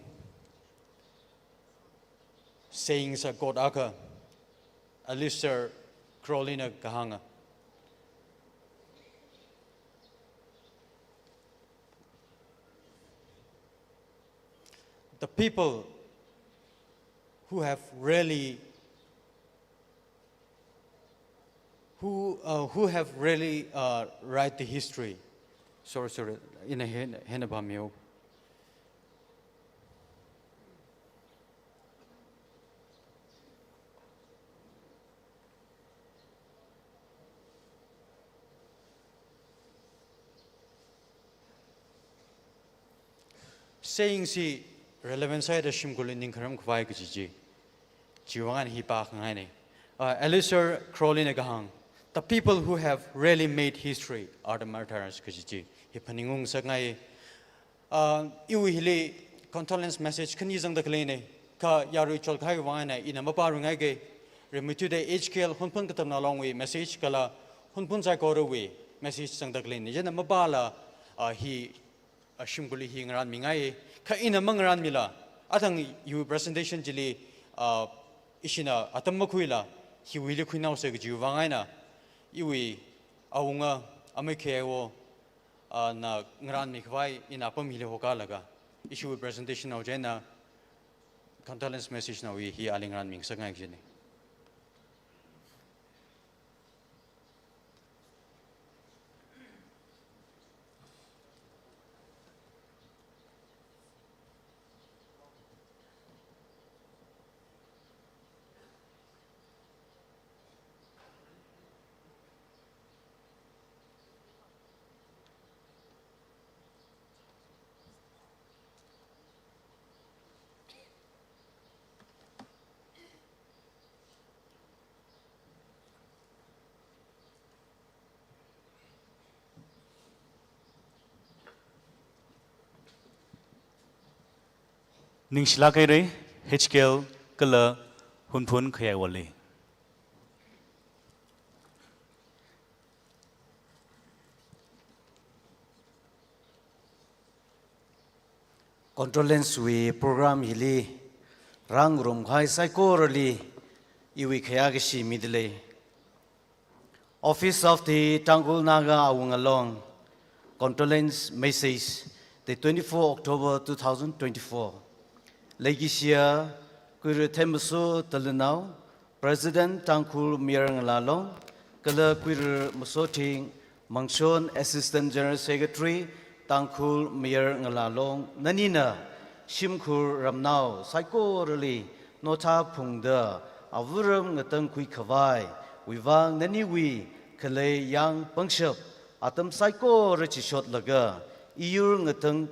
saying sa quote akha Aleister Crowley na kahānga. The people who have really, who, uh, who have really, uh, write the history. Sorry, sorry, ina hena, hena pāmiu. Saying si relevant sāda shimkhurli ningkharam khavai kaji chi. Chiwui vang eina hi pākhangaine. Uh, Aleister Crowley na kahāng, "The people who have really made history are the martyrs," kaji chi hi phaningung ngasakngai. Uh, iwui hili condolence message khani zangda khaleine. Kha yarui chol kahai vang eina ina mapāruingaike. Rimeithuida H K L Hunphun Katamnao Longwui message kala Hunphun saikorawui message zangda khaleine. Chieina mapāla, uh, hi, uh, shimkhurli hi ngarānmingai. Kha ina mangarānmila, athang iwui presentation chili, uh, ishina atam makhuila, hiwuili khuinaosa kajiwui vang eina, iwui awunga, amei khayaiwo, ana ngarānmi khavai ina apam hili hokalaga, ishiwui presentation nao chieina condolence message nao hi ali ngarānmi ngasakngai kajina. Ningshilāk haira, H K L kala Hunphun khayaiwali. Condolence wui program hili rāngarumkahai saikorali iwui khayākashi midalei. Office of the Tangkhul Naga Awunga Long, condolence message, the twenty-four October two thousand twenty-four. Leikashiya Kuiru Themmaso Talunao, President Tangkhul Mayar Ngala Long, kala Kuiru Masothing Mangshon, Assistant General Secretary, Tangkhul Mayar Ngala Long, nanina shimkhur ramnao saikorali nothā phungda avāram ngatangkhui khavaiwui vang naniwui khalei yāng pangshap atam saikora chishotlaga iyur ngatang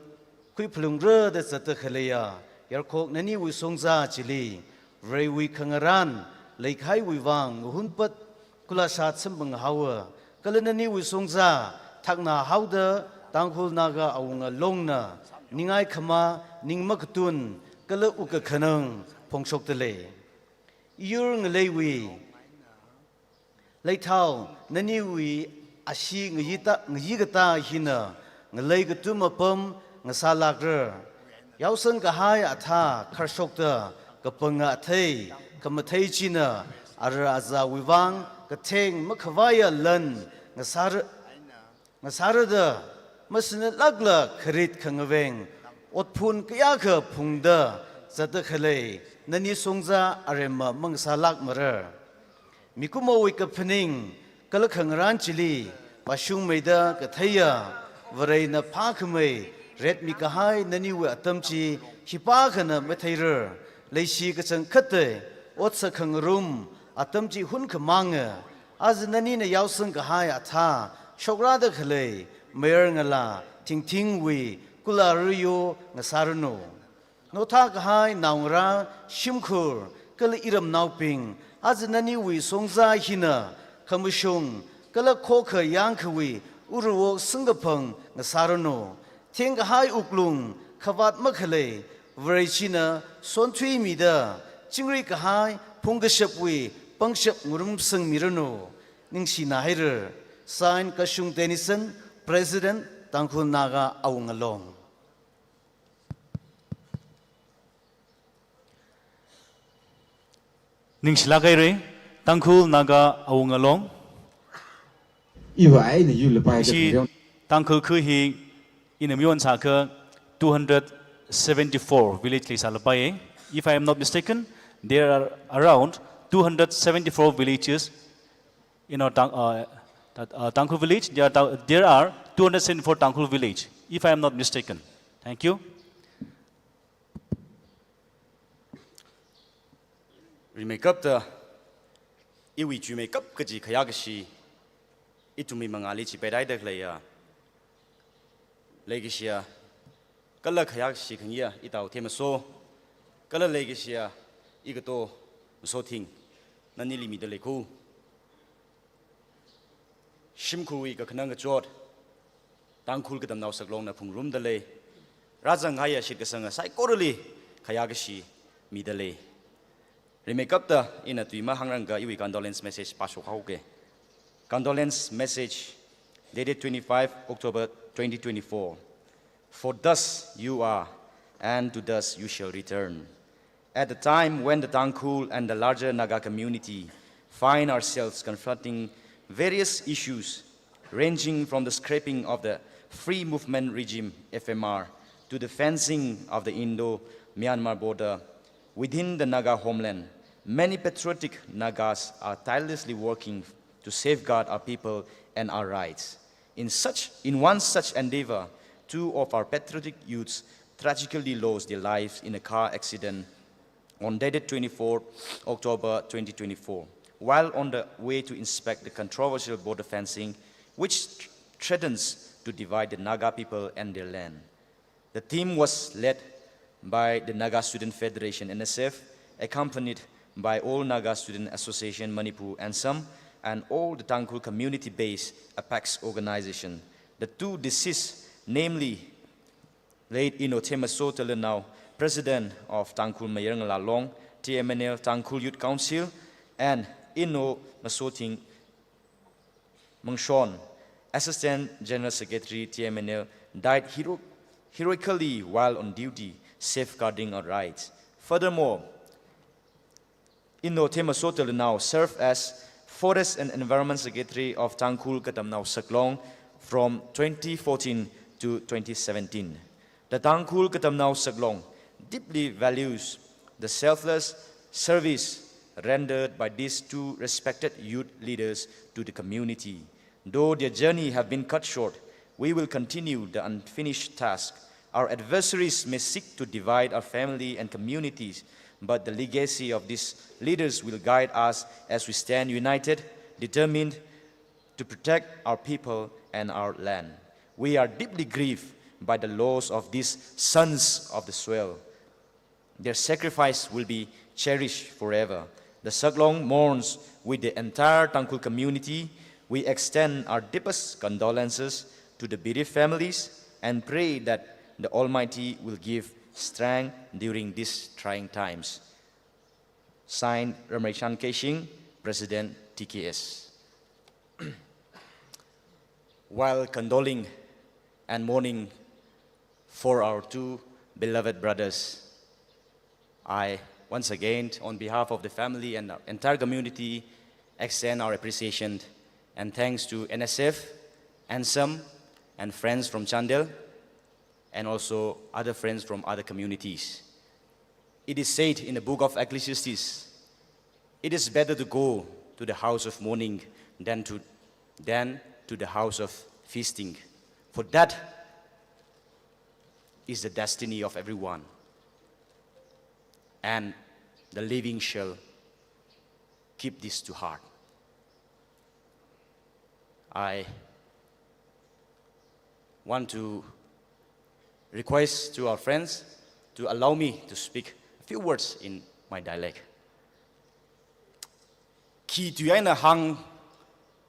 khuiphalungra da zatda khaleiya yarkhok naniwui shongza chili Varewui khangarān leikahaiwui vang ngahunpat kula shat samphang haowa, kala naniwui shongza thakna haoda Tangkhul Naga Awunga Longna ningai khama, ning makatun kala wukkakhanang phongshokdalei. Iyur ngaleiwui leithao naniwui ashee ngayita, ngayi katā hina ngalei katum apam ngasālākra. Yaosang kahai athā kharshokta kapanga athei, kamathei china ara azāwui vang katheng makhavaiya lan ngasāra, ngasārada, masinatlākla kharit khangaveng otphun kayākha phungda zatda khalei nani shongza aremma mangasālākmara. Mikumowui kaphaning kala khangarān chili vāshungmeida katheiya Varena phākhamei retmi kahai naniwui atam chi khipākhana matheira. Leishi kachangkhatta otsak khangarum atam chi hunkhamanga. Aja nanina yaosang kahai athā shokrāda khalei Mayar Ngala Thingthingwui kula ruyo ngasāranu. Nothā kahai naongarā, shimkhur kala iramnaobing, aja naniwui shongza hina khamashung kala khokha yāngkhawui uruwok singkaphang ngasāranu. Thengkahai wuklung khavāt makhalei Vare china sonthuimida, chingri kahai phungkashapwui pangshap ngarumsangmiranu. Ningshina haira. Signed, Kashung Tennyson, President, Tangkhul Naga Awunga Long. Ningshilāk haira, Tangkhul Naga Awunga Long. Iva aina yulapai. Ishi Tangkhul kha hi ina mayon sākha two hundred seventy-four village li sālapai. If I am not mistaken, there are around two hundred seventy-four villages in our Tang-, uh, that, uh, Tangkhul village. There are, there are two hundred seventy-four Tangkhul village, if I am not mistaken. Thank you. Rimeikapta, iwui chuimeikap kaji khayākashi, ithumwui mangāli chipeiraida khaleiya leikashiya kala khayākashi khangayiya itao Themmaso, kala leikashiya igato Masothing, nanili midalei khu. Shimkhurwui kakhanang kachot, Tangkhul Katamnao Saklongna phungrumdalei. Rāzanghaiya shitkasanga saikorali khayākashi midalei. Rimeikapta ina tui mahāngrangakha iwui condolence message pāshok haoke. Condolence message dated twenty-five October twenty twenty-four. For dust you are, and to dust you shall return. At the time when the Tangkhul and the larger Naga community find ourselves confronting various issues, ranging from the scraping of the Free Movement Regime, F M R, to the fencing of the Indo-Myanmar border within the Naga homeland, many patriotic Nagas are tirelessly working to safeguard our people and our rights. In such, in one such endeavor, two of our patriotic youths tragically lost their lives in a car accident on dated twenty-fourth October twenty twenty-four, while on the way to inspect the controversial border fencing, which th-, threatens to divide the Naga people and their land. The team was led by the Naga Student Federation, N S F, accompanied by All Naga Student Association Manipur, ANSAM, and all the Tangkhul community-based apex organization. The two deceased, namely late Inno Themaso Telenao, President of Tangkhul Mayar Ngala Long, T M N L Tangkhul Youth Council, and Inno Masothing Mangshon, Assistant General Secretary, T M N L, died hero-, heroically while on duty, safeguarding our rights. Furthermore, Inno Themaso Telenao served as Forest and Environment Secretary of Tangkhul Katamnao Saklong from twenty fourteen to twenty seventeen. The Tangkhul Katamnao Saklong deeply values the selfless service rendered by these two respected youth leaders to the community. Though their journey have been cut short, we will continue the unfinished task. Our adversaries may seek to divide our family and communities, but the legacy of these leaders will guide us as we stand united, determined to protect our people and our land. We are deeply grieved by the loss of these sons of the soil. Their sacrifice will be cherished forever. The Saklong mourns with the entire Tangkhul community. We extend our deepest condolences to the bereaved families and pray that the Almighty will give strength during these trying times. Signed, Ramreichan Keishing, President, T K S. While condoling and mourning for our two beloved brothers, I, once again, on behalf of the family and our entire community, extend our appreciation and thanks to N S F, ANSAM, and friends from Chandel, and also other friends from other communities. It is said in the book of Ecclesiastes, "It is better to go to the house of mourning than to, than to the house of feasting." For that is the destiny of everyone. And the living shall keep this to heart. I want to request to our friends to allow me to speak a few words in my dialect. Khi tui eina hāng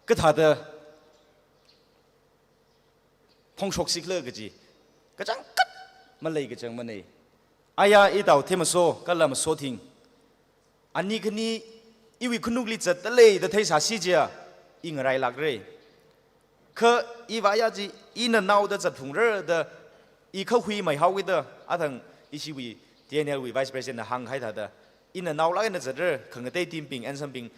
kathāda phongshok sikhala kaji kachangkhat malei kachang manei. Aya itao Themaso kala Masothing, ani khani iwui khanukli zatdalei da theisāsi chiakha, i ngarailākra. Kha iva ya chi, ina naoda zatphungra da, i khahui maihaoki da, athang ishiwui T N L wui Vice President na hānghai thāda, ina naolāk eina zatra, khangatei team bing, ANSAM bing,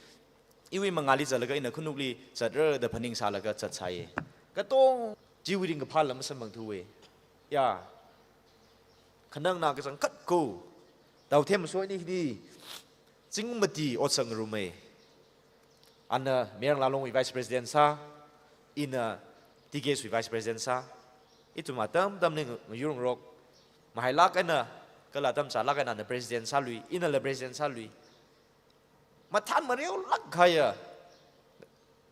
iwui mangāli zatlaga ina khanukli zatra da phaningsālaga zatsai. Katong, chiwui ringkaphā lam masamphangthuwa. Ya. Khanangna kachangkhat ko. Tao Themaso ini hidi. Zingkum mati ot sāngarumma. Ana Mayar Ngala Long wui Vice President sā, ina T K S wui Vice President sā. Ithum atam atamli ngayur ngarok. Mahailāk eina, kala atam chālāk eina ana President sālui, inala President sālui. Mathān mareolāk kahaiya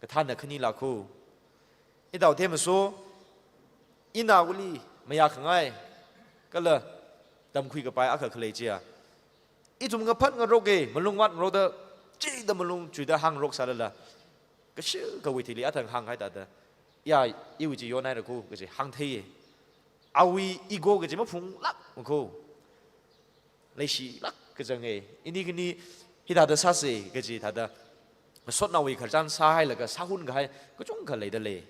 kathānna khanilāka. Itao Themaso, ina wuli mayākhangai, kala tamkhui kapai akha khalei chiakha, ithum ngaphat ngaroka, malung vātngarokda, chida malung chuida hāngngarok sālala, kashi kawui thili athang hānghai thāda, ya, iwui chi yonhaira ko kaji hāngtheiya. Awui ego kaji maphunglākma ko. Leishilāk kachanga. Ini khani hithāda sāsa kaji thāda, masotnaowui khararchan sāhailaga sāhun kahai kachungkha leidalei.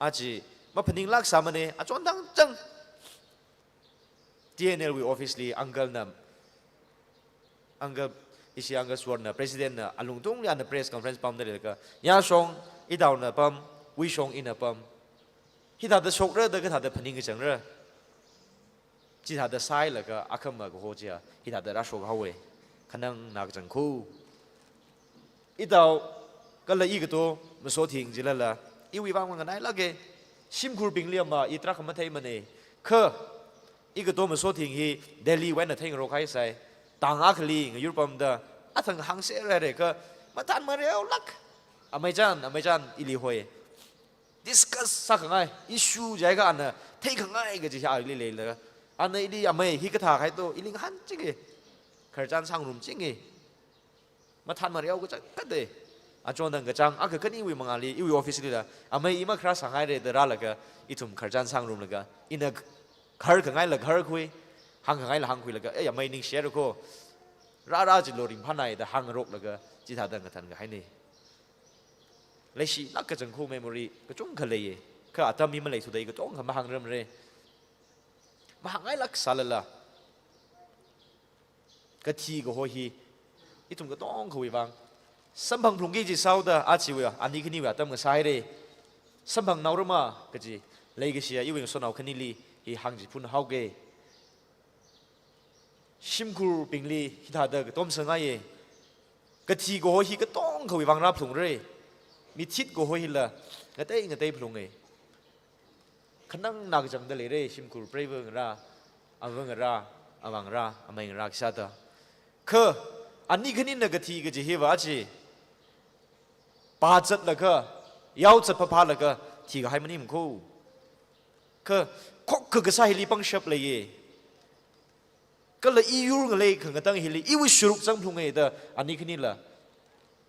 Aja maphaninglāk sāmana, achon tangchang T N L wui office li uncle na, uncle, ishi uncle Suwarna, President na, alungtungli ana press conference pamda leilaga, yāshong itaona pam, wuishong ina pam. Hithāda shokra da kathāda phaningkachangra. Chithāda sāhailaga akhama kaho chiya hithāda rāshok haowa. Khanangna kachangkho. Itao kala ikato Masothing chilala iwui vang nganailāka. Shimkhurbingli ama i tarākha matheimana. Kha ikato Masothing hi Delhi wui eina theingarok haisai. Tang akhali ngayurpamda athang hāngserhaira kha mathānmareo lāk. Amei chān, amei chān ili hoi. Discuss sākhangai, issue jiakha ana theikhangai kaji hi ali leila. Ana ili amei hikathā kahai to ili ngahānchinga. Khararchan sāngarumchinga. Mathānmareo kachangkhatta. Achon dang kachāng, akha khaniwui mangāli, iwui office lila, amei ima kharā sāngaira da rālaga, ithum khararchan sāngarumlaga, ina kharkhangaila kharkhui, hāngkhangaila hāngkhuilaga, eh, amei ningshirako. Rārā chilo ringphānai da hāngaroklaga, chithāda ngathankahaina. Leishilāk kachangkho memory kachungkha leiya. Kha atam hi maleithuda i katonga mahāngramra. Mahāngngailāk sālala kathi kaho hi ithum katongkhawui vang samphang phalungki kaji sāhaoda achiwui ani khaniwui atam ngasāhaira. Samphangnaorama kaji leikashiya iwui ngasotnao khanili hi hāngchiphun haoga. Shimkhurbingli hithāda katom sāngaiya. Kathi kaho hi katongkhawui vang rāphalungra. Mithit kaho hila ngatei ngatei phalunga. Khanangna kachangda leira, shimkhur preiva ngarā, ava ngarā, avā ngarā, amei ngarā khisāda. Kha ani khanina kathi kaji hiva achi pāzatlaga, yaozat phāphālaga thikahai maningmako. Kha khokkha kasā hili pangshap leiya. Kala i yur ngalei khangatang hili iwui sharuk zangphalunga da ani khanila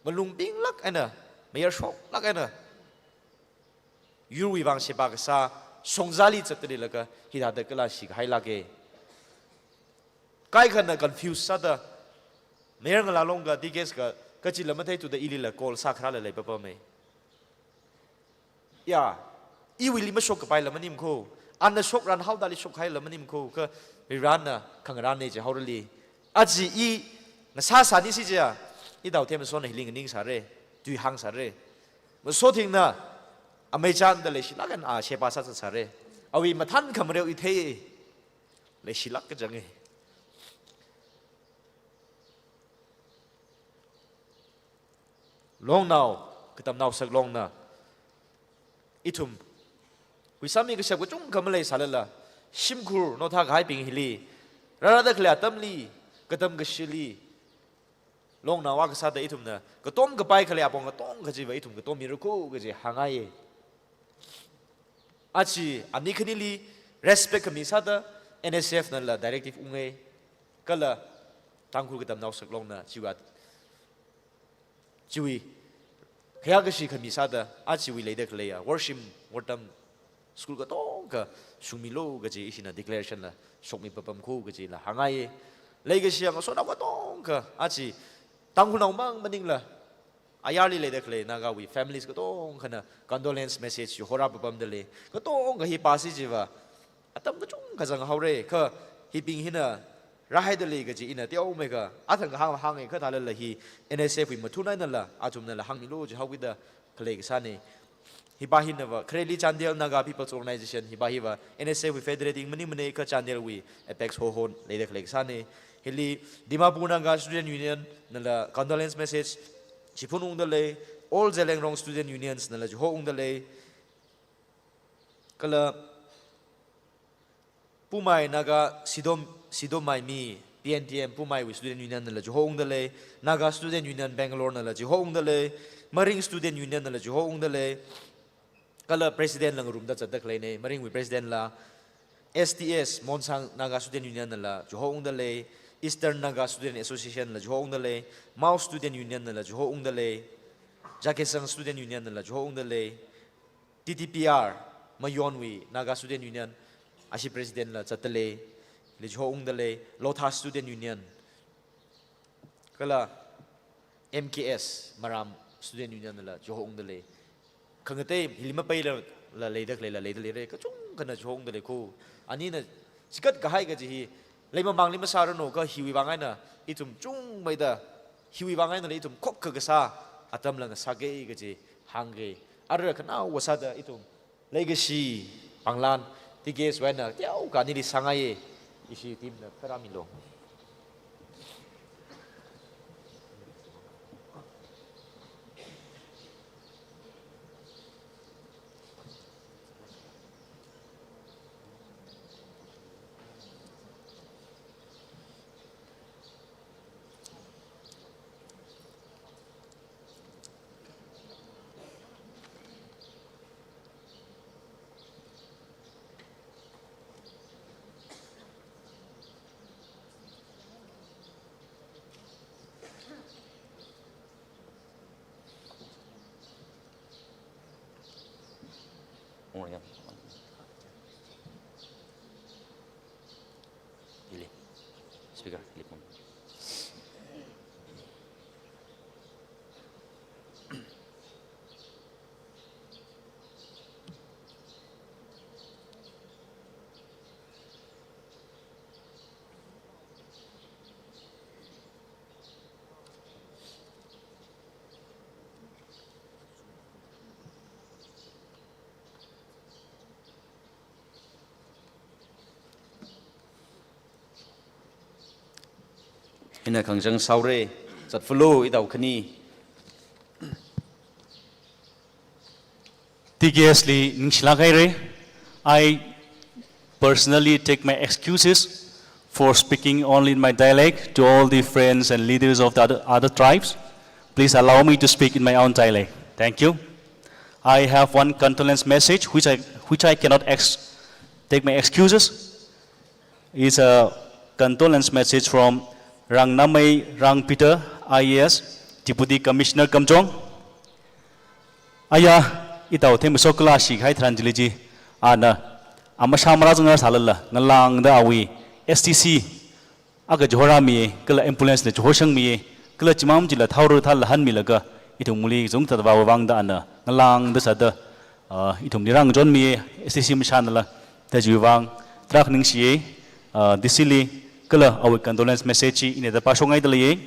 malung pinglāk eina, mayarshoklāk eina yurwui vang sheba kasā shongzali zatda leilaga hithāda kala shikahailāka. Kaikhana confuse sāda, mayar ngalā longka, D K S ka, kachila matheithuda ilila call sākharāla leipapama. Ya, iwuili mashokkapaila maningmako, ana shokran haodali shokhaila maningmako, kha Varivarana khangarāna jihaorali. Aja i ngasāsānisi jiya, itao Themmasona hili nganingsāra, tui hāngsāra. Masothingna amei chānda leishilāk eina a sheba sāzatsāra. Awui mathānkhamareo i thei, leishilāk kachanga. Longnao, katamnao saklongna, ithum huisāmi kashap kachungkha maleisālala, shimkhur notha kahaibing hili, rārāda khalei atamli, katam kashili, longnao akha sāda ithumna katom kapai khalei apong katongkha chiva ithum katom mirako kaji hāngngaiya. Aja ani khanili respect khami sāda N S F nala directive unga, kala Tangkhul katamnao saklongna chiwui, chiwui khayākashi khami sāda, achiwui leida khaleiya worshim wortam school katongkha shungmilu kaji ishina declaration la shokmi papamko kajila hāngngaiya. Leikashiya ngasotnao katongkha, aja Tangkhulnao mang maningla, ayarli leida khalei Nagawui families katongkhana condolence message chi horā papamda lei. Katongkha hi pāsi jiva atam kachungkha zanghaora, kha hibing hina rāhaida lei kaji ina teomeikha athang kahāng hānga, kha thālala hi N S F wui mathun einala, athumnala hāngmilu jihaokida khalei kasāna. Hiva hinava, khareli Chandel Naga People's Organization, hiva hiva N S F wui federating maningmana, kha Chandel wui apex hohon leida khalei kasāna. Hili Dimapur Naga Student Union nala condolence message chiphun ungda lei, All Zeliangrong Student Unions nala chiho ungda lei, kala Poumai Naga Sidom, Sidomai Mi, P N T M Poumai wui Student Union nala chiho ungda lei, Naga Student Union Bangalore nala chiho ungda lei, Maring Student Union nala chiho ungda lei, kala President la ngarumda zatda khaleina, Maring wui President la, S T S, Monsang Naga Student Union nala chiho ungda lei, Eastern Naga Student Association la chiho ungda lei, Mao Student Union nala chiho ungda lei, Jakesang Student Union nala chiho ungda lei, T T P R, Mayonwui Naga Student Union, ashi President la zatda lei, li chiho ungda lei, Lotha Student Union, kala M K S, Maram Student Union la chiho ungda lei. Khangatei hili mapeila, la leida khaleila leida leira, kachungkhana chiho ungda leiko. Anina chikat kahai kaji hi leimamangli masāranu, kha hiwui vang eina ithum chungmeida, hiwui vang einala ithum khokkha kasā atam la ngasāga kaji hāngga. Ara khanaowa sāda ithum Leikashi panglan, T K S wui eina teokha nili sāngaiye, ishi team na pharāmilu. Speaker, Ina khangachang sāhaora, zatfulu, ithum khani. T K S li ningshilāk haira. I personally take my excuses for speaking only in my dialect to all the friends and leaders of the other, other tribes. Please allow me to speak in my own dialect. Thank you. I have one condolence message which I, which I cannot ex-, take my excuses. It's a condolence message from Rangnamei Rang Peter, I A S, Deputy Commissioner Kamjong. Aya, ithum themso kala shikahai tharan chili chi, ana, amashā marāzangra sālala, ngalāngda awui S T C akha chihorāmiya, kala ambulance na chihorshangmiya, kala chimang chila thaora thālala hanmilaga, ithumli zung tatva vāngda ana, ngalāngda sāda, ah, ithumli rāngachonmiya, S T C mashānala, da chiwui vāng, tarākha ningshiya, ah, D C li, kala awui condolence message chi ina da pāshokngaidalei.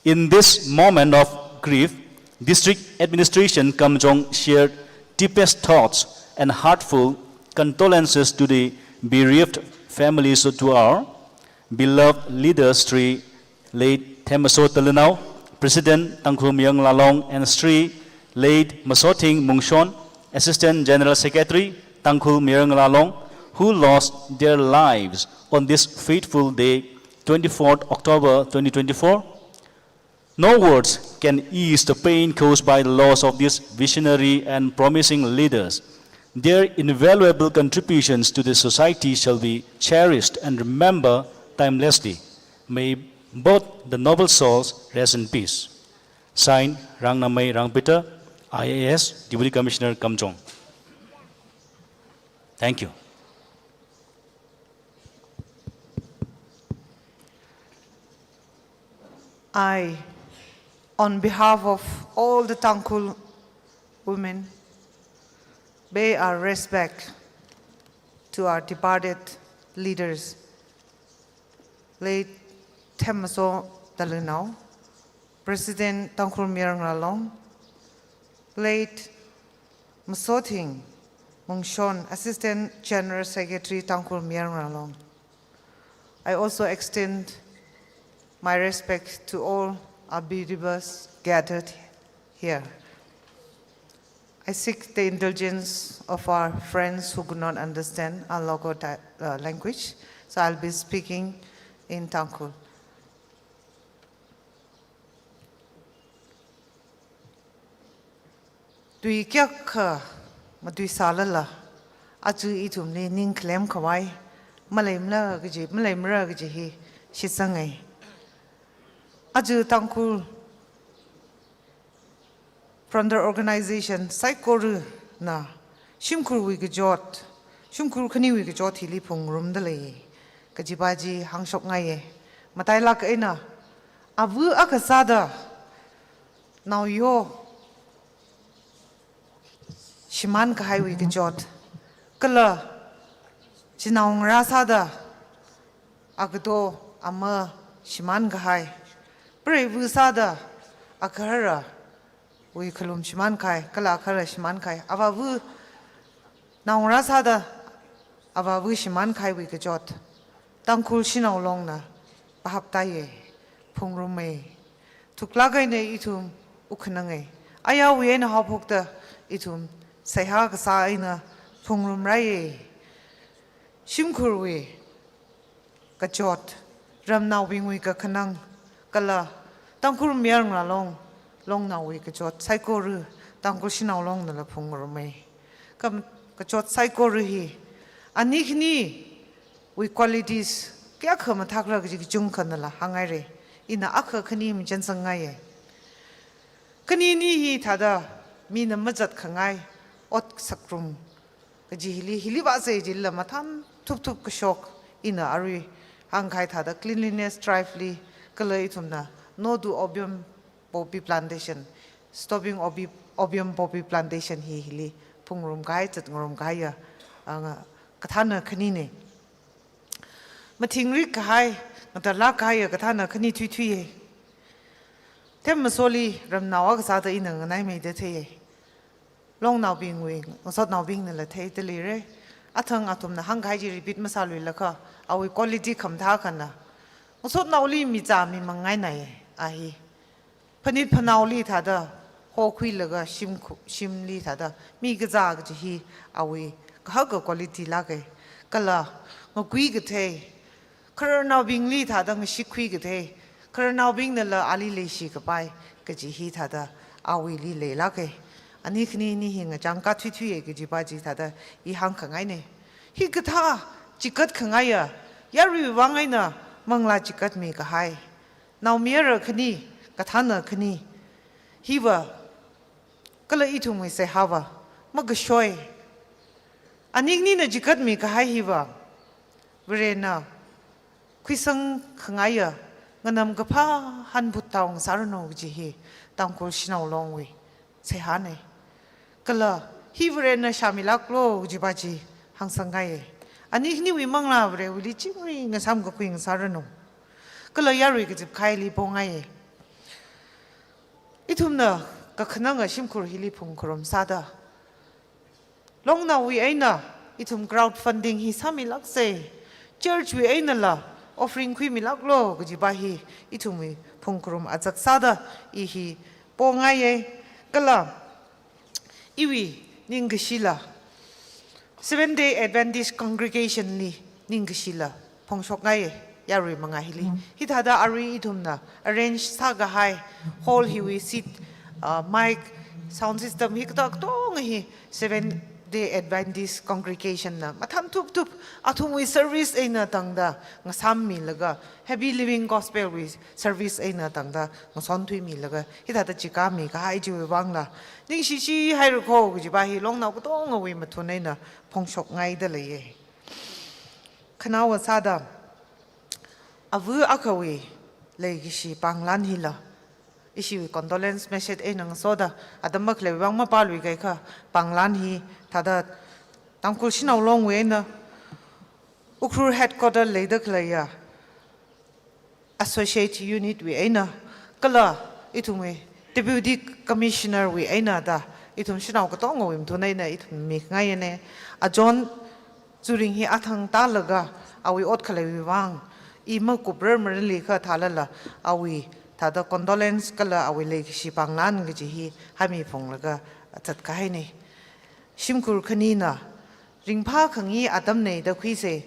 In this moment of grief, District Administration Kamjong share deepest thoughts and heartfelt condolences to the bereaved families, to our beloved leader Shri Late Themmaso Talunao, President Tangkhul Mayar Ngala Long, and Shri Late Masothing Mungshon, Assistant General Secretary Tangkhul Mayar Ngala Long, who lost their lives on this fateful day, twenty-fourth October twenty twenty-four. No words can ease the pain caused by the loss of these visionary and promising leaders. Their invaluable contributions to the society shall be cherished and remembered timelessly. May both the noble souls rest in peace. Signed, Rangnamei Rang Peter, I A S, Deputy Commissioner Kamjong. Thank you. I, on behalf of all the Tangkhul women, pay our respect to our departed leaders, Late Themmaso Talunao, President Tangkhul Mayar Ngala Long, Late Masothing Mungshon, Assistant General Secretary Tangkhul Mayar Ngala Long. I also extend my respect to all our bereaved gathered here. I seek the indulgence of our friends who could not understand our local di-, uh, language, so I'll be speaking in Tangkhul. Tui kayākha matuisālala, aja ithumli ningkhalem khavai maleimala kaji, maleimara kaji hi shitsangai. Aja Tangkhul Frontier Organization saikorana shimkhurwui kachot, shimkhur khaniwui kachot hili phungrumdalei kajipa chi hāngshokngaiya. Matailāk eina, ava akha sāda naoyo shimān kahaiwui kachot, kala chinaongarā sāda agato ama shimān kahai, preiva sāda agaharawui khalum shimān kahai, kala agahara shimān kahai, avāva Naongarā sāda avāva shimān kahaiwui kachot, Tangkhul Shanao Longna pahap tāye, phungrume. Thuklāk eina ithum wukkhanange. Ayāwui eina haophokta ithum seihā kasā eina phungrumrāye. Shimkhurwui kachot, ramnaobingwui kakhanang, kala Tangkhul Mayar Ngalā Long, Longnaowui kachot saikora Tangkhul Shanao Longnala phungrume. Kam-, kachot saikora hi ani khaniwui qualities kayākha mathākra kaji kachungkhanala hānghaire. Ina akha khani machānsangngaiye. Khanini hi thāda mina mazatkhangai ot sakrum kaji hili, hili vāsei jilala mathān thupthup kashok, ina arui hāngkahai thāda cleanliness drive li, kala ithumna no to opium poppy plantation, stopping opi-, opium poppy plantation hi hili phungrum kahai, zatngarum kahaiya, a, nga-, kathāna khanine. Mathingrik kahai, ngatarlāk kahaiya kathāna khani thuithuiye. Them masoli ramnao akha sāda ina nganaimeida theiye. Longnaobingwui, ngasotnaobingnala theida leire. Athang athumna hāngkahai chi repeat masāluilakha, awui quality khamathā akhana. Ngasotnaoli michā mimang ngainaiye, a hi. Phanit phanaoli thāda hokhuilaga shim khu-, shimli thāda mi kazā kaji hi awui kahaka quality lāke. Kala ngakui kathei, khararnaobingli thāda ngashikkhui kathei, khararnaobingnala ali leishi kapai kaji hi thāda awuili leilāke. Ani khanini hi ngachang kathuithuiye kajipa chi thāda i hāngkhangaine. Hikathā chikat khangaiya yaruiwui vang eina manglā chikatmi kahai naomayara khani, kathāna khani hiva, kala ithumwui seihāva makashoi. Ani khanina chikatmi kahai hiva, Varena khuisang khangaiya nganamkaphā hanphut tao ngasāranu kaji hi Tangkhul Shanao Longwui seihāne. Kala hi Varena shāmilāklu kajipa chi hāngsangngai. Ani khaniwui manglā Varewuili chingri ngasām kakhui ngasāranu. Kala yarui kazipkahaili pongai. Ithumna kakhananga shimkhur hili phungkharum sāda, Longnaowui eina ithum crowdfunding hi sāmilāksei, church wui einala offering khuimilāklu kajipa hi ithumwui phungkharum azak sāda i hi pongaiye. Kala iwui ningkashila Seventh Day Adventist Congregation li ningkashila phongshokngaiye, yarui manga hili. Hithāda arui ithumna arrange sākahai hall hiwui seat, uh, mic, sound system hi kathā katonga hi Seventh Day Adventist Congregation na mathān thupthup athumwui service eina tangda ngasāmmilaga, Happy Living Gospel wui service eina tangda ngasonthuimilaga hithāda chikatmi kahai chiwui vangla ningshishi hairako kajipa hi Longnao katongawui mathun eina phongshokngaida leiye. Khanaowa sāda, ava akhawui leikashi pānglan hila ishiwui condolence message eina ngasoda, atam makhaleiwui vang mapāluikakha pānglan hi thāda Tangkhul Shanao Longwui eina Ukhrul headquarter leida khaleiya Associate Unit wui eina, kala ithumwui Deputy Commissioner wui eina da, ithum shanao katongawui mathun eina ithum mikhangaiyane. Ajahn Tsureng hi athang tālaga awui ot khaleiwui vang i makuprarmarali kha thālala awui thāda condolence kala awui leikashi pānglan kaji hi haimi phunglaga zatkahaine. Shimkhur khanina ringphā khangi atamne da khuise.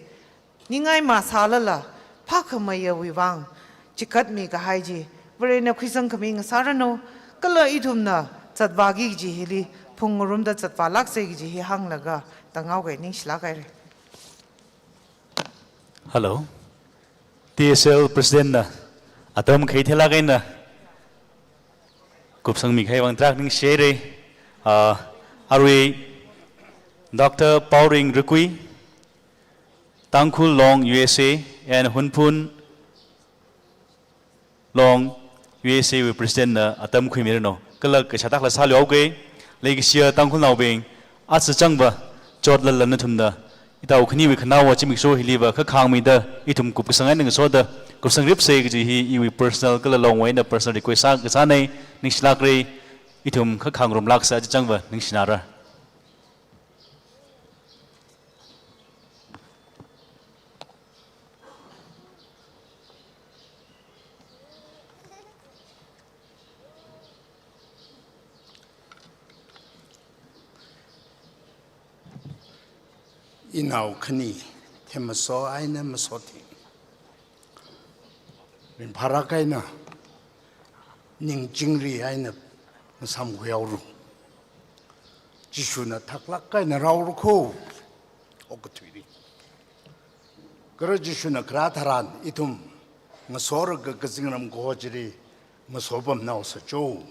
Ningai masālala phākhamayawui vang chikatmi kahai chi Varena khuisang khami ngasāranu, kala ithumna zatvāki kaji hili phungngarumda zatvālāksei kaji hi hānglaga tānghaoke, ningshilāk haire. Hello. T S L President na atam khaithei lāk eina kupsangmi kahai vang tarākha ningshi haire. Ah, arui Doctor Paoring Rukui, Tangkhul Long U S A and Hunphun Long U S A wui President na atam khuimiranu. Kala kashā tākla sāluihaoke. Leikashiya Tangkhulnaobing, aja changva chotlala nathumna itao khaniwui khanaowa zimiksho hiliva khakhāngmida ithum kupkasang eina ngasoda kupsangripsei kaji hi iwui personal kala Longwui eina personal request sā kasāne. Ningshilākre, ithum khakhāngarumlāksa, aja changva ningshinara. Inao khani, themmaso eina masothing, ringphālāk eina, ningchingri eina ngasāmkhuihaora. Jishuna thaklāk eina rāhaora kho, okathuili. Kala Jishuna kharā tharan ithum ngasoda kazingram kaho chili masopamnao sācho.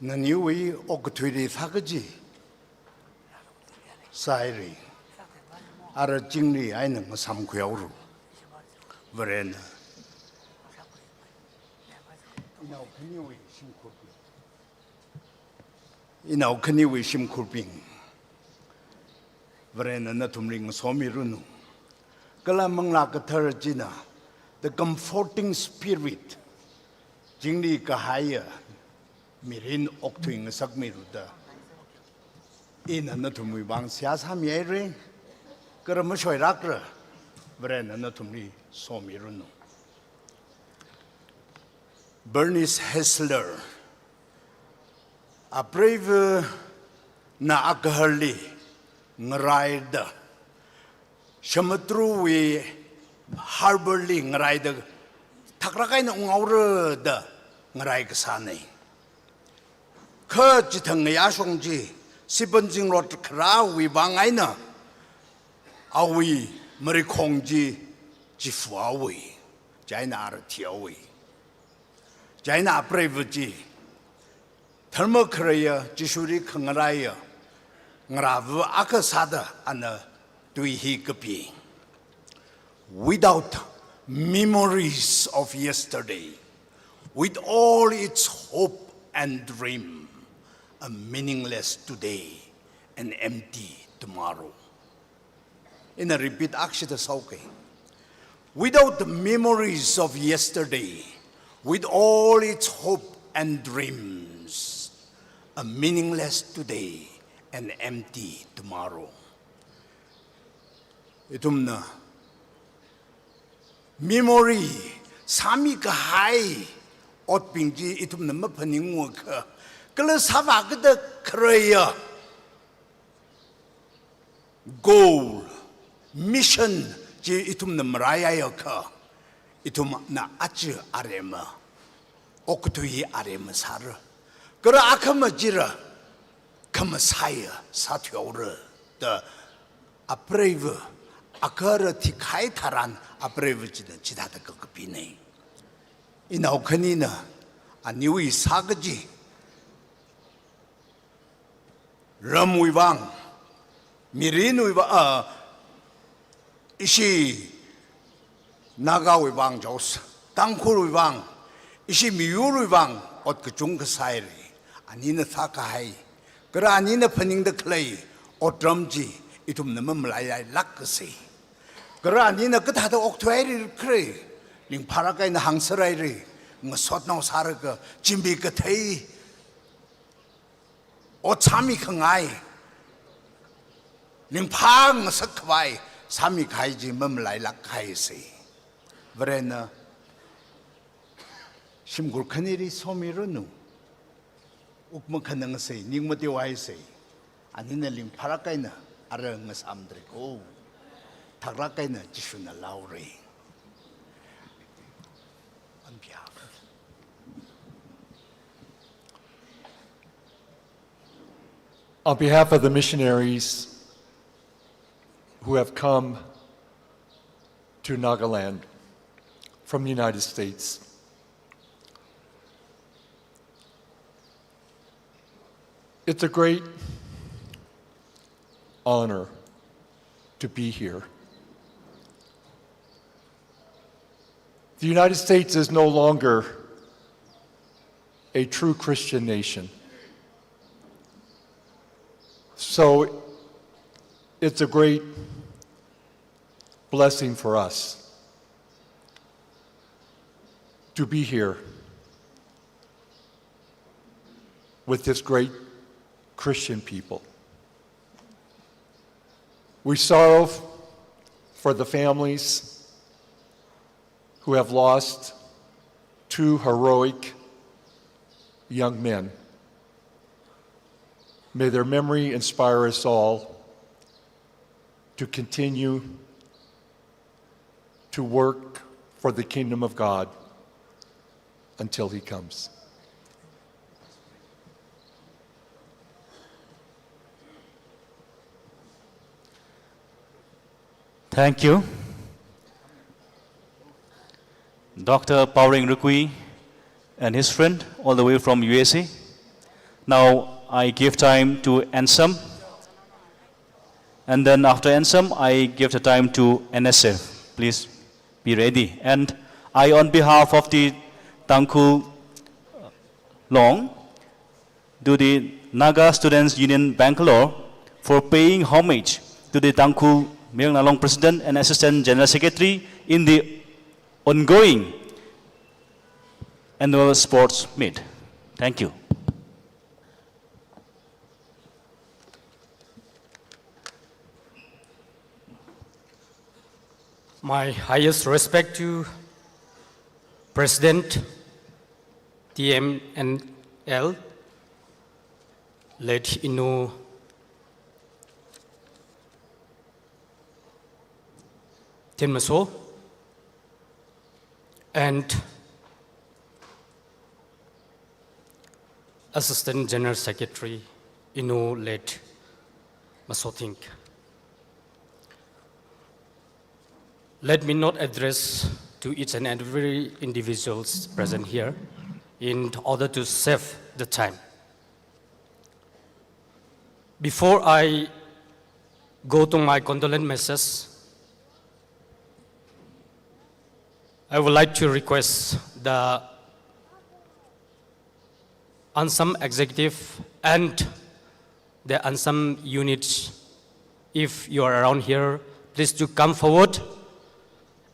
Naniwui okathuili sākaji sāhaira. Ara chingri eina ngasāmkhuihaora. Varena. Inao khaniwui shimkhurbing. Inao khaniwui shimkhurbing, Varena nathumli ngasomiranu. Kala Manglā Kathara china, the comforting spirit, chingri kahaiya mirin okthuingasakmilu da ina nathumwui vang seihā sāmihaira. Kala mashoilākla, Varena nathumli somiranu. Bernice Hessler, apreivana agaharli ngaraida, samudruwui harbourli ngaraida, thaklāk eina unghaora da ngarai kasāna. Kha chithang ngayāshong chi, sipan zingrot kharāwui vang eina, awui marikhong chi chifāhaowa, chieina ara thihaowa. Chieina apreiva chi, dharma khaleiya, Jishuli khangaraiya ngarāva akha sāda ana tui hi kapi. Without memories of yesterday, with all its hope and dream, a meaningless today, an empty tomorrow. Ina repeat akha shida sāuke. Without the memories of yesterday, with all its hope and dreams, a meaningless today, an empty tomorrow. Ithumna memory sāmikahai otbing chi ithumna maphaningakha, kala sāvākada khaleiya goal, mission chi ithumna maraiakha, ithumna aja aremma, okathui aremma sāra. Kala akhama chila khamasaiya sāthuihaora da apreiva, agahara thikahai tharan apreiva china chithāda kakapina. Inao khanina aniwui sākaji, ramwui vang, mirinwui vang, ah, ishi Nagawui vang jaosa, Tangkhulwui vang, ishi miyurwui vang ot kachungkha sāhaira. Anina sākahai, kala anina phaningda khalei otram chi ithumna mamalailākasei. Kala anina kathāda okthuihaira khala, ringphālāk eina hāngserhaira, ngasotnao sālaga, chimbi kathei ot sāmikhangai, ringphāngasakkhavai sāmikahai chi mamalailākhaisei. Varena shimkhur khanili somiranu, uk makhanangasei, ning mateohaisei. Anina ringphālāk eina ara ngasāmdalei kho. Thaklāk eina Jishuna lāhaora. On behalf of On behalf of the missionaries who have come to Nagaland from the United States, it's a great honor to be here. The United States is no longer a true Christian nation. So it's a great blessing for us to be here with this great Christian people. We sorrow f-, for the families who have lost two heroic young men. May their memory inspire us all to continue to work for the kingdom of God until he comes. Thank you, Doctor Paoring Rukui and his friend, all the way from U S A. Now I give time to Ansem. And then after Ansem, I give the time to N S F. Please be ready. And I, on behalf of the Tangkhul Long, to the Naga Students Union Bangalore for paying homage to the Tangkhul Mayengnalong President and Assistant General Secretary in the ongoing annual sports meet. Thank you. My highest respect to President T M N L, late Inu Thinmaso, and Assistant General Secretary Inu late Masothing. Let me not address to each and every individuals present here in order to save the time. Before I go to my condolence message, I would like to request the Ansem executive and the Ansem units, if you are around here, please do come forward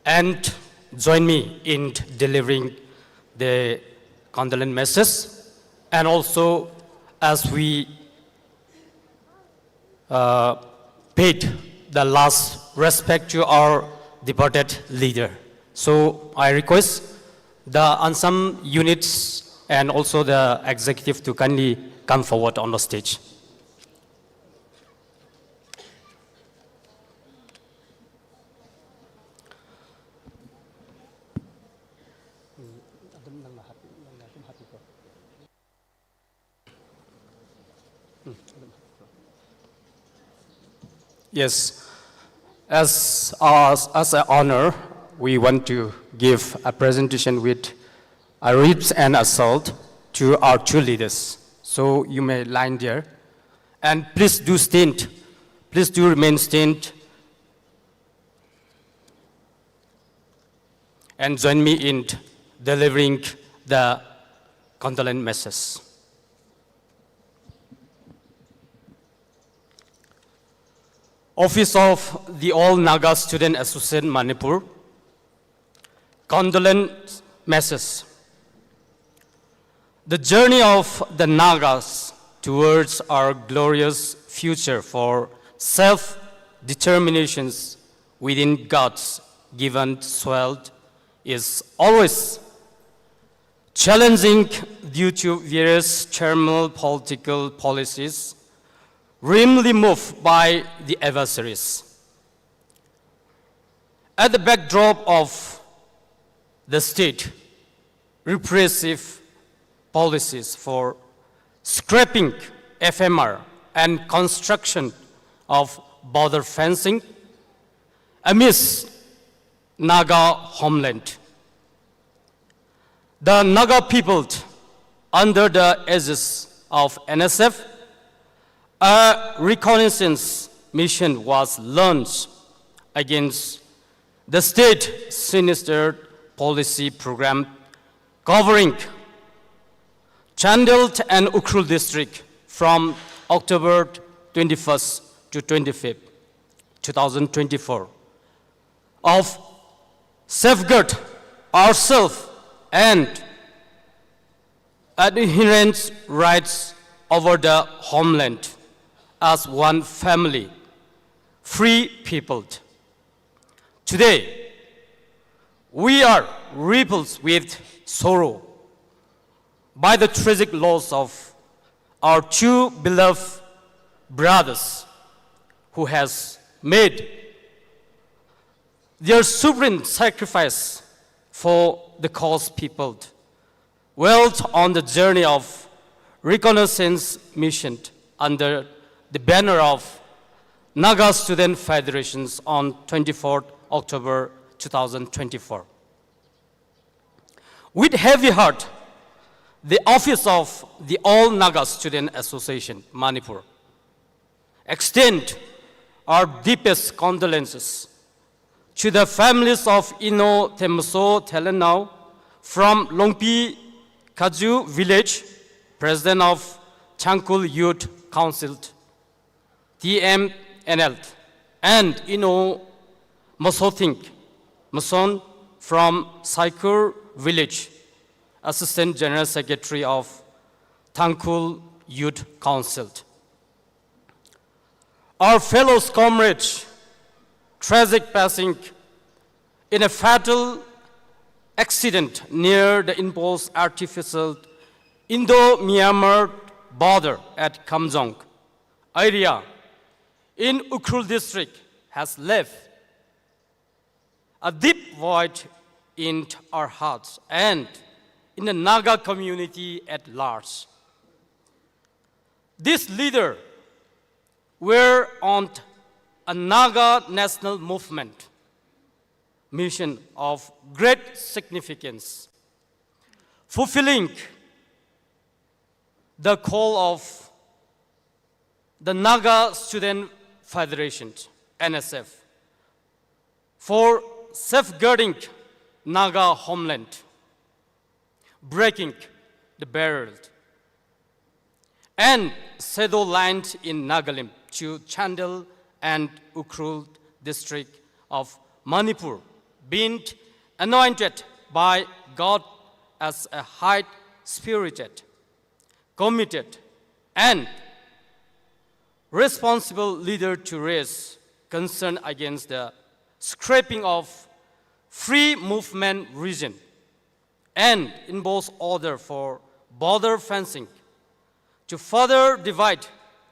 and join me in delivering the condolence message. And also, as we uh, paid the last respect to our departed leader. So I request the Ansem units and also the executive to kindly come forward on the stage. Yes. As, as, as an honor, we want to give a presentation with a ribs and a salt to our two leaders. So you may line there. And please do stand. Please do remain stand and join me in delivering the condolence message. Office of the All Naga Student Association Manipur, condolence message. The journey of the Nagas towards our glorious future for self-determinations within God's given soil is always challenging due to various turmoil political policies, grimly moved by the adversaries. At the backdrop of the state repressive policies for scrapping F M R and construction of border fencing amidst Naga homeland, the Naga people, under the aegis of N S F, a reconnaissance mission was launched against the state sinister policy program covering Chandel and Ukhrul district from October twenty-first to twenty-fifth, two thousand twenty-four, of safeguard ourselves and adherent rights over the homeland as one family, free people. Today, we are rippled with sorrow by the tragic loss of our two beloved brothers who has made their supreme sacrifice for the cause people, while on the journey of reconnaissance mission under the banner of Naga Student Federations on twenty-fourth October two thousand twenty-four. With heavy heart, the office of the All Naga Student Association, Manipur, extend our deepest condolences to the families of Ino Themaso Thelenao from Longpi Kaju village, President of Tangkhul Youth Council, T M N L, and Ino Masothing Mason from Saikur village, Assistant General Secretary of Tangkhul Youth Council. Our fellow comrades' tragic passing in a fatal accident near the imposed artificial Indo-Myanmar border at Kamjong area in Ukhrul district has left a deep void in our hearts and in the Naga community at large. This leader were on a Naga national movement mission of great significance, fulfilling the call of the Naga Student Federation, N S F, for safeguarding Naga homeland, breaking the barrier and settled land in Nagalim to Chandel and Ukhrul district of Manipur, being anointed by God as a high-spirited, committed, and responsible leader to raise concern against the scrapping of free movement region and impose order for border fencing to further divide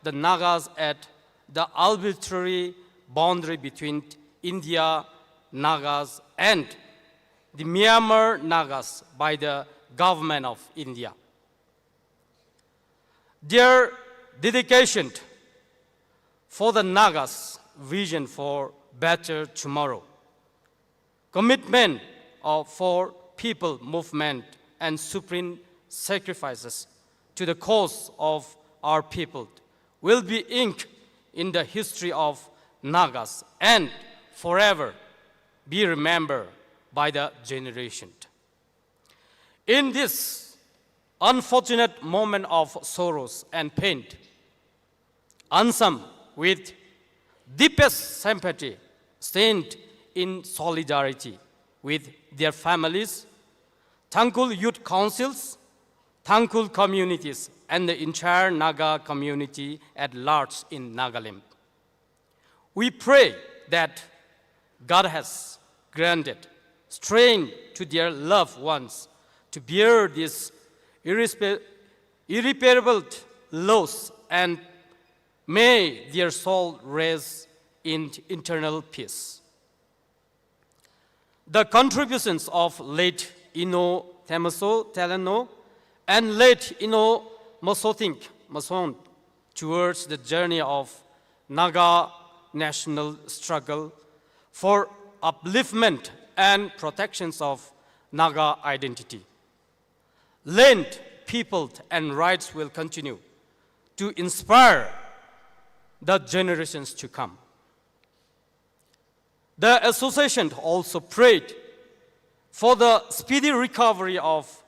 the Nagas at the arbitrary boundary between India Nagas and the Myanmar Nagas by the government of India. Their dedication for the Nagas' vision for better tomorrow, commitment of, for people movement and supreme sacrifices to the cause of our people will be inked in the history of Nagas and forever be remembered by the generation. In this unfortunate moment of sorrows and pain, ANSAM, with deepest sympathy, stand in solidarity with their families, Tangkhul Youth Councils, Tangkhul communities, and the entire Naga community at large in Nagalim. We pray that God has granted strength to their loved ones to bear this irrespe-, irreparable loss, and may their soul rest in eternal peace. The contributions of late Ino Themaso Thelenao and late Ino Masothing Mason towards the journey of Naga national struggle for upliftment and protections of Naga identity, land, people, and rights will continue to inspire the generations to come. The association also prayed for the speedy recovery of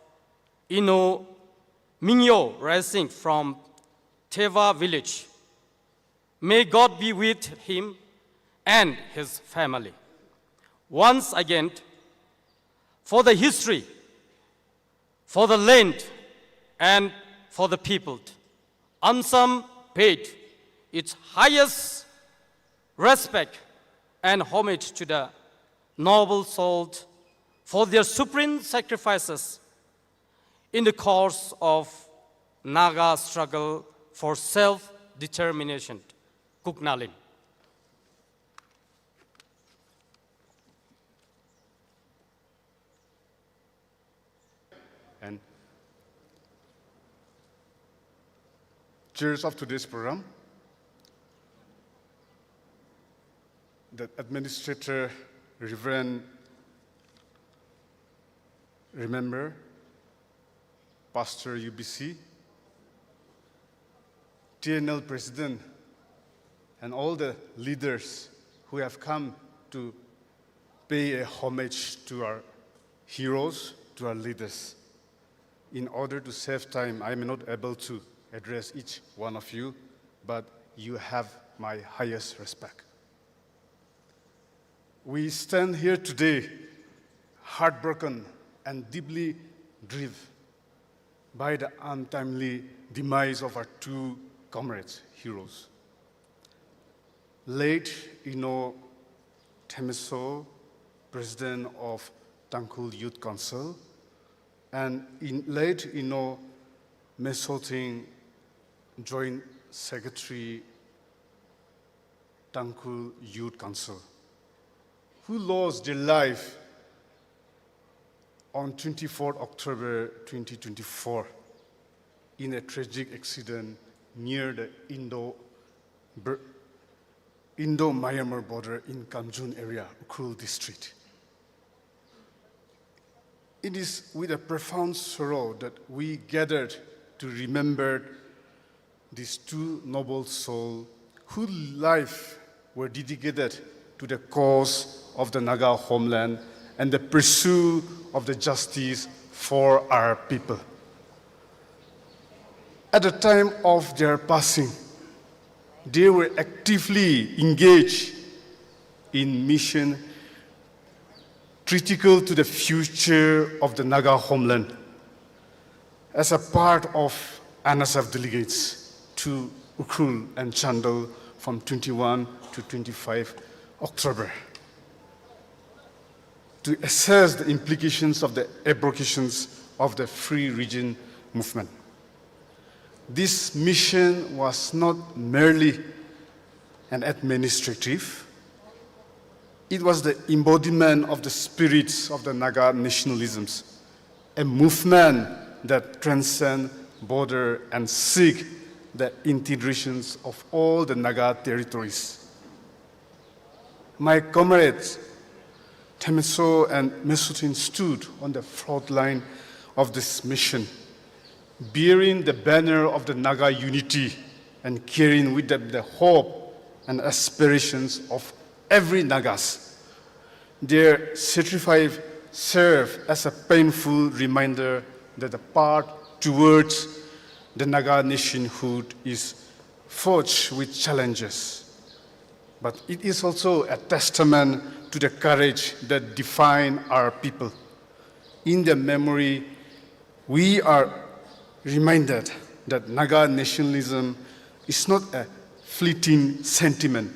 Ino Mingyo Raising from Theva village. May God be with him and his family. Once again, for the history, for the land, and for the people, ANSAM paid its highest respect and homage to the noble souls for their supreme sacrifices in the course of Naga struggle for self-determination. Kuknalim. And cheers of today's program, the administrator, Reverend Remember, Pastor U B C, T N L President, and all the leaders who have come to pay a homage to our heroes, to our leaders. In order to save time, I am not able to address each one of you, but you have my highest respect. We stand here today heartbroken and deeply grieved by the untimely demise of our two comrades, heroes. Late Ino Themeso, President of Tangkhul Youth Council, and in late Ino Mesoting, Joint Secretary, Tangkhul Youth Council, who lost their life on twenty-fourth October twenty twenty-four in a tragic accident near the Indo-Bur-, Indo-Myanmar border in Kamjong area, Ukhrul district. It is with a profound sorrow that we gathered to remember these two noble souls whose lives were dedicated to the cause of the Naga homeland and the pursuit of the justice for our people. At the time of their passing, they were actively engaged in mission critical to the future of the Naga homeland as a part of N S F delegates to Ukhrul and Chandel from twenty-one to twenty-five October to assess the implications of the abrogations of the Free Region movement. This mission was not merely an administrative, it was the embodiment of the spirits of the Naga nationalisms, a movement that transcend border and seek the integrations of all the Naga territories. My comrades, Themeso and Mesoting stood on the front line of this mission, bearing the banner of the Naga unity and carrying with them the hope and aspirations of every Nagas. Their sacrifice serve as a painful reminder that the path towards the Naga nationhood is forged with challenges. But it is also a testament to the courage that define our people. In their memory, we are reminded that Naga nationalism is not a fleeting sentiment,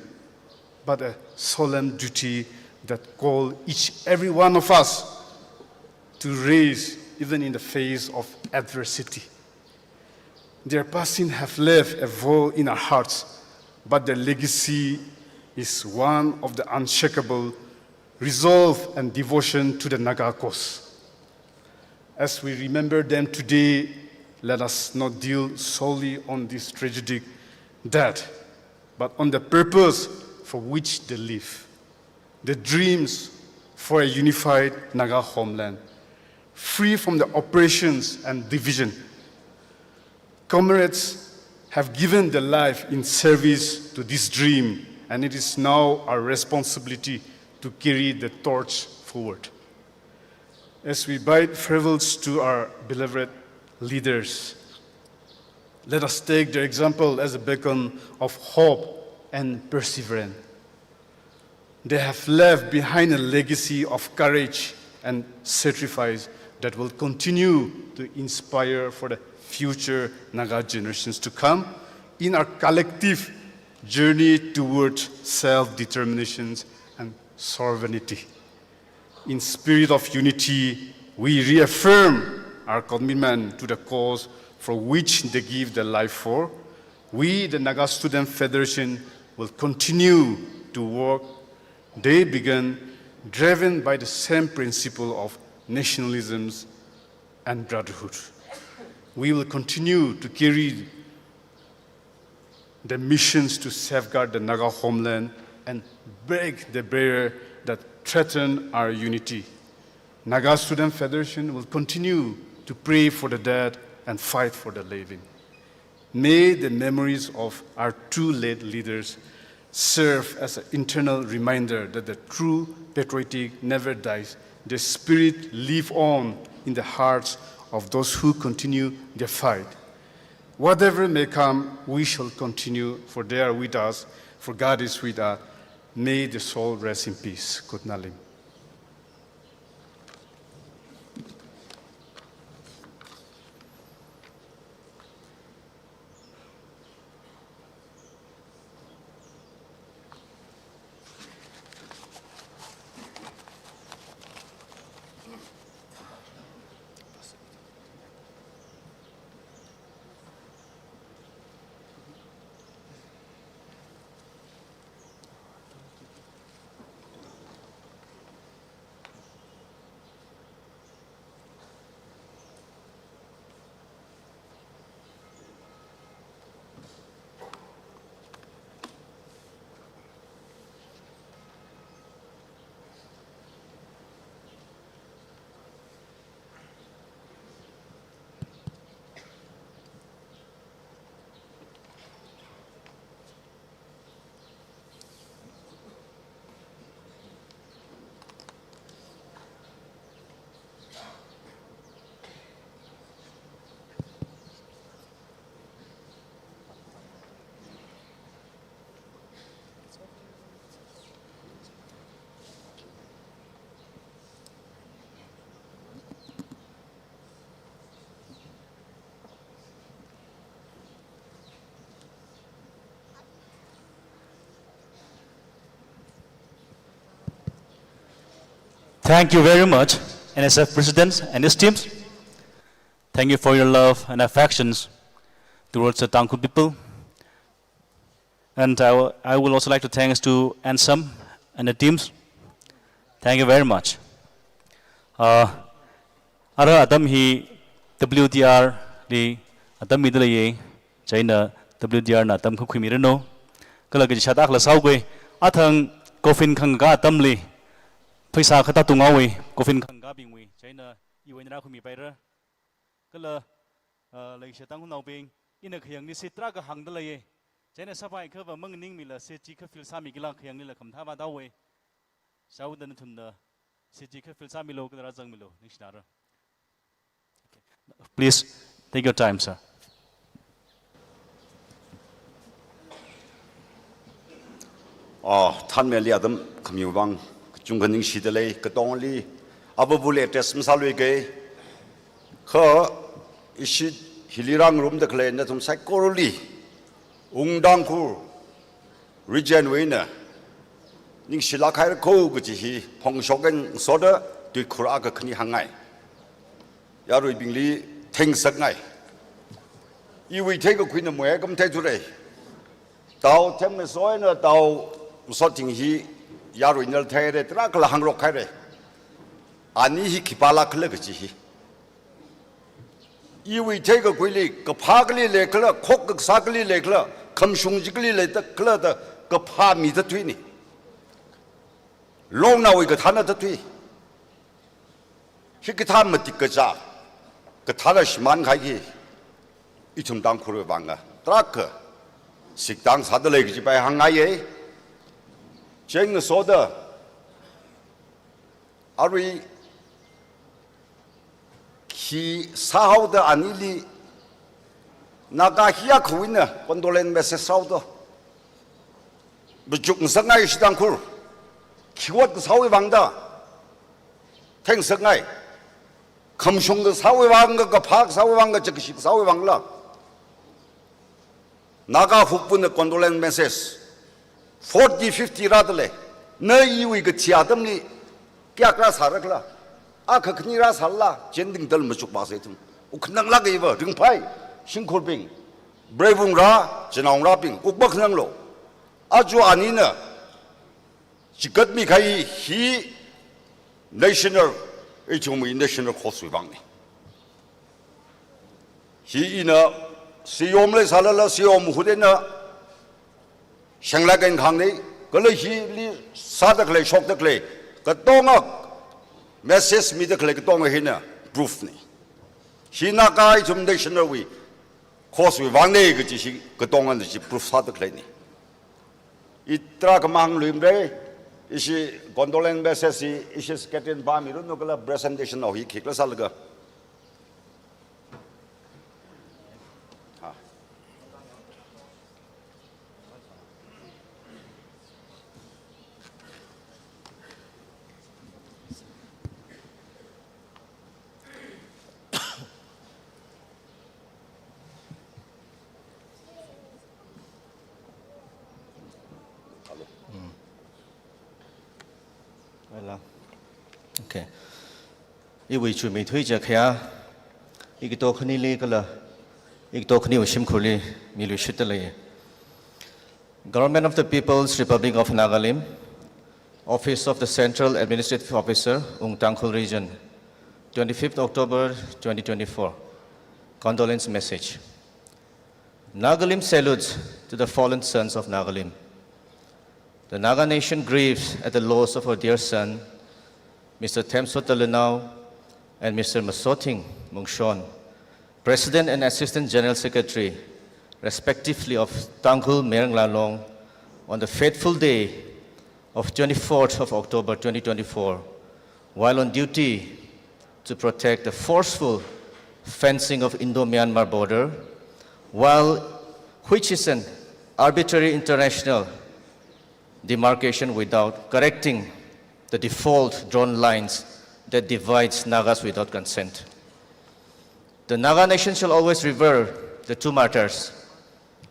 but a solemn duty that call each every one of us to raise even in the face of adversity. Their passing have left a void in our hearts, but their legacy is one of the unshakable resolve and devotion to the Naga cause. As we remember them today, let us not dwell solely on this tragic death, but on the purpose for which they live, the dreams for a unified Naga homeland, free from the oppressions and division. Comrades have given their life in service to this dream, and it is now our responsibility to carry the torch forward. As we bid farewells to our beloved leaders, let us take their example as a beacon of hope and perseverance. They have left behind a legacy of courage and sacrifice that will continue to inspire for the future Naga generations to come in our collective journey towards self-determination and sovereignty. In spirit of unity, we reaffirm our commitment to the cause for which they give their life for. We, the Naga Student Federation, will continue to work they began, driven by the same principle of nationalism, and brotherhood. We will continue to carry the missions to safeguard the Naga homeland and break the barrier that threaten our unity. Naga Student Federation will continue to pray for the dead and fight for the living. May the memories of our two late leaders serve as an internal reminder that the true patriotic never dies. Their spirit live on in the hearts of those who continue their fight. Whatever may come, we shall continue, for they are with us, for God is with us. May the soul rest in peace. Good night. Thank you very much, N S F President and his teams. Thank you for your love and affections towards the Tangkhul people. And I will, I will also like to thanks to Ansem and the teams. Thank you very much. Uh, ara atam hi W D R li atam mida leiya, chieina W D R na atam khuikhuimiranu. Kala kachishāda khala sāhaoga, athang coffin khangakā atamli, pheisā kathā tunghaowa, coffin khangakābingwui, chieina iwui eina rākhuimipaira. Kala, uh, leishiya Tangkhulnaobing, ina khayangli seat tarākha hāngda leiya. Chieina sāpai khava manganingmila seat chi kha fill sāmikila khayanglila khamathā vāthaowa. Shaoda nathumna seat chi kha fill sāmilu, kala rāzangmilu, ningshinara. Okay. Please take your time, sir. Oh, thanmeli atam khami vang kachungkha ningshida lei, katongli, avāvali address masāluiga, kha ishi hili rāngarumda khalei nathum saikorali, Ungdangkhur region wui eina ningshilāk haira ko kaji hi phongshok eina ngasoda tuikhur akha khani hāngngai. Yaruibingli thengsakngai. Iwui theikakhuina mui kam theithura. Tao themngaso eina tao masot thing hi yaruinala theira, tarākhala hāngrok haira. Ani hi khipālāk khala kaji hi. Iwui theikakhuili, kaphā kali leikhala, khokkasā kali leikhala, khamashung chi kali leikhala da kaphā mida thuina. Longnaowui kathāna da thui. Hikathā matik kachā, kathāna shimān kahai hi, ithum Tangkhulwui vang tarākha siktang sāda lei kaji pai hāngngaiya. Chieina ngasoda, arui khi sāhaoda anili Naga hi akhawui eina condolence message sāhaoda, machuk ngasakngai ishi Tangkhul. Khi ot kasāwui vangda thengsakngai. Khamashung kasāwui vang, kaphā kasāwui vang, chakashi kasāwui vangla, Naga hup eina condolence message forty, fifty rāda lei. Na iwui kathi atamli kayākha rāsāra khala, akha khani rāsālala, chieina dingdal machukvāsa ithum. Wukhananglāk iva, ringphai, shimkhurbing, breivung rā, chinaongarābing, wuk makhananglu. Aja anina chigatmi kahai hi national, ithumwui national cause wui vangna. Hi ina siyom leisālala siyom hut eina shanglak eina kahāngna, kala hili sāda khalei, shokda khalei katonga message mida khalei katonga hina proof na. Hi Naga ithum national wui cause wui vangna kaji hi katonga chi proof sāda khaleina. I tarākha mahāngluimara, ishi condolence message hi ishi secretary pāmiranu kala presentation o hi khikhala sālaga. Hello. Okay. Iwui chuimeithui chi khayā, ikato khanili kala ikato khaniwui shimkhurli miluishitta lei. Government of the People's Republic of Nagalim, Office of the Central Administrative Officer, Ung Tangkhul Region, twenty-fifth October twenty twenty-four. Condolence message. Nagalim salutes to the fallen sons of Nagalim. The Naga nation grieves at the loss of our dear son, Mister Themso Talinao and Mister Masothing Mungshon, President and Assistant General Secretary, respectively, of Tangkhul Mayar Ngala Long, on the fateful day of twenty-fourth of October twenty twenty-four, while on duty to protect the forceful fencing of Indo-Myanmar border, while, which is an arbitrary international demarcation without correcting the default drawn lines that divides Nagas without consent. The Naga nation shall always revere the two martyrs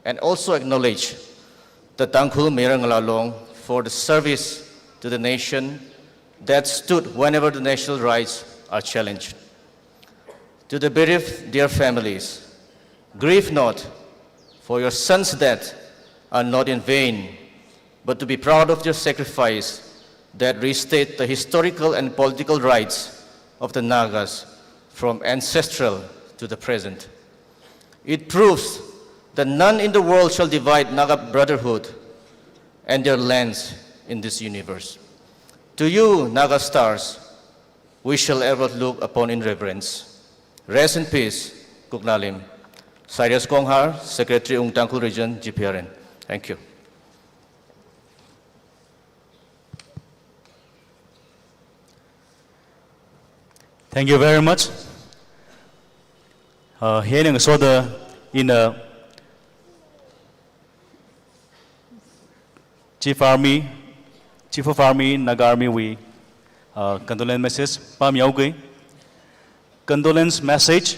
and also acknowledge the Tangkhul Mayar Ngala Long for the service to the nation that stood whenever the national rights are challenged. To the bereaved dear families, grieve not, for your sons' death are not in vain, but to be proud of your sacrifice that restate the historical and political rights of the Nagas from ancestral to the present. It proves that none in the world shall divide Naga brotherhood and their lands in this universe. To you, Naga stars, we shall ever look upon in reverence. Rest in peace, Kuknalim. Cyrus Konghar, Secretary, Ung Tangkhul Region, G P R N. Thank you. Thank you very much. Uh, hi eina ngasoda ina Chief Army, Chief of Army, Naga Army wui, uh, condolence message pāmihaoki. Condolence message,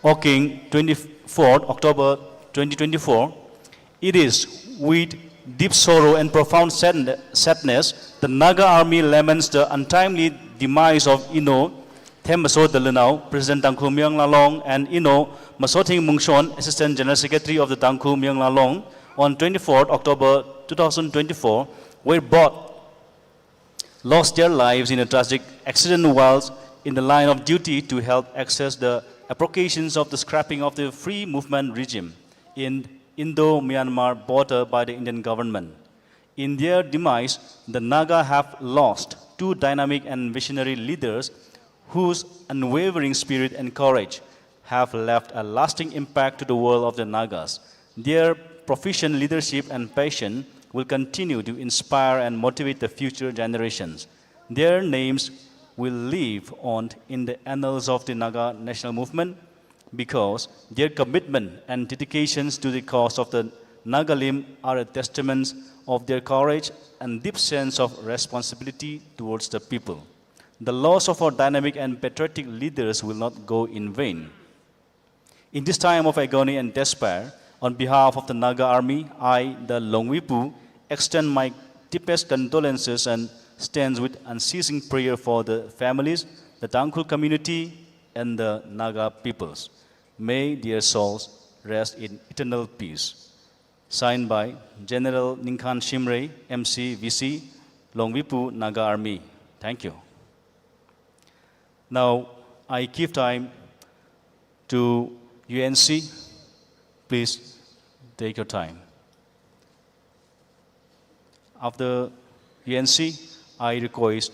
Woking, twenty-fourth October twenty twenty-four. It is with deep sorrow and profound sadn-, sadness the Naga Army laments the untimely demise of Ino Themmaso Talinao, President Tangkhul Mayar Ngala Long, and Ino Masothing Mungshon, Assistant General Secretary of the Tangkhul Mayar Ngala Long, on twenty-fourth October two thousand twenty-four, where both lost their lives in a tragic accident whilst in the line of duty to help access the appropriations of the scrapping of the free movement regime in Indo-Myanmar border by the Indian government. In their demise, the Naga have lost two dynamic and visionary leaders whose unwavering spirit and courage have left a lasting impact to the world of the Nagas. Their proficient leadership and passion will continue to inspire and motivate the future generations. Their names will live on in the annals of the Naga national movement because their commitment and dedications to the cause of the Nagalim are a testament of their courage and deep sense of responsibility towards the people. The loss of our dynamic and patriotic leaders will not go in vain. In this time of agony and despair, on behalf of the Naga Army, I, the Longwipu, extend my deepest condolences and stand with unceasing prayer for the families, the Tangkhul community, and the Naga peoples. May their souls rest in eternal peace. Signed by General Ningkhan Shimray, M C, V C, Longwipu Naga Army. Thank you. Now, I give time to U N C, please take your time. After U N C, I request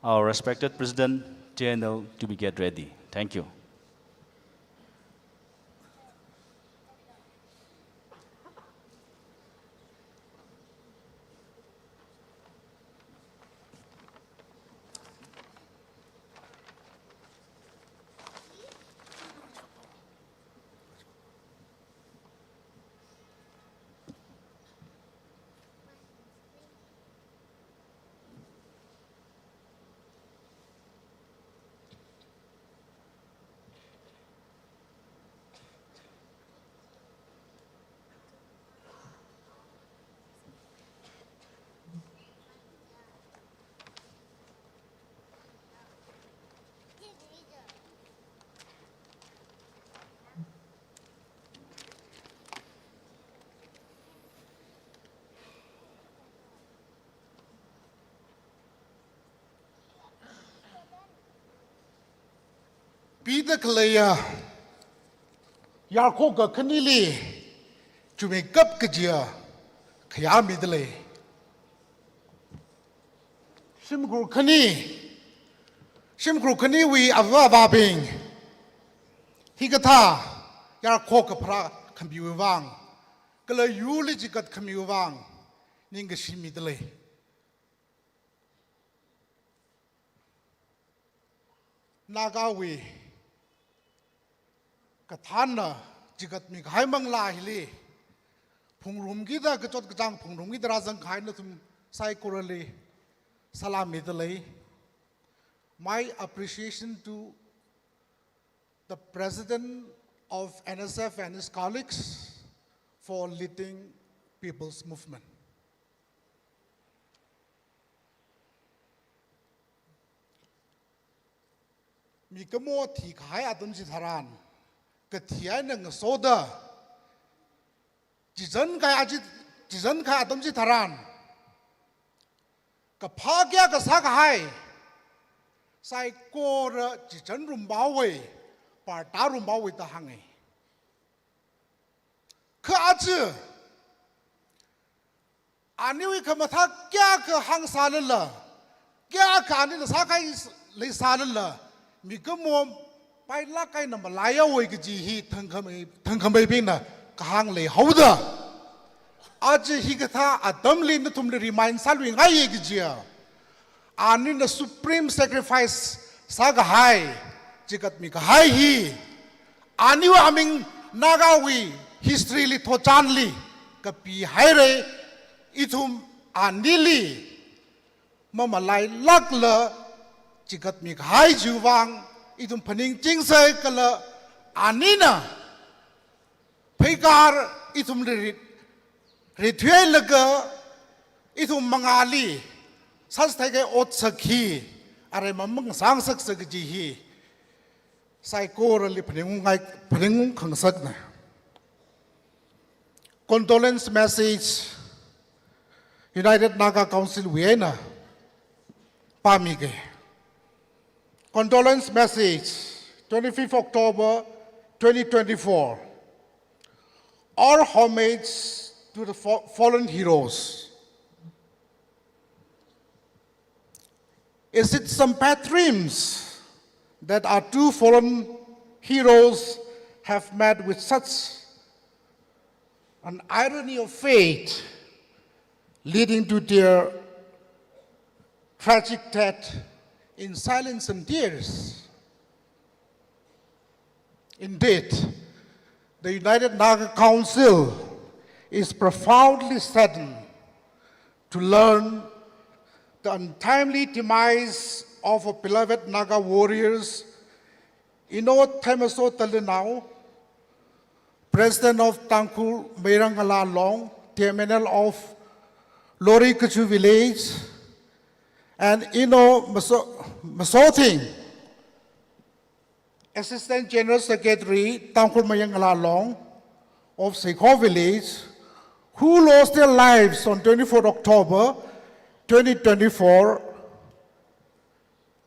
our respected President, T N L, to be get ready. Thank you. Pida khaleiya yarkhoka khanili chumeikap kajiya khayā midalei. Shimkhur khani, shimkhur khaniwui ava avābing, hikathā yarkhoka pharākhamiwui vang, kala yurli chikat khamiwui vang, ningkashi midalei. Nagawui kathānna chikatmi kahai manglā hili phungrumkida, kachot kachāng phungrumkida rāzang kahai nathum saikorali salam midalei. My appreciation to the President of N S F and his colleagues for leading people's movement. Mikumo thikahai atam chitharan, kathi eina ngasoda, chichān kahai achi, chichān kahai atam chitharan, kaphā kayākha sākahai saikora chichānrumhaowei, partarumhaowei da hānga. Kha aja, aniwui khamathā kayākha hāngsālala, kayākha anina sākahai leisālala, mikumo pailāk eina malaihaowei kaji hi thangkhamei, thangkhameibingna kahāng leihaoda, aja hikathā atamli nathumli remind sāluingaiya kajiya, anina supreme sacrifice sākahai, chikatmi kahai hi, aniwui aming Nagawui history li thotchanli kapihaira. Ithum anili mamalailākla chikatmi kahai chiwui vang ithum phaningchingsa kala anina pheikar ithumli rit, rithuilaga ithum mangāli sāsthei kahai otsak hi aremma mangasāngasaksa kaji hi saikorali phaningungkhangasakna. Condolence message United Naga Council wui eina pāmiga. Condolence message, twenty-fifth October twenty twenty-four. Our homage to the fa-, fallen heroes. Is it some bad dreams that our two fallen heroes have met with such an irony of fate, leading to their tragic death in silence and tears? Indeed, the United Naga Council is profoundly saddened to learn the untimely demise of our beloved Naga warriors, Ino Themeso Talinao, President of Tangkhul Mayar Ngala Long, T M N L of Lori Kachu Village, and Ino Maso-, Masothing, Assistant General Secretary, Tangkhul Mayar Ngala Long of Seikho Village, who lost their lives on twenty-fourth October twenty twenty-four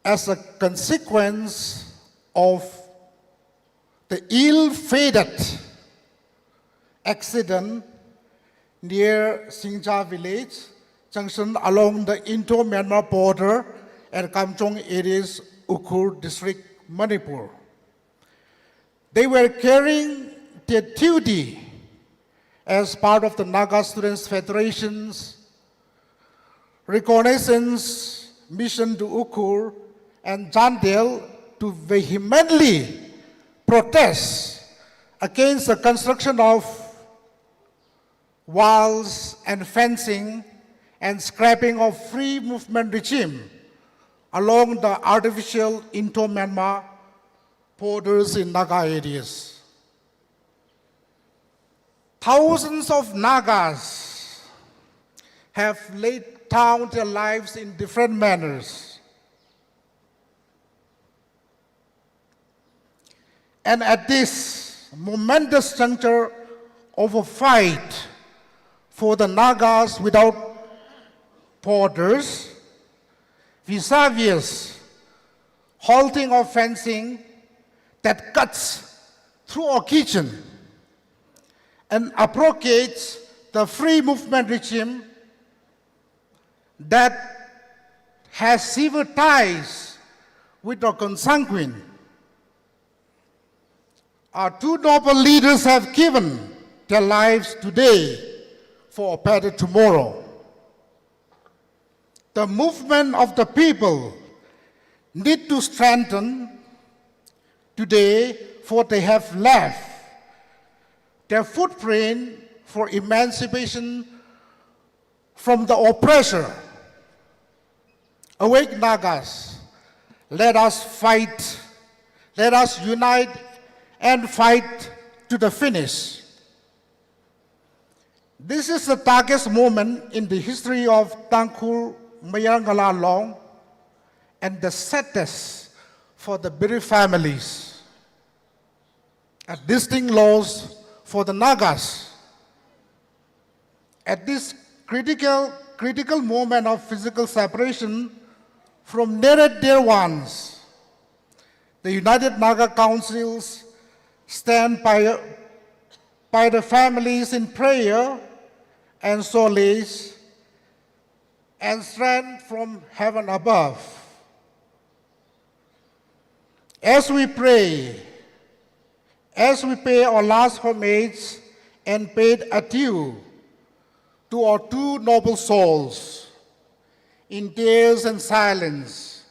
as a consequence of The ill-fated accident near Singja village junction along the Indo-Myanmar border at Kamjong areas, Ukhrul District, Manipur. They were carrying their duty as part of the Naga Students Federation's reconnaissance mission to Ukhrul and Chandel to vehemently protest against the construction of walls and fencing and scrapping of free movement regime along the artificial Indo-Myanmar borders in Naga areas. Thousands of Nagas have laid down their lives in different manners. And at this momentous juncture of a fight for the Nagas without borders, Vesuvius holding of fencing that cuts through our kitchen and abrogates the free movement regime that has severed ties with our consanguine. Our two noble leaders have given their lives today for a better tomorrow. The movement of the people need to strengthen today, for they have left their footprint for emancipation from the oppressor. Awake Nagas, let us fight, let us unite and fight to the finish. This is the darkest moment in the history of Tangkhul Mayar Ngala Long and the saddest for the bereaved families. A distinct loss for the Nagas. At this critical, critical moment of physical separation from near and dear ones, the United Naga Councils stand by, by the families in prayer and solace and strength from heaven above. As we pray, as we pay our last homage and bid adieu to our two noble souls, in tears and silence,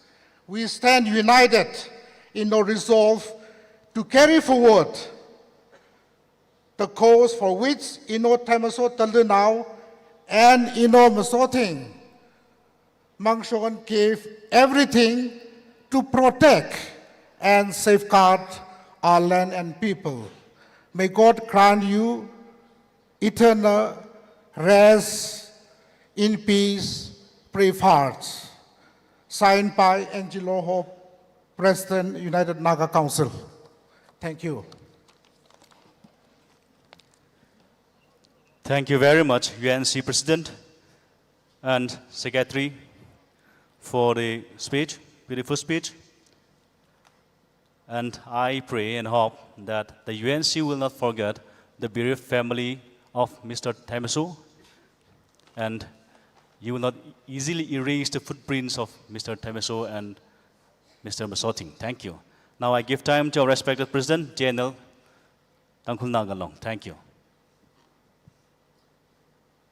we stand united in our resolve to carry forward the cause for which Ino Thaimaso Talunao and Ino Masothing Mangshon gave everything to protect and safeguard our land and people. May God grant you eternal rest in peace, brave hearts. Signed by Angelo Hope, President, United Naga Council. Thank you. Thank you very much, U N C President and Secretary, for the speech, beautiful speech. And I pray and hope that the U N C will not forget the bereaved family of Mister Thaimaso, and you will not easily erase the footprints of Mister Thaimaso and Mister Masothing. Thank you. Now I give time to our respected President, J N L Tangkhul Naga Long. Thank you.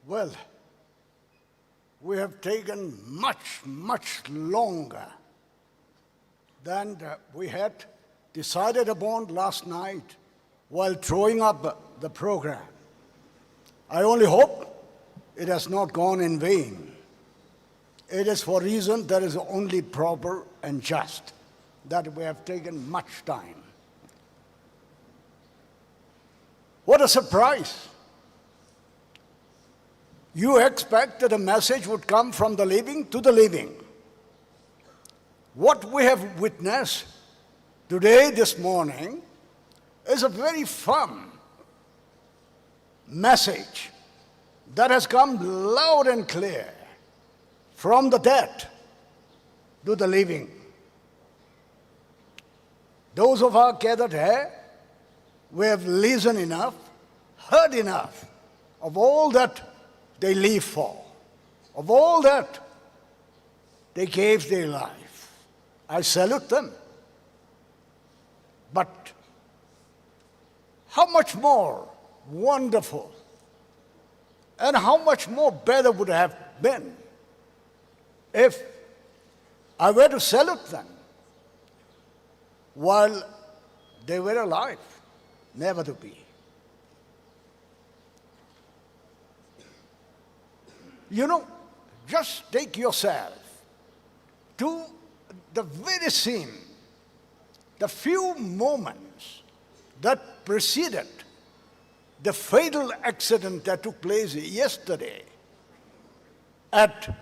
Well, we have taken much, much longer than the, we had decided upon last night while drawing up the program. I only hope it has not gone in vain. It is for reason that is only proper and just that we have taken much time. What a surprise! You expect that a message would come from the living to the living. What we have witnessed today, this morning, is a very firm message that has come loud and clear from the dead to the living. Those of us gathered here, We have listened enough, heard enough of all that they live for, of all that they gave their life. I salute them. But how much more wonderful and how much more better would have been if I were to salute them while they were alive, never to be. You know, just take yourself to the very scene, the few moments that preceded the fatal accident that took place yesterday at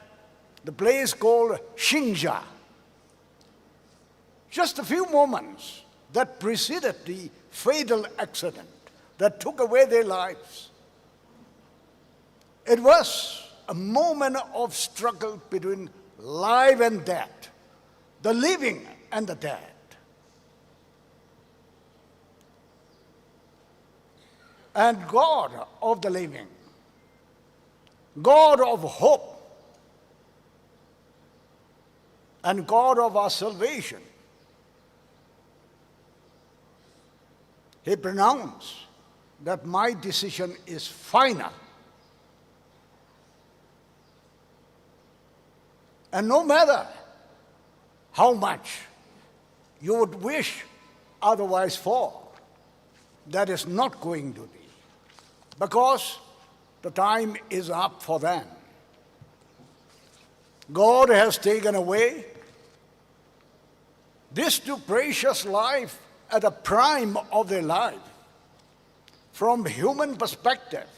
the place called Shinja. Just a few moments that preceded the fatal accident that took away their lives. It was a moment of struggle between life and death, the living and the dead. And God of the living, God of hope, and God of our salvation, He pronounced that my decision is final. And no matter how much you would wish otherwise for, that is not going to be, because the time is up for them. God has taken away these two precious life at the prime of their life. From human perspective,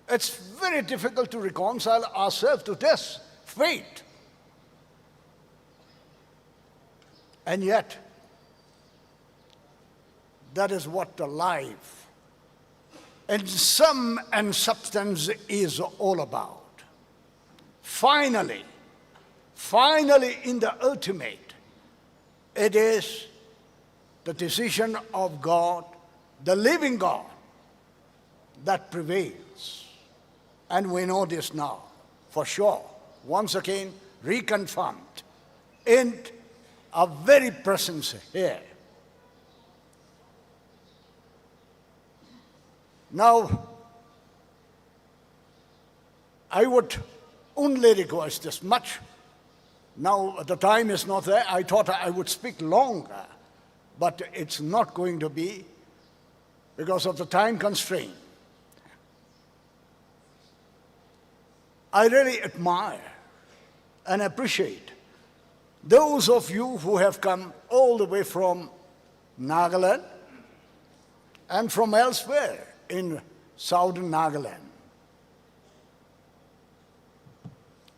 it's very difficult to reconcile ourselves to this fate. And yet, that is what the life in sum and substance is all about. Finally, finally, in the ultimate, it is the decision of God, the living God, that prevails. And we know this now, for sure, once again reconfirmed in our very presence here. Now, I would only request this much. Now, the time is not there. I thought I would speak longer, but it's not going to be because of the time constraint. I really admire and appreciate those of you who have come all the way from Nagaland and from elsewhere in southern Nagaland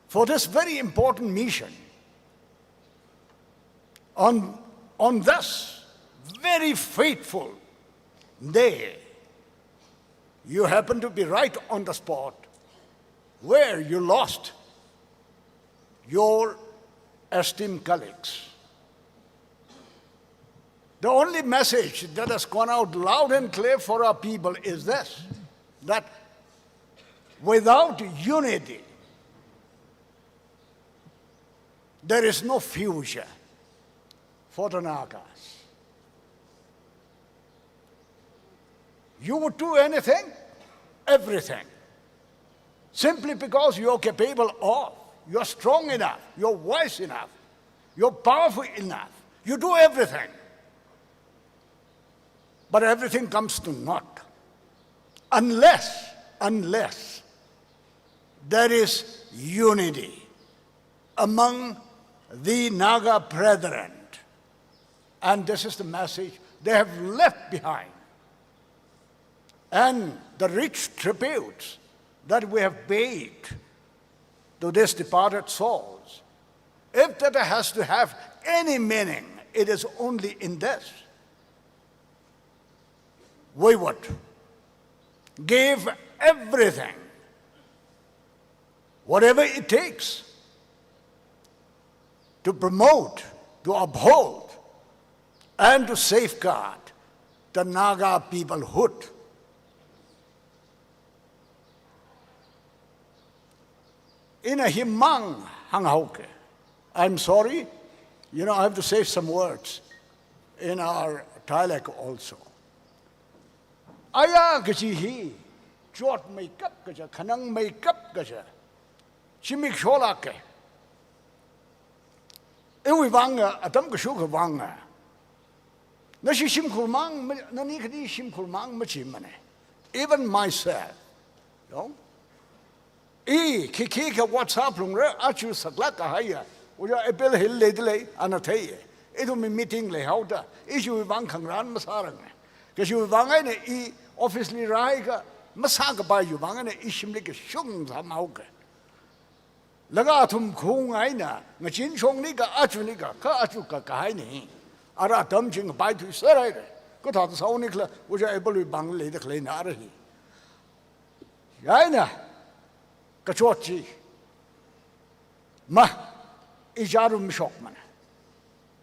for this very important mission. On, on this very fateful day, you happen to be right on the spot where you lost your esteemed colleagues. The only message that has gone out loud and clear for our people is this, that without unity, there is no future for the Nagas. You would do anything, everything, simply because you're capable of, you're strong enough, you're wise enough, you're powerful enough. You do everything. But everything comes to naught unless, unless there is unity among the Naga brethren. And this is the message they have left behind. And the rich tributes that we have paid to these departed souls, if that has to have any meaning, it is only in this. We would give everything, whatever it takes, to promote, to uphold, and to safeguard the Naga peoplehood. Ina himang hānghaoke. I'm sorry, you know, I have to say some words in our dialect also. Aya kaji hi, chotmeikap kaja, khanangmeikap kaja, zimiksho lāke. Iwui vang a, atam kashuka vang a. Nashi shimkhur mang, ma-, nani khani shimkhur mang machimane. Even myself, you know? I, khi khikha WhatsApp lungra, aja saklāk kahaiya. Ojā Abel hili leidalei, ana theiye. Ithumwui meeting leihaoda, i chiwui vang khangarān masārange. Kachiwui vang eina i office li rāhaiakha, masākapai chiwui vang eina i shimli kashung sāmhaoke. Laga athum khong eina, ngachin shongni ka, aja ni ka, kha aja ka kahaine. Ara atam chi ngapaithuiser haire. Kathāda sāhaoni khala, ojā Abel wui vang leida khaleina ara hi. Chieina, kachot chi. Ma, i jarum shokmana.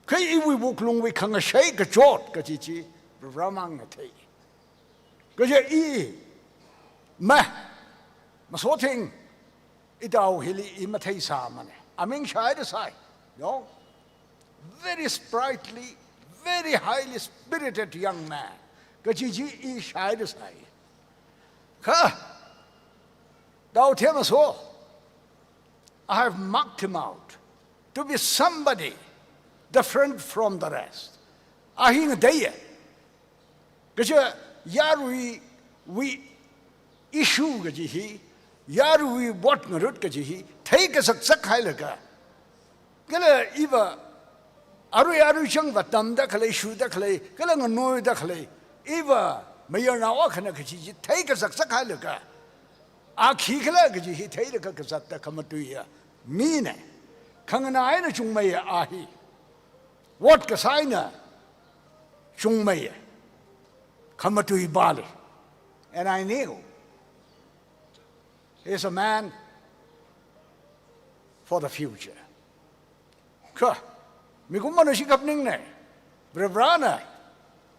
Kha iwui wuklungwui khangashei kachot kaji chi, Varivara mangna thei. Kaja i, ma, Masothing, itao hili i matheisāmane. Aming shaida sai, no? Very sprightly, very highly spirited young man. Kaji chi i shaida sai. Kha, Tao Themmaso, I have marked him out to be somebody different from the rest. A hi ngateiye. Kaja yaruiwui issue kaji hi, yaruiwui vot ngarut kaji hi, theikazakzak hailaga. Kala iva arui arui changva tamda khalei, shuda khalei, kala nganoida khalei, iva mayarnao akhana kaji chi theikazakzak hailaga. A khikhala kaji hi theilaga kazatda khamatuiya mine. Khanganā eina chungmeiya a hi. Vot kasā eina chungmeiya. Khamatuipali. And I knew he's a man for the future. Kha, mikumona shikapningne. Varivarana,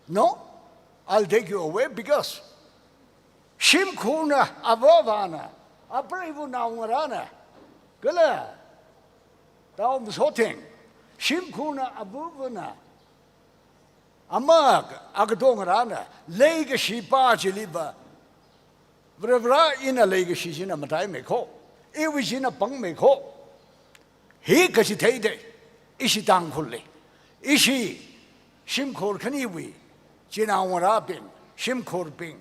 no, I'll take you away because shimkhurna, avāvana, apreiva naongarāna, kala Tao Masothing, shimkhurna, avāvana, ama, akadongarāna, leikashi pa chiliva, Varivara ina leikashi china mataimeikho, iwui china pangmeikho. Hi kachitheida, ishi Tangkhulli, ishi shimkhur khaniwui chinaongarābing, shimkhurbing,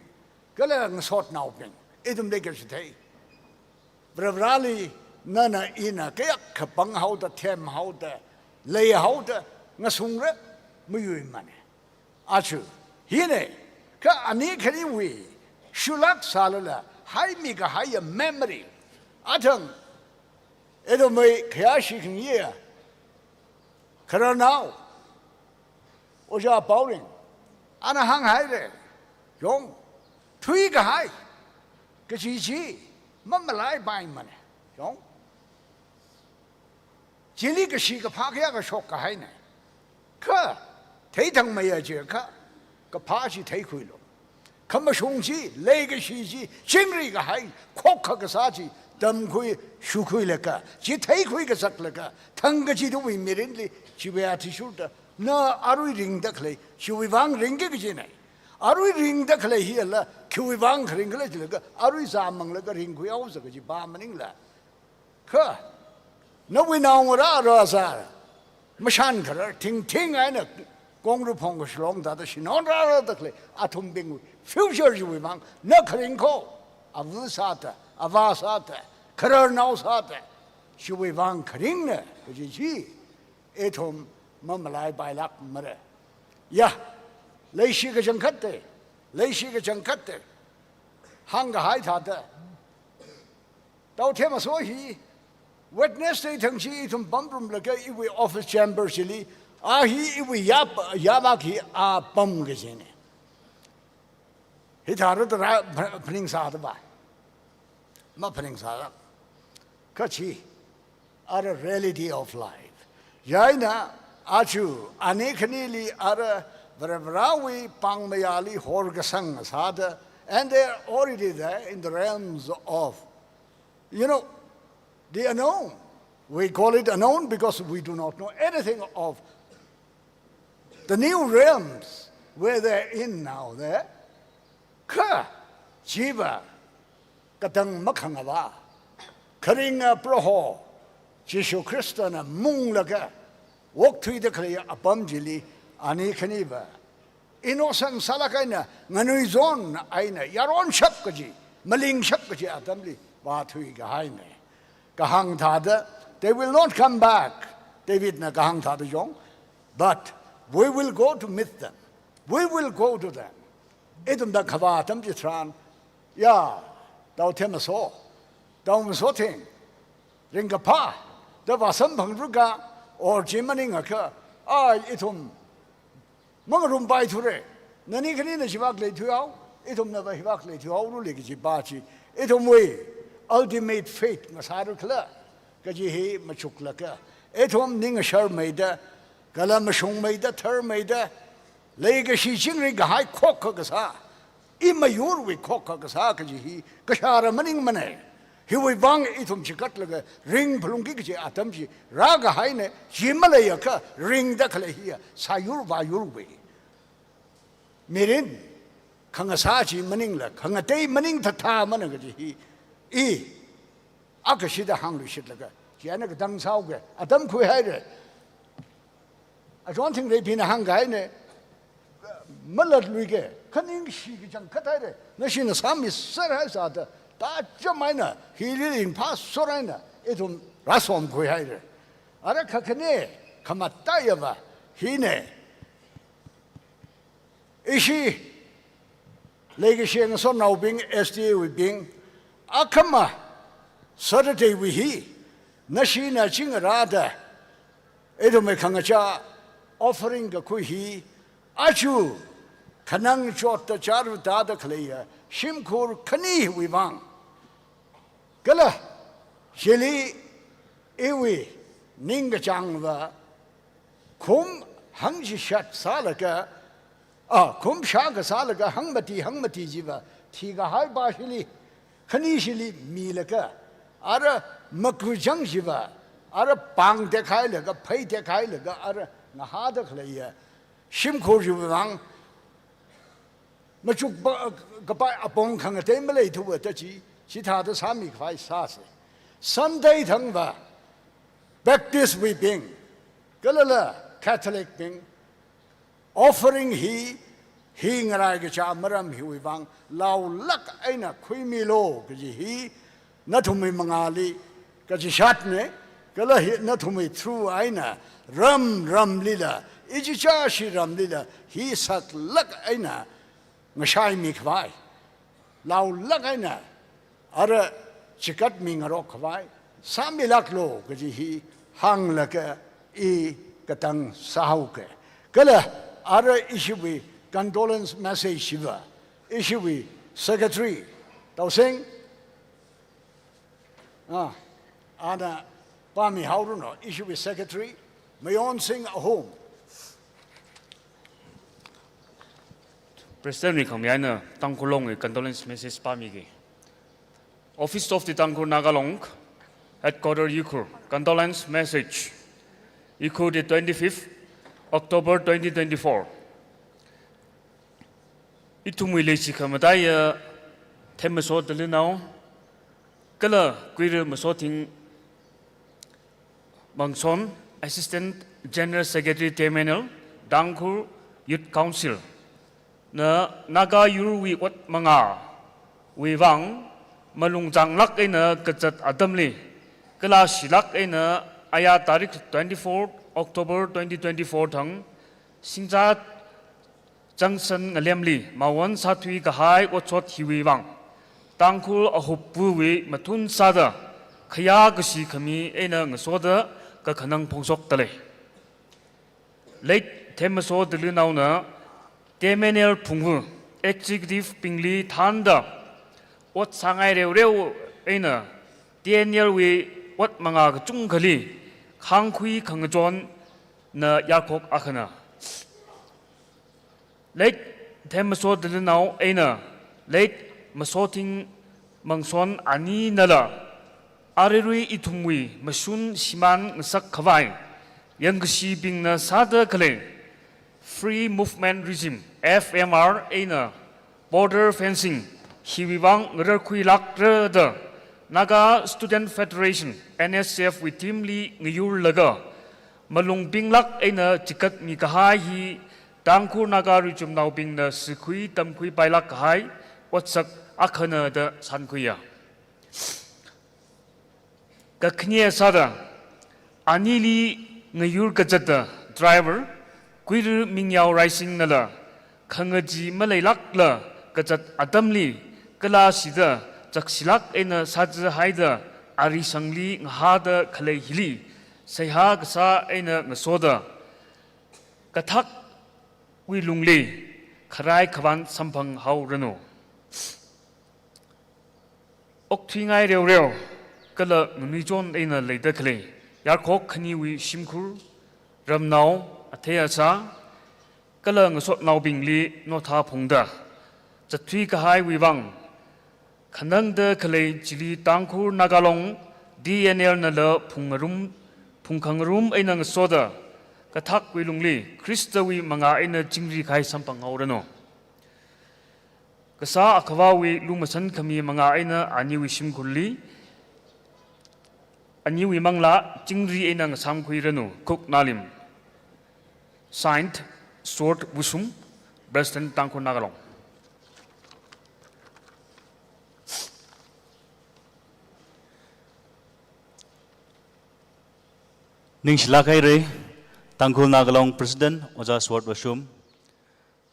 kala ngasotnaobing, ithum leikachithei. Varivarali nana ina kayākha panghaoda, themhaoda, leihaoda, ngasungra, mayuimane. Aja, hine, kha ani khaniwui, shulāk sālala, haimi kahaiya memory. Athang, ithumwui khayāshi khangayi, khararnao, Ojā Paoring, ana hānghaire, yong, thuikahai, kaji chi, mamalaipaimane, yong. Chili kashi kaphā kayākha shokkahaine. Kha, theithangmeiya jiakha, kaphā chi theikhuilu. Khamashung chi, leikashi chi, chingri kahai, khokkha kasā chi, tamkhui, shukhuilaga, chi theikhui kazaklaga, thangkachidawui mirinli, chiwui athishurda, na arui ringda khalei, chiwui vang ringki kajine. Arui ringda khalei hila, khiwui vang kharing khala jilaga, arui zāmanglaga ringkhuihaosa kaji pa maningla. Kha, nawui naongarā rāzā, mashan kharar, thingthing eina, kongruphong kashilong thāda, shinon rārada khalei, athumbingwui future chiwui vang, na kharing kho, ava sāda, avā sāda, khararnao sāda, chiwui vang kharingne, kaji chi, ithum mamalaipailākmare. Ya, leishi kachangkhatte, leishi kachangkhatte, hāngkahai thāda, Tao Themmaso hi, Wednesday thang chi ithum pamrumlaga iwui office chamber chili, a hi iwui yap-, yāvak hi a pam kajine. Hithāda rā pha-, phaningsāda va. Maphaningsāla. Kha chi, ara reality of life. Chieina, aja, ani khanili ara Varivarāwui pāngmayāli horkasang sāda, and they're already there in the realms of, you know, the unknown. We call it unknown because we do not know anything of the new realms where they're in now there. Kha, chiva, katang makhangava, kharinga Proho Jishu Khristana munglaga okthuida khalei apam chili ani khaniva innocent sālāk eina, nganuizon eina, yaronshap kaji, malingshap kaji atamli vāthui kahaina. Kahāng thāda, "They will not come back," Davidna kahāng thāda yong, "but we will go to meet them. We will go to them." Ithumna khavā atam chitharan, ya, tao themmaso, tao masotheng, ringkaphā da vāsamphang rukha, or chi maningakha, ai, ithum mangarumpai thura. Nani khanina chivāk leithuihao, ithumna va hivāk leithuihaora kaji pa chi, ithumwui ultimate fate ngasāra khala kaji hi machuklaga, ithum ning asharmeida, kala mashungmeida, tharmeida, leikashi chingri kahai khokkha kasā, imayurwui khokkha kasā kaji hi kashāra maningmana. Hiwui vang ithum chikatlaga ringphalungki kaji atam chi rākahaina, chi maleiakha ringda khalei hiya sāyur vāyurwui mirin khangasā chi maningla khangatei maning thatha mana kaji hi i akashida hāngluishitlaga, chieina katang sāuka, atam khuihaira. Achon Thingreibingna hāngkahaina, malatluika, khaningshi kachangkhat haira, nashina sāmiserhaisāda, tacham eina, hili ringphāser eina, ithum rāsomkhuihaira. Ara khakhane, khamataiya va, hina. Ishi, leikashi ngasotnaobing, S D A wuibing, akhama, Saturday wui hi, nashina chingarāda, ithumwui khangachā offering kakhui hi, aja khanang chotta chārvāda khaleiya shimkhur khaniwui vang. Kala, chili iwui ningkachāngva, kum hangchishat sālaga, a, kum shākha sālaga hangmati, hangmati chiva thikahai pa chili, khani chili milaga, ara makujang chiva, ara pāng tekhailaga, phei tekhailaga, ara ngahāda khaleiya shimkhur chiwui vang, machuk pa, kapai apong khangatei maleithuwa ta chi, chithāda sāmikhavai sāsa. Sunday thangva, Baptist wuibing, kalala Catholic bing, offering hi, hi ngarai kachā maram hiwui vang, laolāk eina khuimilu kaji hi, nathumwui mangāli, kachishatna, kala hi nathumwui through eina, ram ramlila, ichichā shiramlila, hi saklāk eina, ngashaimikhavai, laolāk eina, ara chikatmi ngarokkhavai, sāmilāklu kaji hi hānglaga i katang sāhaoka. Kala, ara ishiwui condolence message chiva, ishiwui secretary, Taoseng, a, ana pāmihaoranu, ishiwui secretary, Mayonsing Ahom. President wui khangayāna Tangkhul Longwui condolence message pāmiki. Office of the Tangkhul Naga Long, Headquarter Ukhrul, condolence message. Ukhrul, the twenty-fifth October twenty twenty-four. Ithumwui leishi khamataiya Themmaso Dalinao, kala Kuira Masothing Mangson, Assistant General Secretary T M N L, Tangkhul Youth Council, na Naga yurwui ot mangāwui vang malung zanglāk eina kazat atamli, kala shilāk eina aya tarik twenty-four October twenty twenty-four thang, Singcha Junction ngalemli mawon sāthui kahai otshot hiwui vang, Tangkhul Ahuppuwui mathun sāda khayā kashi khami eina ngasoda kakhanang phongshokdalei. Late Themmaso Dalinaona T M N L phungvu executive bingli thānda ot sāngai reoreo eina T N L wui ot mangā kachungkhali khāngkhui khangachon na yarkhok akhana. Late Themmaso Dalinao eina Late Masothing Mangson aninala aruirui ithumwui mashun shimān ngasak khavai yangkashibingna sāda khalei Free Movement Regime, F M R, eina border fencing hiwui vang ngararkhuilākra da Naga Student Federation, N S F wui team li ngayurlaga malung pinglāk eina chikatmi kahai hi Tangkhul Naga ruichumnaobingna sikhui tamkhuipailāk kahai otsak akhana da shānkhuiya. Kakhane sāda, anili ngayur kazata driver Kuiru Mingyao Raising nala khangachee maleilākla kazat atamli kala shida chakshilāk eina sāzahaida arishangli ngahāda khalei hili seihā kasā eina ngasoda kathakwui lungli kharai khavān samphanghaoranu. Okthuingai reoreo kala nganuichon eina leida khalei yarkhok khaniwui shimkhur, ramnao, athei asā kala ngasotnaobingli notha phungda zatthui kahaiwui vang khanangda khalei chili Tangkhul Naga Long D N L nala phungngarum, phungkhangarum eina ngasoda kathakwui lungli Khristawui manga eina chingri kahai samphanghaoranu. Kasā Akhavawui lumashan khami manga eina aniwui shimkhurli aniwui manglā chingri eina ngasāmkhuiranu. Kuknalim. Signed, Sword Wushum, President, Tangkhul Naga Long. Ningshilāk haira, Tangkhul Naga Long President Ojā Sword Wushum,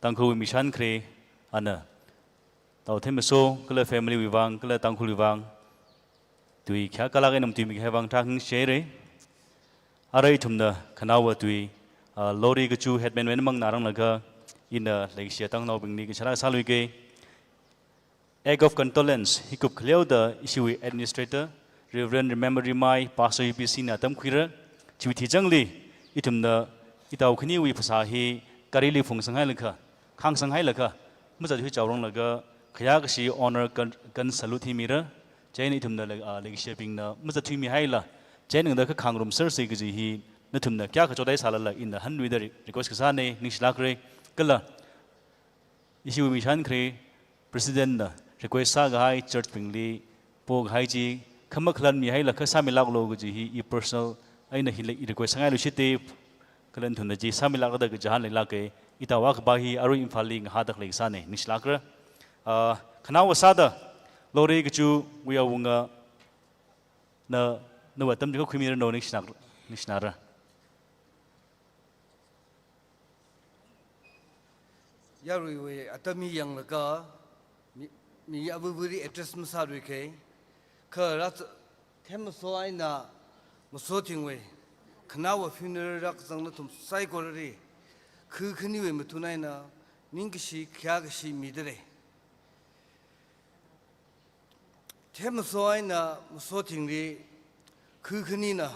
Tangkhulwui mishan khare ana Tao Themmaso kala family wui vang kala Tangkhulwui vang tui khayākalāk eina matuimi kahai vang thang share. Arui ithumna khanaowa tui, ah, Lori Kachu headman wui eina mangnā ranglaga ina leikashi atangnaobingli kachara sāluike. Act of condolence hikup khaleoda ishiwui administrator, Reverend Remember Rimai, Pastor U P C na tamkhuira. Chiwui thizangli ithumna itao khaniwui phasā hi garili phungsanghailakha, khāngsanghailakha, mazatthui chaoranglaga khayākashi honor gun, gun salute hi mira. Chieina ithumna lei, ah, leikashibingna mazatthuimihaila, chieina da kha khangarum sersi kaji hi nathumna kayākha chotai sālala ina hanwida re-, request kasāne, ningshilākra. Kala ishiwui mishan khare President na request sākahai church bingli pokahai chi kha makhalanmihailakha sāmilāklu kaji hi i personal eina hi lei, i request sāngailuishite, kala nathumna chi sāmilākda kachihān leilāke. Itao Akhavā hi arui Imphal li ngahāda khalei kasāne, ningshilākra. Ah, khanaowa sāda Lori Kachuwui awunga na, nawui atam chi khuimiranu, ningshilāk, ningshilākra. Yaruiwui atam hi yanglaga mi, mi avuvuili address masāluike. Kha rā Themmaso eina Masothingwui khanaowa funeral rākazang nathum saikorali khu khaniwui mathun eina ningkashi khayākashi midalei. Themmaso eina Masothingli khu khanina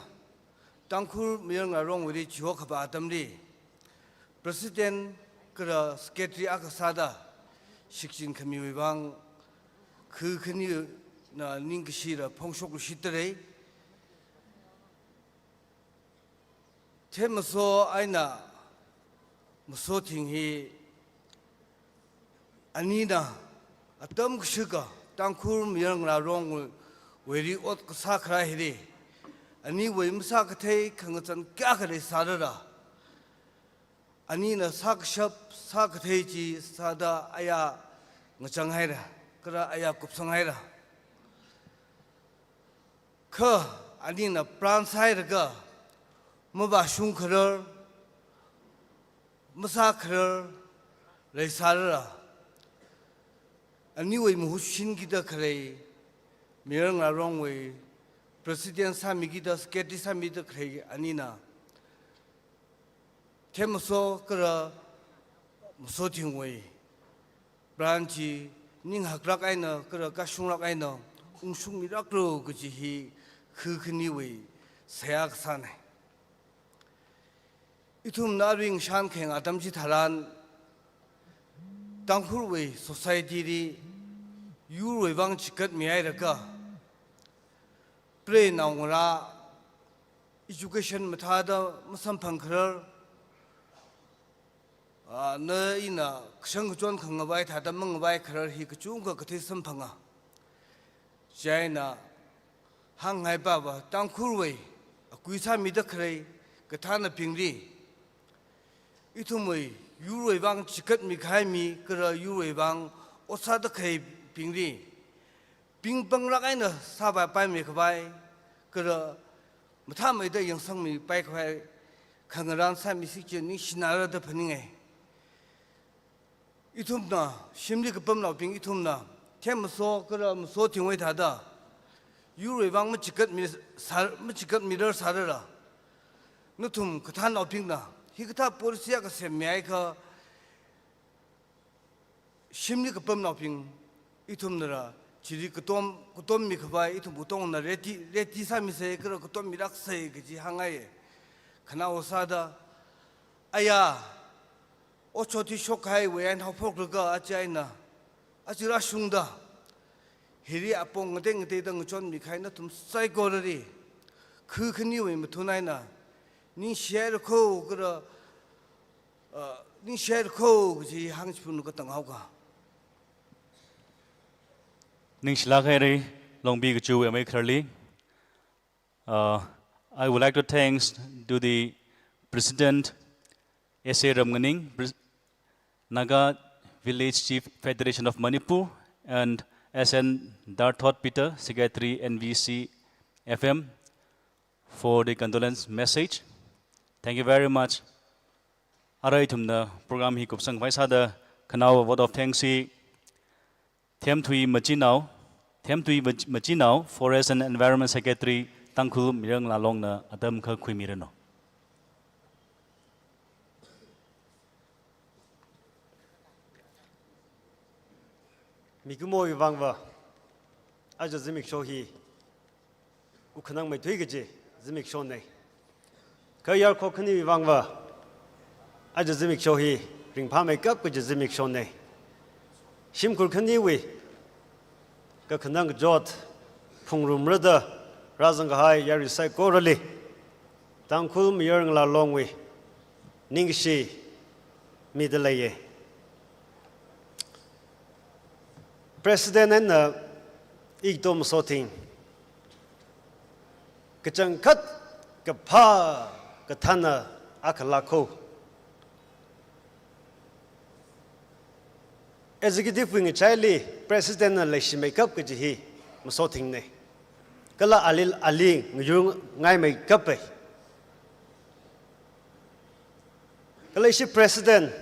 Tangkhul Mayarngalā Rongwuili chihokhapa atamli President kala Secretary akha sāda shikchin khamiwui vang khu khanina ningkashila phongshokluishitdalei. Themmaso eina Masothing hi anina atam kashika Tangkhul Mayarngalā Rongwuili ot kasā kharā hili aniwui masākathei khangachān kayākha leisālala, anina sākashap sākathei chi sāda aya ngachang haira, kala aya kupsang haira. Kha anina pran sāhailaga mavāshung kharar, masā kharar leisālala, aniwui mahut shinkida khalei, Mayarngalā Rongwui President sāmikida, Secretary sāmida khalei anina Themmaso kala Masothingwui pran chi ning haklāk eina kala kashunglāk eina ungshungmilāklu kaji hi khu khaniwui seihā kasāne. Ithumna arui ngashan khayang atam chitharan Tangkhulwui society li yurwui vang chigatmi hairaka, preinao ngarā education mathāda masamphang kharar, ah, na ina kashang kachon khangavai thāda mangavai kharar hi kachungkha kathei samphanga. Chieina hāngngai pava Tangkhulwui akui sāmida khalei kathānabingli, ithumwui yurwui vang chigatmi kahai mi, kala yurwui vang ot sāda khalei bingli, pingpangrak eina sāvai paimi khavai, kala mathāmeida yangsangmi pai khavai khangarān sāmisi kaji ningshinara da phaningai. Ithumna, shimli kapamnaobing ithumna, themmaso kala maso thingwui thāda, yurwui vang machigatmi sā, machigatmirar sārara, nathum kathānnaobingna hikathā policy akha semmi haikha, shimli kapamnaobing ithumnara chili katom, katommi khavai ithum katongna ready, ready sāmisei kala katommiraksa kaji hāngngai. Khanao sāda, aya, otshot hi shokkahaiwui eina haophoklaga aja eina, aja rāshungda, hili apong ngatei ngateida ngachonmi kahai nathum saikorali, khu khaniwui mathun eina ningshi hairako kala, ah, ningshi hairako kaji hāngchiphun katang haoka. Ningshilāk haira, Longbi kachiwui amei khararli. Uh, I would like to thanks to the President, S A Ramnganing, Pres-, Naga Village Chief Federation of Manipur, and S N Darthot Peter, Secretary, N V C F M, for the condolence message. Thank you very much. Arui ithumna program hi kupsangvai sāda khanaowa vote of thanks hi Themthui Machinao, Themthui Mach-, Machinao, Forest and Environment Secretary, Tangkhul Mayar Ngalā Longna atam akha khuimiranu. Mikumowui vangva, aja zimiksho hi wukkhanang meithui kaji zimikshonei. Kha yarkhok khaniwui vangva, aja zimiksho hi ringphāmeikap kaji zimikshonei. Shimkhur khaniwui kakhanang kachot phungrumrada rāzangkahai yarui saikorali, Tangkhul Mayar Ngalā Longwui ningkashi mida leiya. President eina ithum sothing kachangkhat kaphā kathāna akha lākho. Executive wui ngachaili President na leishimeikap kaji hi masothingnei. Kala ali, ali ngayurngaimeikai. Kala ishi President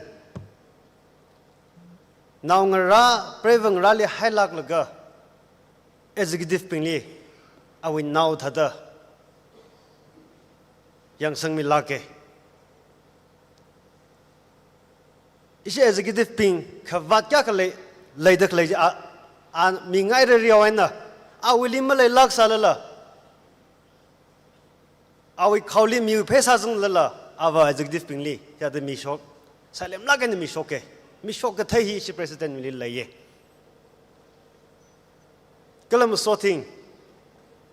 naongarā, preivangarāli hailāklaga, executive bingli awui nao thāda yangsangmilāka. Ishi executive bing khavāt kayākha lei, leida khalei a, a mingai rereo eina, awuili maleilāksālala, awui khaoli miwui phei sāzanglala, ava executive bingli, yada mishok, sailemlāk eina mishoka. Mishok kathei hi ishi President li leiya. Kala masothing,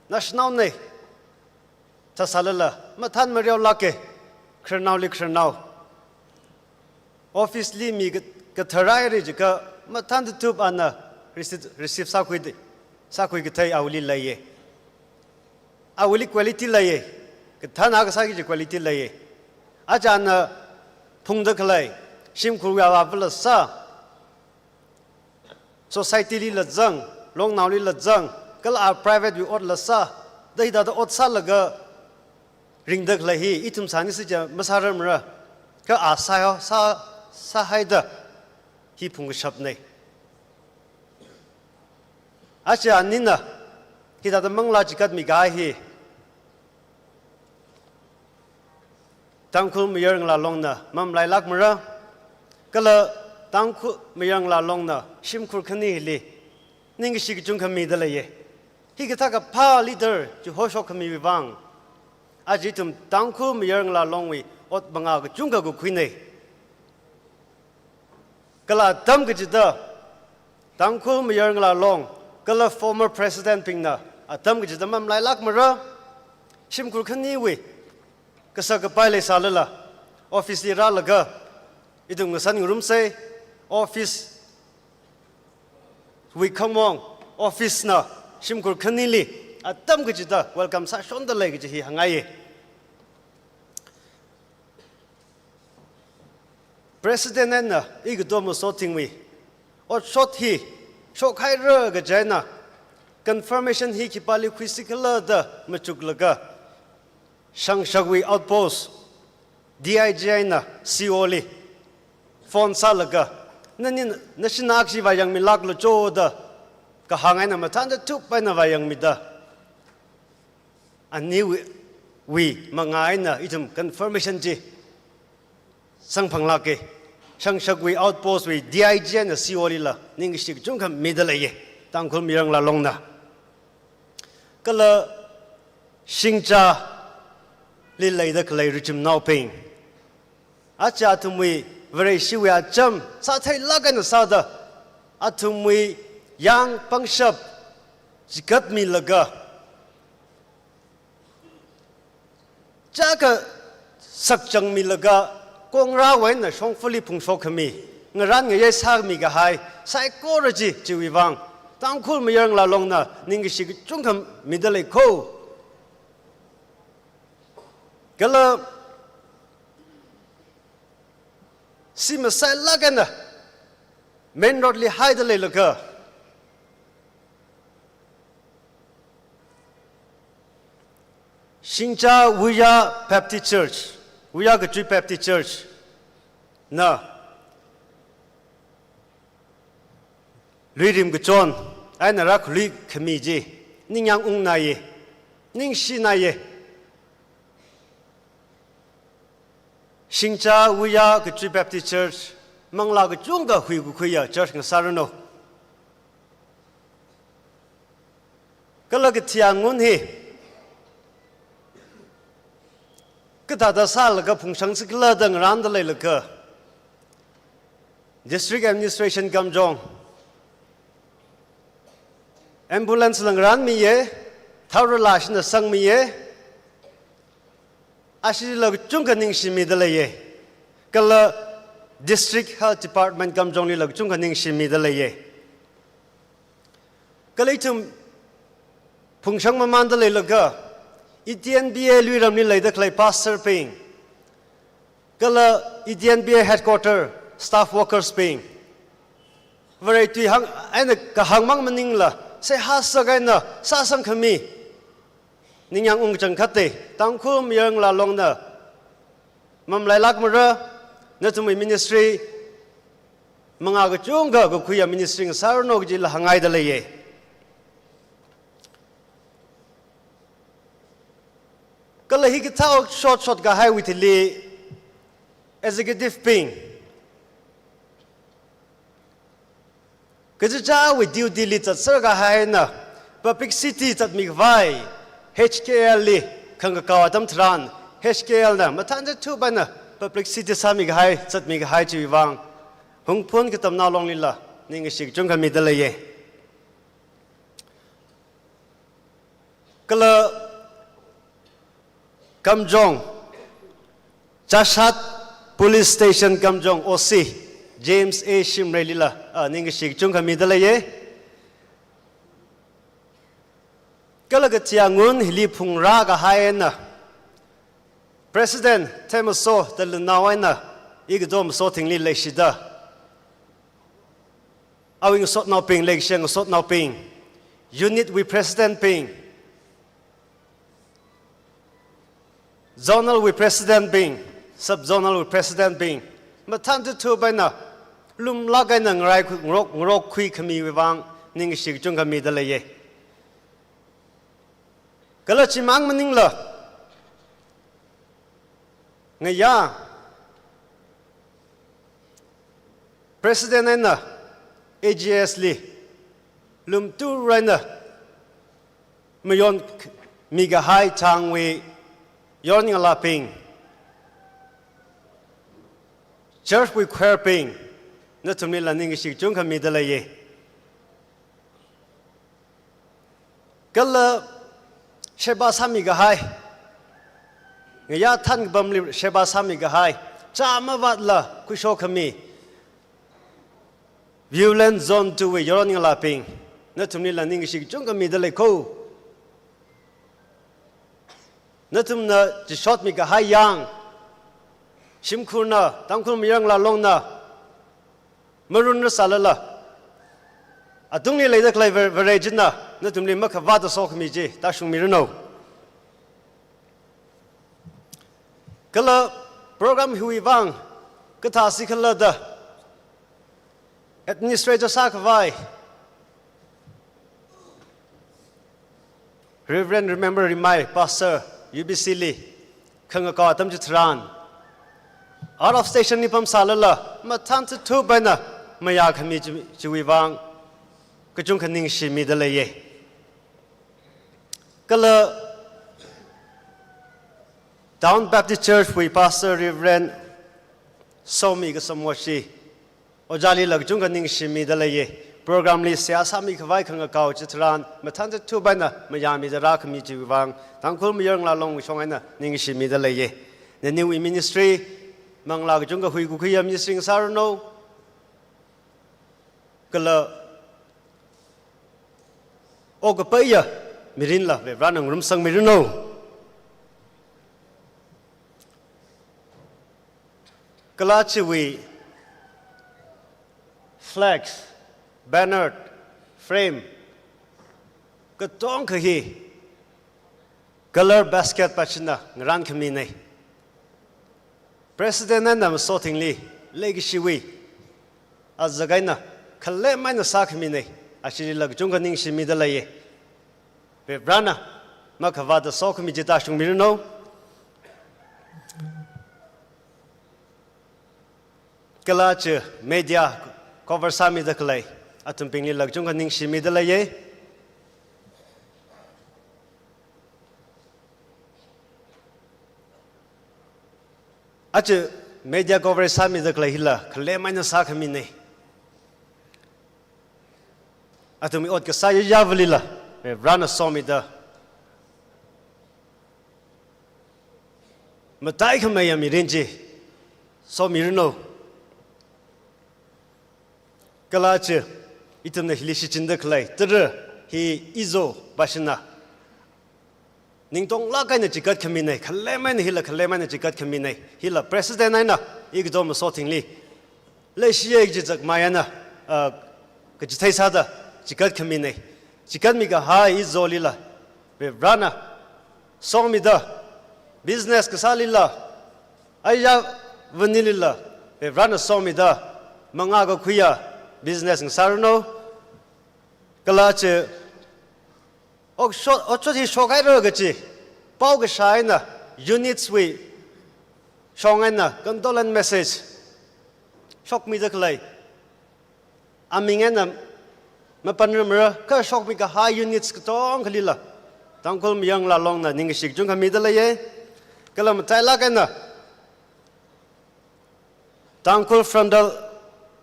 national nei, thāsālala, mathān mareolāka, khararnaoli khararnao. Office li mi ka-, kathārai ri jiakha, mathān tutup ana receive, receive sākhuida, sākhui kathei awuili leiya. Awuili quality leiya. Kathāna kasā kaji quality leiya. Aja ana phungda khalei, shimkhurwui avāvala sā, society lila zang, longnaolila zang, kala a private wui otla sā, da hithāda ot sālaga ringda khalei hi, ithum sānisi chiakha masārarmara, kha a sā, sā, sāhaida hi phungkashapnei. Aja anina, hithāda manglā chigatmi kahai hi, Tangkhul Mayar Ngalā Longna mamalailākmara, kala Tangkhul Mayar Ngalā Longna shimkhur khani hili ningkashi kachungkha mida leiya. Hikathā kaphā leader chihoshok khamiwui vang, aja ithum Tangkhul Mayar Ngalā Longwui ot banga kachungkha khuikhuinei. Kala atam kachida, Tangkhul Mayar Ngala Long, kala former president bingna atam kachida mamalailākmara, shimkhur khaniwui kasak kapai leisālala, office li rālaga, ithum ngasan ngarumsei, office wui khamong, office na shimkhur khanili atam kachida welcome sāshonda lei kaji hi hāngngaiye. President eina ikato Masothingwui otshot hi shokhaira kaji eina, confirmation hi khipāli khuisi khala da machuklaga, Shangshakwui outpost D I G eina C O li phone sālaga, nani nashina akshi vāyangmilāklu cho da kahāng eina mathānda thup eina vāyangmida, aniwui, wui mangā eina ithum confirmation chi sangphanglāke. Shangshakwui outpost wui D I G eina C O lila ningkashi kachungkha mida leiye, Tangkhul Mayar Ngala Longna. Kala Shingchali leida khalei richumnaobing, aja athumwui Vareshiwui acham sātheilāk eina sāda, athumwui yang pangshap chigatmilaga, chāka sakchangmilaga, kongrāwui eina shongfali phungshok khami, ngarān ngayei sāmi kahai saikora chi, chiwui vang Tangkhul Mayar Ngala Longna ningkashi kachungkha mida lei kho. Kala si masailāk eina main road li haida leilaga, Shingcha Wuya Baptist Church, Wuya Kachui Baptist Church na luirim kachon eina rākhalui khami chi ningyāng ungnaiye, ningshinaiye. Shingcha Wuya Kachui Baptist Church, manglā kachungkha huikakhuiya church ngasāranu. Kala kathia ngun hi kathāda sālaga phungshangsi khala da ngarānda leilaga, District Administration Kamjong ambulance la ngarānmiye, thaorala ashina sangmiye, ashila kachungkha ningshimida leiye. Kala District Health Department Kamjonglila kachungkha ningshimida leiye. Kala ithum phungshang mamānda leilaga, E T N B A Luiramli leida khalei pastor bing, kala E T N B A headquarter staff workers bing, Vare tui hāng eina kahāng mang maningla, seihā sākha eina sāsang khami ningyāng ungchang khate, Tangkhul Mayar Ngala Longna mamalailākmara, nathumwui ministry mangā kachungkha kakhuiya ministry ngasāranu kajila hāngngaida leiye. Kala hikathā shot shot kahaiwui thili executive bing, kachichāwui duty li zatser kahai eina publicity zatmi khavai H K L li khangkakao atam tharan, H K L na mathānda thup eina publicity sāmi kahai, zatmi kahai chiwui vang Hungpung Katamnao Longlila ningkashi kachungkha mida leiye. Kala Kamjong, Chashat Police Station Kamjong O C, James A Shimreilila, a, ningkashi kachungkha mida leiye. Kala kathia ngun hili phungrā kahai eina President Themmaso Talunao eina ikato Masothingli leishida, awui ngasotnaobing, leikashi ngasotnaobing, unit wui president bing, zonal wui president bing, sub zonal wui president bing, mathānda thup eina lumlāk eina ngarai khu-, ngarok, ngarokkhui khamiwui vang ningkashi kachungkha mida leiye. Kala chimang maningla, ngayā President eina A G S li lumtur eina mayonmi kahai thangwui yaron ngalābing, church wui choir bing, Nathumlila ningkashi kachungkha mida leiya. Kala sheba sāmi kahai, ngayā thankapamli sheba sāmi kahai, chāmavātla khuishok khami Viewland Zone two wui yaron ngalābing, nathumlila ningkashi kachungkha mida lei kho. Nathumna chishotmi kahai yang, shimkhurna, Tangkhul Mayar Ngalā Longna marunrasālala, atungli leida khalei Vare, Vare china nathumli makhavāta sokhami chi tāshungmiranu. Kala program hiwui vang kathā sikhala da administrator sākhavai Reverend Remember Rimai, Pastor, U B C li khangakao atam chitharan, out of station li pamsālala, mathānthup eina mayākhami chi, chiwui vang kachungkha ningshimida leiya. Kala Town Baptist Church wui Pastor Reverend Somi Kasamwoshi, ojālila kachungkha ningshimida leiya. Program li seihā sāmi khavai khangakao chitharan, mathānthup eina mayāmida rākhami chiwui vang, Tangkhul Mayar Ngalā Long shong eina ningshimida leiya. Naniwui ministry, manglā kachungkha huikakhuiya ministry ngasāranu. Kala okapaiya mirinla Varena ngarumsangmiranu. Kala chiwui flex, banner, frame katonga hi color basket pāchina ngarānkhamina. President na masothingli leikashiwui azak eina khalem eina sākhamina. Ashilila kachungkha ningshimida leiya. Varena makhavāta sokhami chi tāshungmiranu. Kala chi media cover sāmida khalei athumbinglila kachungkha ningshimida leiya. Aja media coverage sāmida khalei hila khalem eina sākhamina. Athumwui ot kasā yayāvalila Varena somida, mataikhameiya mirin chi somiranu. Kala chi, ithumna hili shichinda khalei tara hi Ezo pāshina ningtonglāk eina chikatkhamina, khalem eina hila khalem eina chikatkhamina. Hila president eina i kato masothingli leishiya kaji chākmai eina, ah, kachithei sāda chikatkhamina. Chikatmi kahai Ezolila Varena somida, business kasālila, ayā vanilila Varena somida, mangā kakhuiya business ngasāranu. Kala chi okshot, otshot hi shokhaira kachi pao kashā eina units wui shong eina condolence message shokmida khalei aming eina mapanrarmara, kha shokmi kahai units katongkhalila Tangkhul Mayar Ngalā Longna ningkashi kachungkha mida leiya. Kala matailāk eina Tangkhul Frontal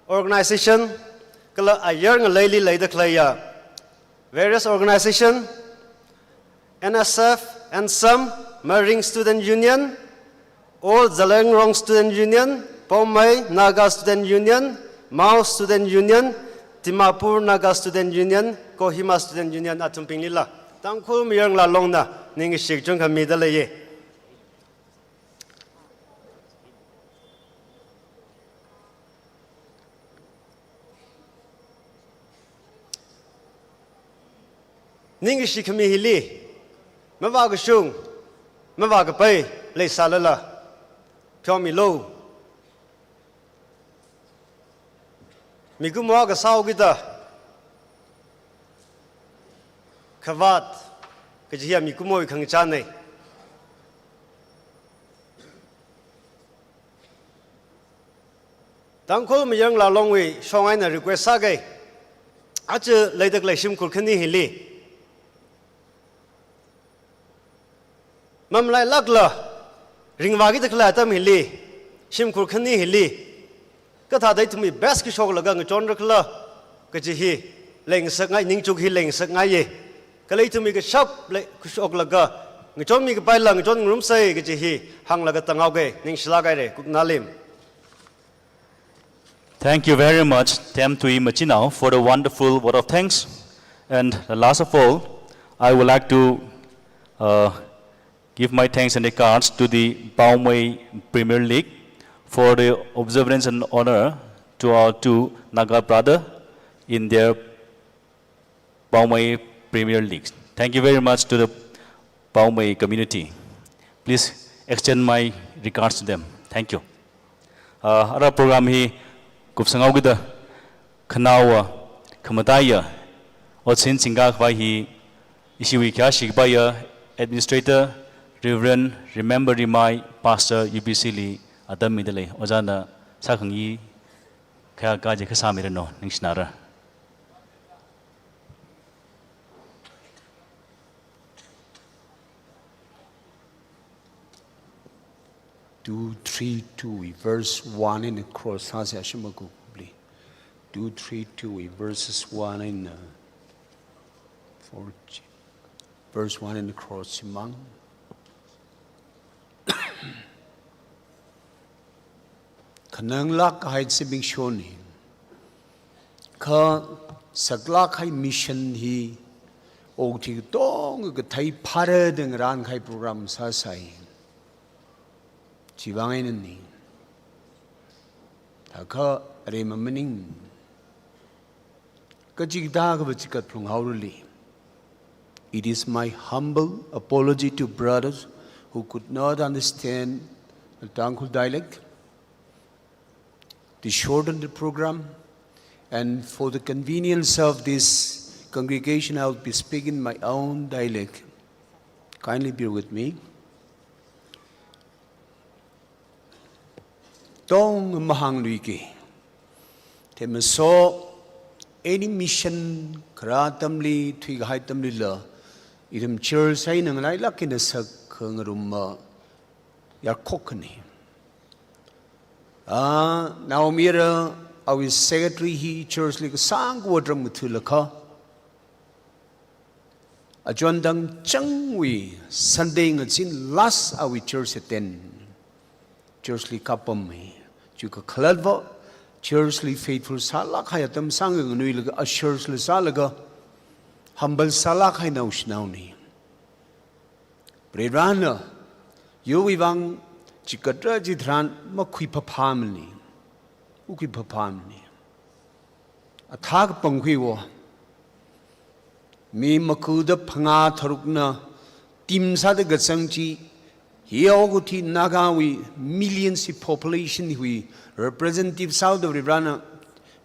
Organization, kala ayar ngaleili leida khaleiya various organization, N S F, ANSAM, Maring Student Union, All Zeliangrong Student Union, Poumai Naga Student Union, Mao Student Union, Dimapur Naga Student Union, Kohima Student Union athumbinglila Tangkhul Mayar Ngalā Longna ningkashi kachungkha mida leiya. Ningkashi khami hili mavākashung, mavākapai leisālala pheomilu. Mikumo kasā kida khavāt kaji hiya mikumowui khangachāna. Tangkhul Mayar Ngalā Longwui shong eina request sāga, aja leida khalei shimkhur khani hili mamalailākla ringvākida khalei atam hili, shimkhur khani hili Kathāda ithumwui best kashoklaga ngachonra khala kaji hi leingasakngai, ningchuk hi leingasakngaiya. Kala ithumwui kashap lei kashoklaga ngachonmi kapaila ngachon ngarumsa kaji hi hānglaga tānghaoga, ningshilāk haira, Kuknalim. Thank you very much, Themtui Machinao, for the wonderful word of thanks. And the last of all, I would like to, uh, give my thanks and regards to the Paomei Premier League for the observance and honor to our two Naga brother in their Paomei Premier League. Thank you very much to the Paomei community. Please extend my regards to them. Thank you. Uh, ara program hi kupsanghaokida khanaowa, khamataiya, otsin singkakhavai hi ishiwui khayāshi kapaiya Administrator Reverend Remember Rimai, Pastor U B C li atam midalei, ojāna sākhangayi khayākā chi kha sāmiranu, ningshinara. Two three two verse one in the cross, ha se ashima kukli. Two three two verses one in, uh, four, verse one in the cross, mang. Khananglāk kahai zimiksho hi, kha saklāk kahai mission hi, okathui katonga kathei phāra da ngarān kahai program sāsai. Chiwuivang eina ni. Thākha aremma maning. Kachikathā kaba chikat phlung haorali. It is my humble apology to brothers who could not understand the Tangkhul dialect, to shorten the program, and for the convenience of this congregation, I will be speaking my own dialect. Kindly bear with me. Tong mahāngluiki. Themso, any mission kharā atamli, thuikahai atamlila, ithum church eina ngalailāk eina sākhangarumma yarkhokkani. Ah, Naomi ra, awui secretary hi church li kasāngkha otram ngathālakha, achon tangchangwui Sunday ngazin last awui church attend. Church li kapam hi. Chiwui kakhalatva, church li faithful sālāk kahai atam sānganuilaga, a church li sālaga, humble sālāk kahai naoshinaoni. Varivarana, yurwui vang chikatra chitharan makhuiphaphāmani. Wukhuiphaphāmani. Athā kapangkhuiwo. Mi makuda phangā tharukna team sāda kazang chi, hi okathui Nagawui millions hi population hiwui representative sāhaoda Varivarana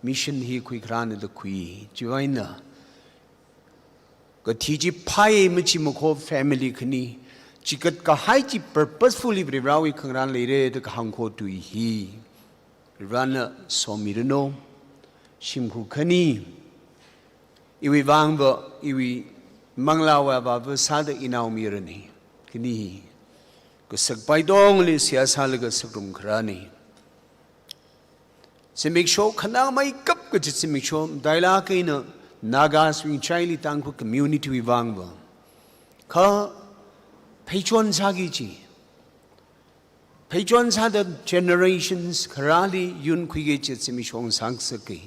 mission hi khuikharāna da khui. Chiwuivang eina kathi chi phāya machimakho family khani, chikat kahai chi purposefully Varivarawui khangarān leira da kahāngkho tui hi Varivarana somiranu. Shimkhur khani, iwui vangva, iwui manglāwui avāva sāda inaomirani. Khani hi kasak paitongli seihā sālaga sakrum kharāni. Zimiksho khanangmeikap kaji zimiksho, matailāk eina Naga singchaili Tangkhul community wui vangva. Kha pheichon sāki chi. Pheichon sāda generations kharāli yunkhuiki kaji zimiksho ngasāsaki.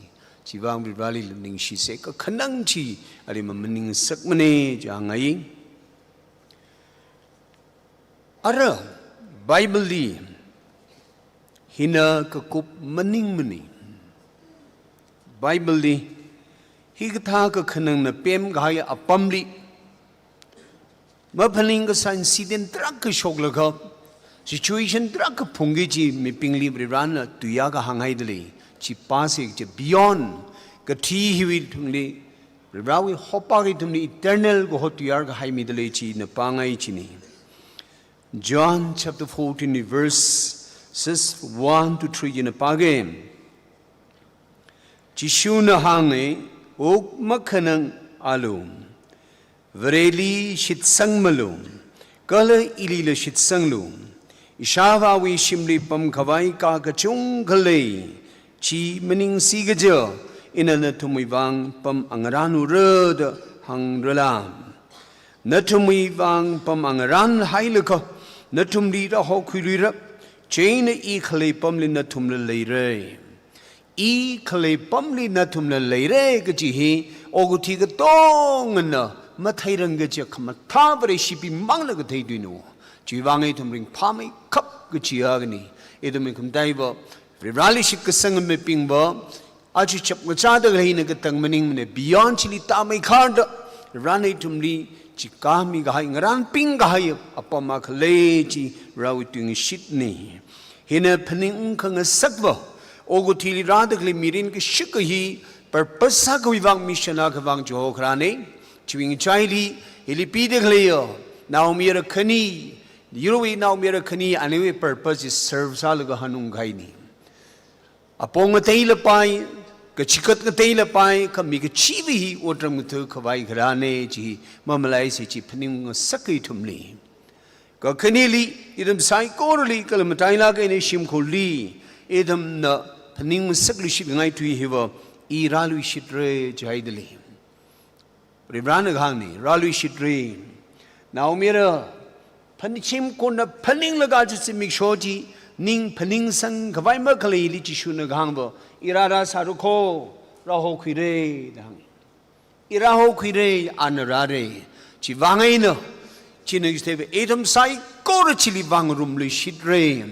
Chiwuivang Varivarali ningshisa, kakhanang chi aremma maningsakmana jihāngai. Ara, Bible li hina kakup maningmana. Bible li hikathā kakhanangna pemkahai apamli maphaning kasā incident tarākha shoklaga, situation tarākha phungki kaji mibingli Varivarana tuiyākha hānghaidalei, chi pāsa kaji beyond kathi hiwui thungli, Varivarawui hopa kaji thungli eternal kaho tuiyākha haimidalei china pāngai chini. John chapter fourteen, verses one to three china pāga. Jishuna hānga, wuk makhanangalu, Vareli shitsangmalu, kala ilila shitsanglu. Ishāvāwui shimli pamkhavai ka kachungkha lei, Chi maningsi kaja, ina nathumwui vang pam angarānura da hāngrala? Nathumwui vang pam angarānhailaga, nathumli rāhokhuiluira, chieina I khalei pamli nathumla leira. I khalei pamli nathumla leira kaji hi, okathui katongana matheirang kaja khamathā Vareshi bingmangla kathei tuina. Chiwui vang ithum ringphāmeikhap kaji akhana. Ithum mikumoteiva, Vareli shitkasang mibingva, aja chapngachāda khaleina katang maningmana, beyond chili tāmeikharda, Varena ithumli chikāmi kahai, ngarānping kahai apam akha lei chi Varewui tuingashitna. Hina phaningkhangasakva, okathuili rāda khalei mirin kashikha hi, purpose akhawui vang, mission akhawui vang chihokharāna. Chiwui ngachaili, hili pida khaleiya naomayara khani, yaruiwui naomayara khani, anawui purpose chi serve sālaga hanungkahaina. Apong ngateila pai, kachikat ngateila pai, kha mi kachiva hi otram ngathakhavai kharāna chi mamalaisa chi phaningngasaka ithumli. Kakhaneli, ithum saikorali, kala matailāk eina shimkhurli, ithumna phaningngasakluishitngai tui hiva, I rāluishitra jihaida lei. Varena kahāngna, rāluishitra. Naomayara, phaningchim kona phaninglaga aja zimiksho chi, ning phaningsangkhavai makhaleili Jishuna kahāngva, I rārāsāra kho, rāhokhuira da hānga. I rāhokhuira, ana rāra. Chiwui vang eina, china kajiteiva, ithum saikora chili vāngarumluishitra.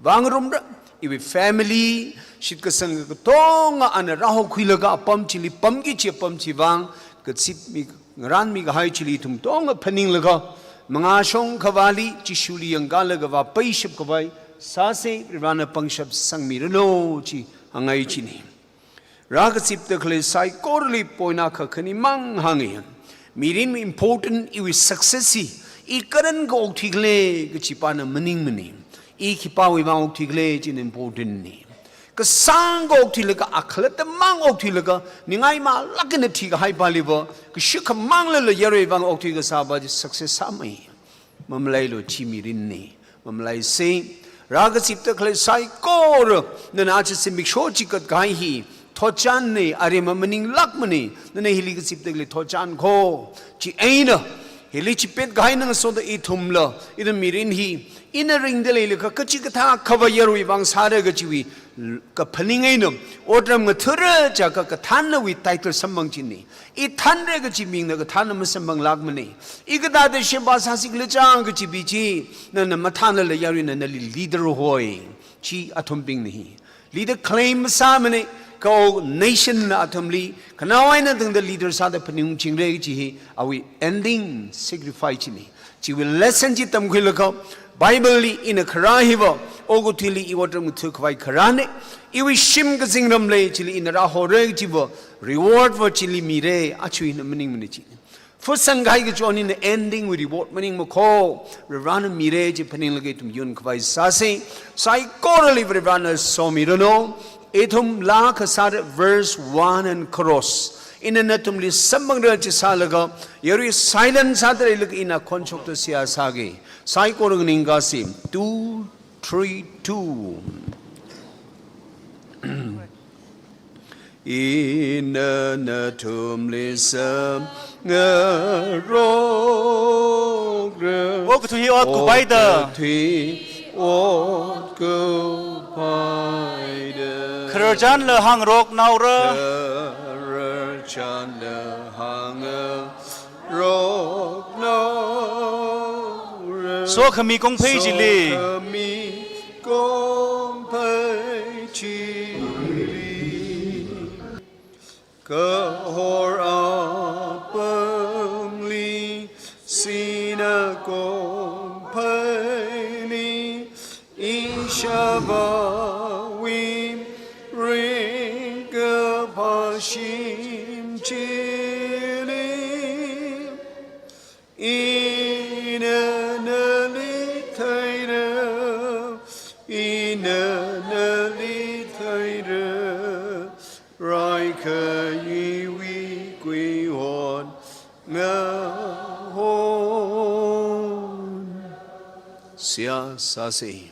Vāngarumra, iwui family, shitkasang katonga ana rāhokhuilaga apam chili pamki kaji apam chiwui vang, kazipmi, ngarānmi kahai chili ithum katonga phaninglaga, mangāshong khavāli, Jishuli yangkālaga vāpaishapkhavai sāsa, Varena pangshap sangmiranu chi hāngngai china. Rākazipda khalei saikorali point akha khanimang hānga. Mirin important, iwui success hi, I karan kaokthui khala kaji pana maningmana. I khipāwui vang okthui khala china important na. Kasāng kaokthuilaga, akhalatta mang okthuilaga, ningai malāk eina thikahai paliva, kashikha manglala yaruiwui vang okthui kasāva chi success sāmei. Mamalailu, chi mirinna. Mamalaisa. Rākazipda khalei saikora, nana aja zimiksho chikatkahai hi thotchanna, aremma maninglākmana, nana hili kazipda khalei thotchan kho. Chieina, hili chipetkahai ngasoda ithumla, ithum mirin hi, ina ringda leilaga kachikathā akhava yaruiwui vang sāra kajiwui kaphaning eina, otram ngathara jiakha kathānnawui title samphang china. I thānra kaji mingna kathānna masamphanglākmana. I kathāda sheba sāsi khala chang kaji bi chi, nana mathānlala yaruina nali leader hoi. Chi athumbingna hi. Leader claim masāmana, kha nation na athumli, khanao eina tangda leader sāda phaningchingra kaji hi, awui ending sacrifice china. Chiwui lesson chi tamkhuilaga, Bible li ina kharā hiva, okathuili I otram ngathakhavai kharāna, iwui shim kazingram lei, chili ina rāhora kajiva, reward va chili mira, aja ina maningmana chi. Phutsang kahai kachon hina ending wui reward maningmakho, Varena mira chi phaninglaga ithum yunkhavai sāsa, saikorali Varena somiranu, ithum laa kasāra verse one and cross. Ina nathumli samphangra chi sālaga, yarui silent sāda leilaga ina khonshokta seihā sāga. Saikora nganingkasa. Two, three, two. Ina nathumli samngarokra. Okathui hi otkup haida. Okathui hi otkup haida. Khararchanla hāngarok naora. Khararchanla hāngarok naora. Sokhami kongphei chili. Sokhami kongphei chili. Kahor apamli, sinā kongpheili, Ishāvāwui ringkaphā shim chili. Ina nali theira, ina nali theira, raikhaiwui kuihon ngahon. Seihā sāsa.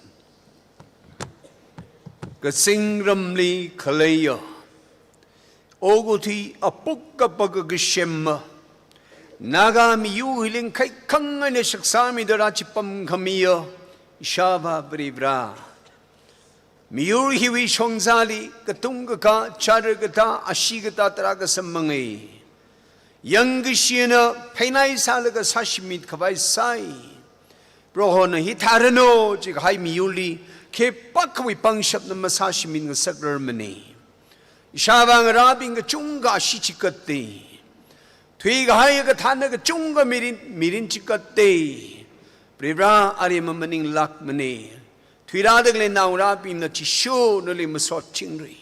Kazingramli khaleiya, okathui apuk apaka kashema, Naga miyur hili ngakhaikhangai eina shaksāmida rāchipam khamiya Ishāvā Varivarā, miyur hiwui shongzali katungkakā, chara katā, ashee katā tarākha samphangai. Yangkashina pheinai sālaga sāshimit khavai sai. Prohona hithāranu, chikahai miyurli khipākhawui pangshapna masāshimit ngasakrarmana. Ishāvā ngarābing kachungkha ashee chikatta, thuikahai kathāna kachungkha mirin, mirin chikatta. Varivarā aremma maninglākmana. Thuirāda khalei naongarābingna Jishu nali masotchingra.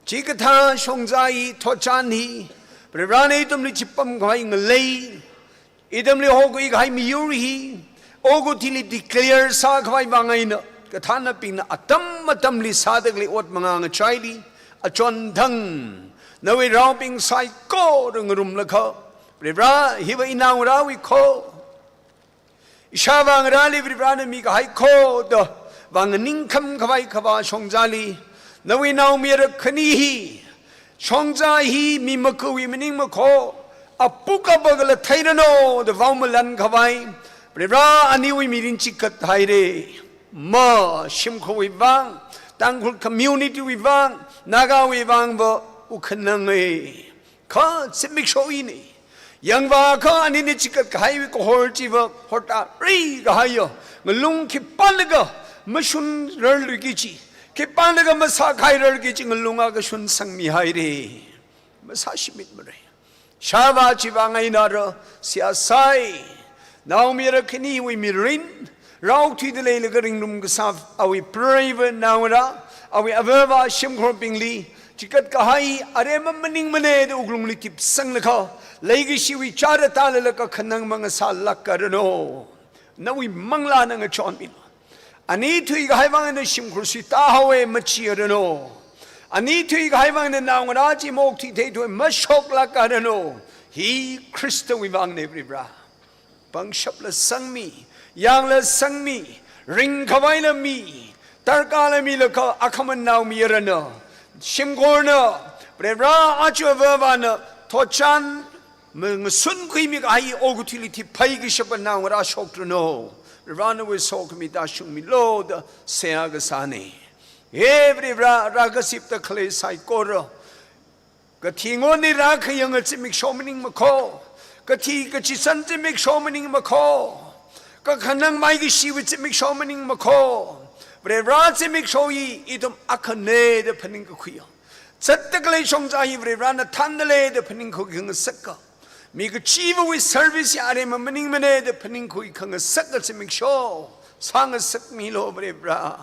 Chikathā shongza hi, thotchan hi, Varivarāna ithumli chipam khavai ngalei, ithumli hokhui kahai miyur hi okathuili declare sākhavai vang eina, kathānabingna atam atamli sāda khalei ot mangā ngachaili, achonthang nawui raobing saikora ngarumlaga, Varivarā hiva inaongarāwui kho, Ishāvā ngarāli Varivarāna mikahai kho da vānganingkham khavai khavā shongzali, nawui naomayara khani hi, shongza hi mi makawui maningmakho, apuk apakala theiranu da vaomalan khavai, Varivarā aniwui mirin chikathaira. Ma shimkhurwui vang, Tangkhul community wui vang, Nagawui vangva wukhananga. Kha zimiksho hina. Yangvākha anina chikat kahaiwui kahor chiva horta ri kahaiya, ngalung khipānlaga mashunrarluiki kaji, khipānlaga masākhairarki kaji ngalung akha shunsangmihaira. Masāshimitmara. Ishāvā chiwui vang eina rāshiya sai. Naomayara khaniwui mirin, rao thuida leilaga ringrum kasā awui preiva naongarā, awui avāva shimkhurbingli chikat kahai aremma maningmana da wuklungli tipsanglaga, leikashiwui chara tālala kakhanang mangasālākaranu. Nawui manglāna ngachonmilu. Ani thuikahai vang eina shimkhur suitāhaowa machiaranu. Ani thuikahai vang eina naongarā chi maokthuithei thuwa mashoklākaranu. Hi Khristawui vangna Varivarā. Pangshapla sangmi, yangla sangmi, ringkhavaila mi, darkārla milaga akhamang naomayarana, shimkhurna, Varivarā aja avāvana, thotchan, ma-, ngasunkhuimi kahai okathuili thiphai kashapa naongarā shokranu. Varivarā nawui sokhami tāshungmilu da seihā kasāna. He Varivarā, rākazipda khalei saikora, kathi ngonli rākhayanga zimiksho maningmakho, kathi kachichan zimiksho maningmakho, kakhanang maikashiwui zimiksho maningmakho, Varivarā zimiksho hi ithum akhana da phaningkakhuiya. Zatda khalei shongza hi Varivarāna thānda lei da phaningkhui khangasaka. Mi kachivawui service hi aremma maningmana da phaningkhui khangasaka zimiksho sāngasakmilu Varivarā.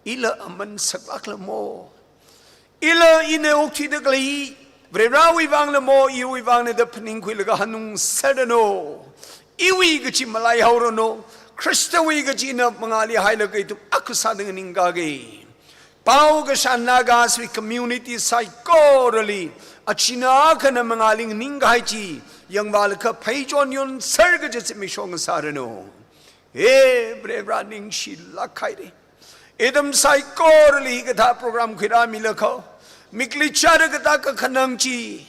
Ila aman saklākla mo. Ila ina okthuida khalei hi Varivarāwui vangla mo, iwui vangna da phaningkhuilaga hanungsāranu. Iwui kachi malaihaoranu. Khristawui kachina mangāli hailaga ithum akha sāda nganingkāki. Pao kashā Nagaswui community saikorali, achina akhana mangāli nganingkahai chi yangvālaga pheichon yonsar kaja zimiksho ngasāranu. He Varivarā, ningshilāk haira. Ithum saikorali hikathā program khuirāmilaga, mikli chara katā kakhanang chi,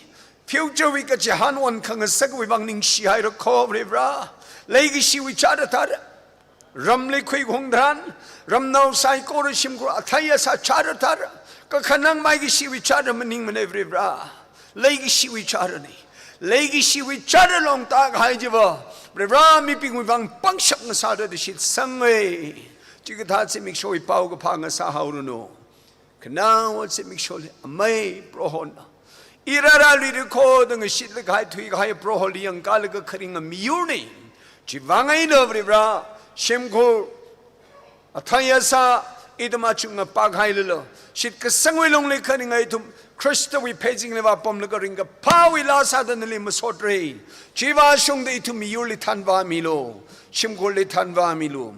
future wui kachihān onkhangasakwui vang ningshihaira kho Varivarā. Leikashiwui chara thāra. Ramli khuikhung tharan, ramnao saikora shimkhur athei asā chara thāra. Kakhanang maikashiwui chara maningmana Varivarā. Leikashiwui charana. Leikashiwui chara longtākahai chiva, Varivarā, mibingwui vang pangshap ngasāra da shitsanga. Chikathā zimikshowui paokaphā ngasāhaoranu. Khanaowa zimiksholi amei Prohona, i rārāluira kho da ngashitlakahai thuikahai Proholi yangkālaga kharinga miyurna. Chiwui vang eina Varivarā, shimkhur athei asā ithum achungkha pākhailala, shitkasangwui lungli kharinga ithum Khristawui pheizinglivā pamlaga ringkaphāwui laa sāda nali masotra. Chiwui vāshungda ithum miyurli thanvāmilu, shimkhurli thanvāmilu.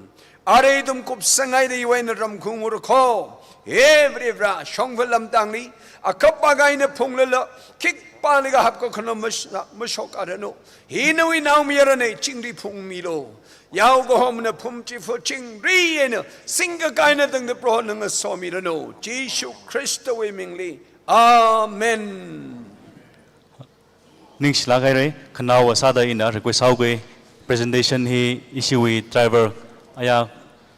Arui ithum kupsanghaida iwui eina ramkhuingarakho. He Varivarā, shongfa lamtangli, akapa kahaina phunglala, khipālikha hapkakhano mas-, mashokaranu. Hi nawui naomayarana, chingri phungmilu. Yaokahomana phumchifa chingri eina singkakā eina tangda Prohona ngasomiranu. Jishu Khristawui mingli. Amen. Ningshilāk haira, khanaowa sāda ina request sāuga, presentation hi ishiwui driver aya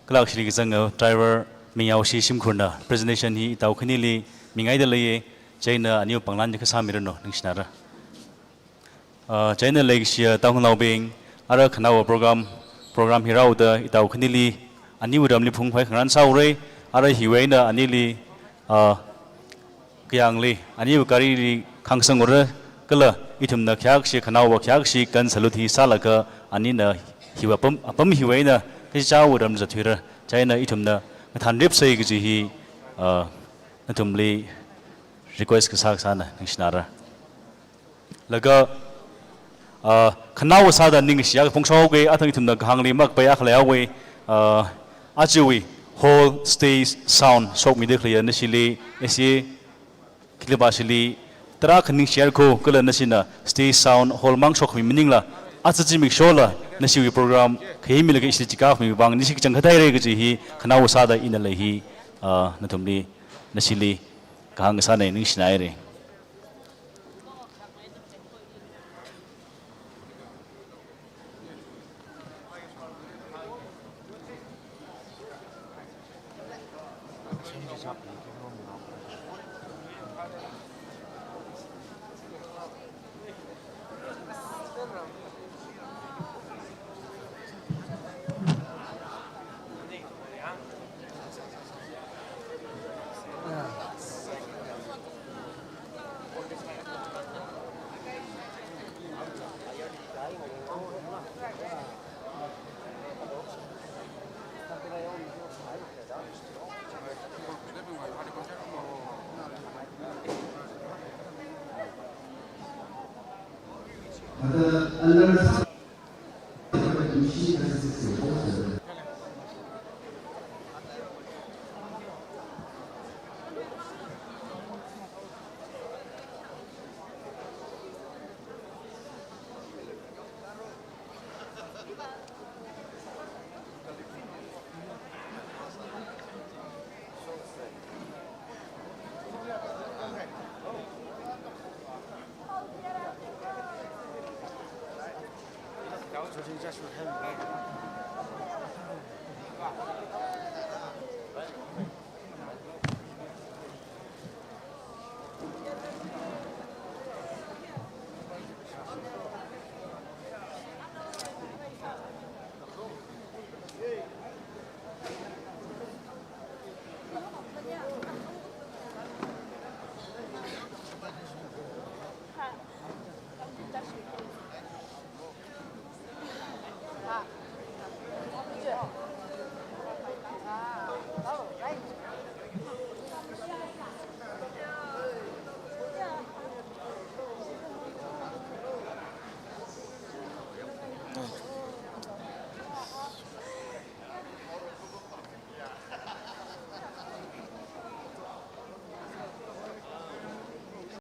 kalakshili kazanga driver Mingyaoshi Shimkhurna presentation hi itao khanili mingaida leiya, chieina aniwui pānglan chi kasāmiranu, ningshinara. Ah, chieina leikashiya Tangkhulnaobing, ara khanaowa program, program hi rāhaoda itao khanili, aniwui ramli phungphai khangarān sāhaora, ara hiwui eina anili, ah, kayāngli, aniwui garili khangasanghaora, kala ithumna khayākashi khanaowa khayākashi gun salute hi sālaga anina hiwui apam, apam hiwui eina kachichāwui ram zathuira, chieina ithumna ngathānripsa kaji hi, ah, nathumli request kasā kasāna, ningshinara. Laga, ah, khanaowa sāda ningshiya phongshokhaoga, athang ithumna kahāngli makapai akha leihaowa, ah, ajawui hall, stage, sound shokmida khaleiya nashili, S A, khilibashili, tarākha ningshirako, kala nashina stage, sound, hall mang shokmi maningla, aja zimikshola nashiwui program khayimila kashi chika mi bang nishi kachangkhat haira kaji hi, khanaowa sāda ina lei hi, ah, nathumli, nashili kahāng kasāna, ningshina haira.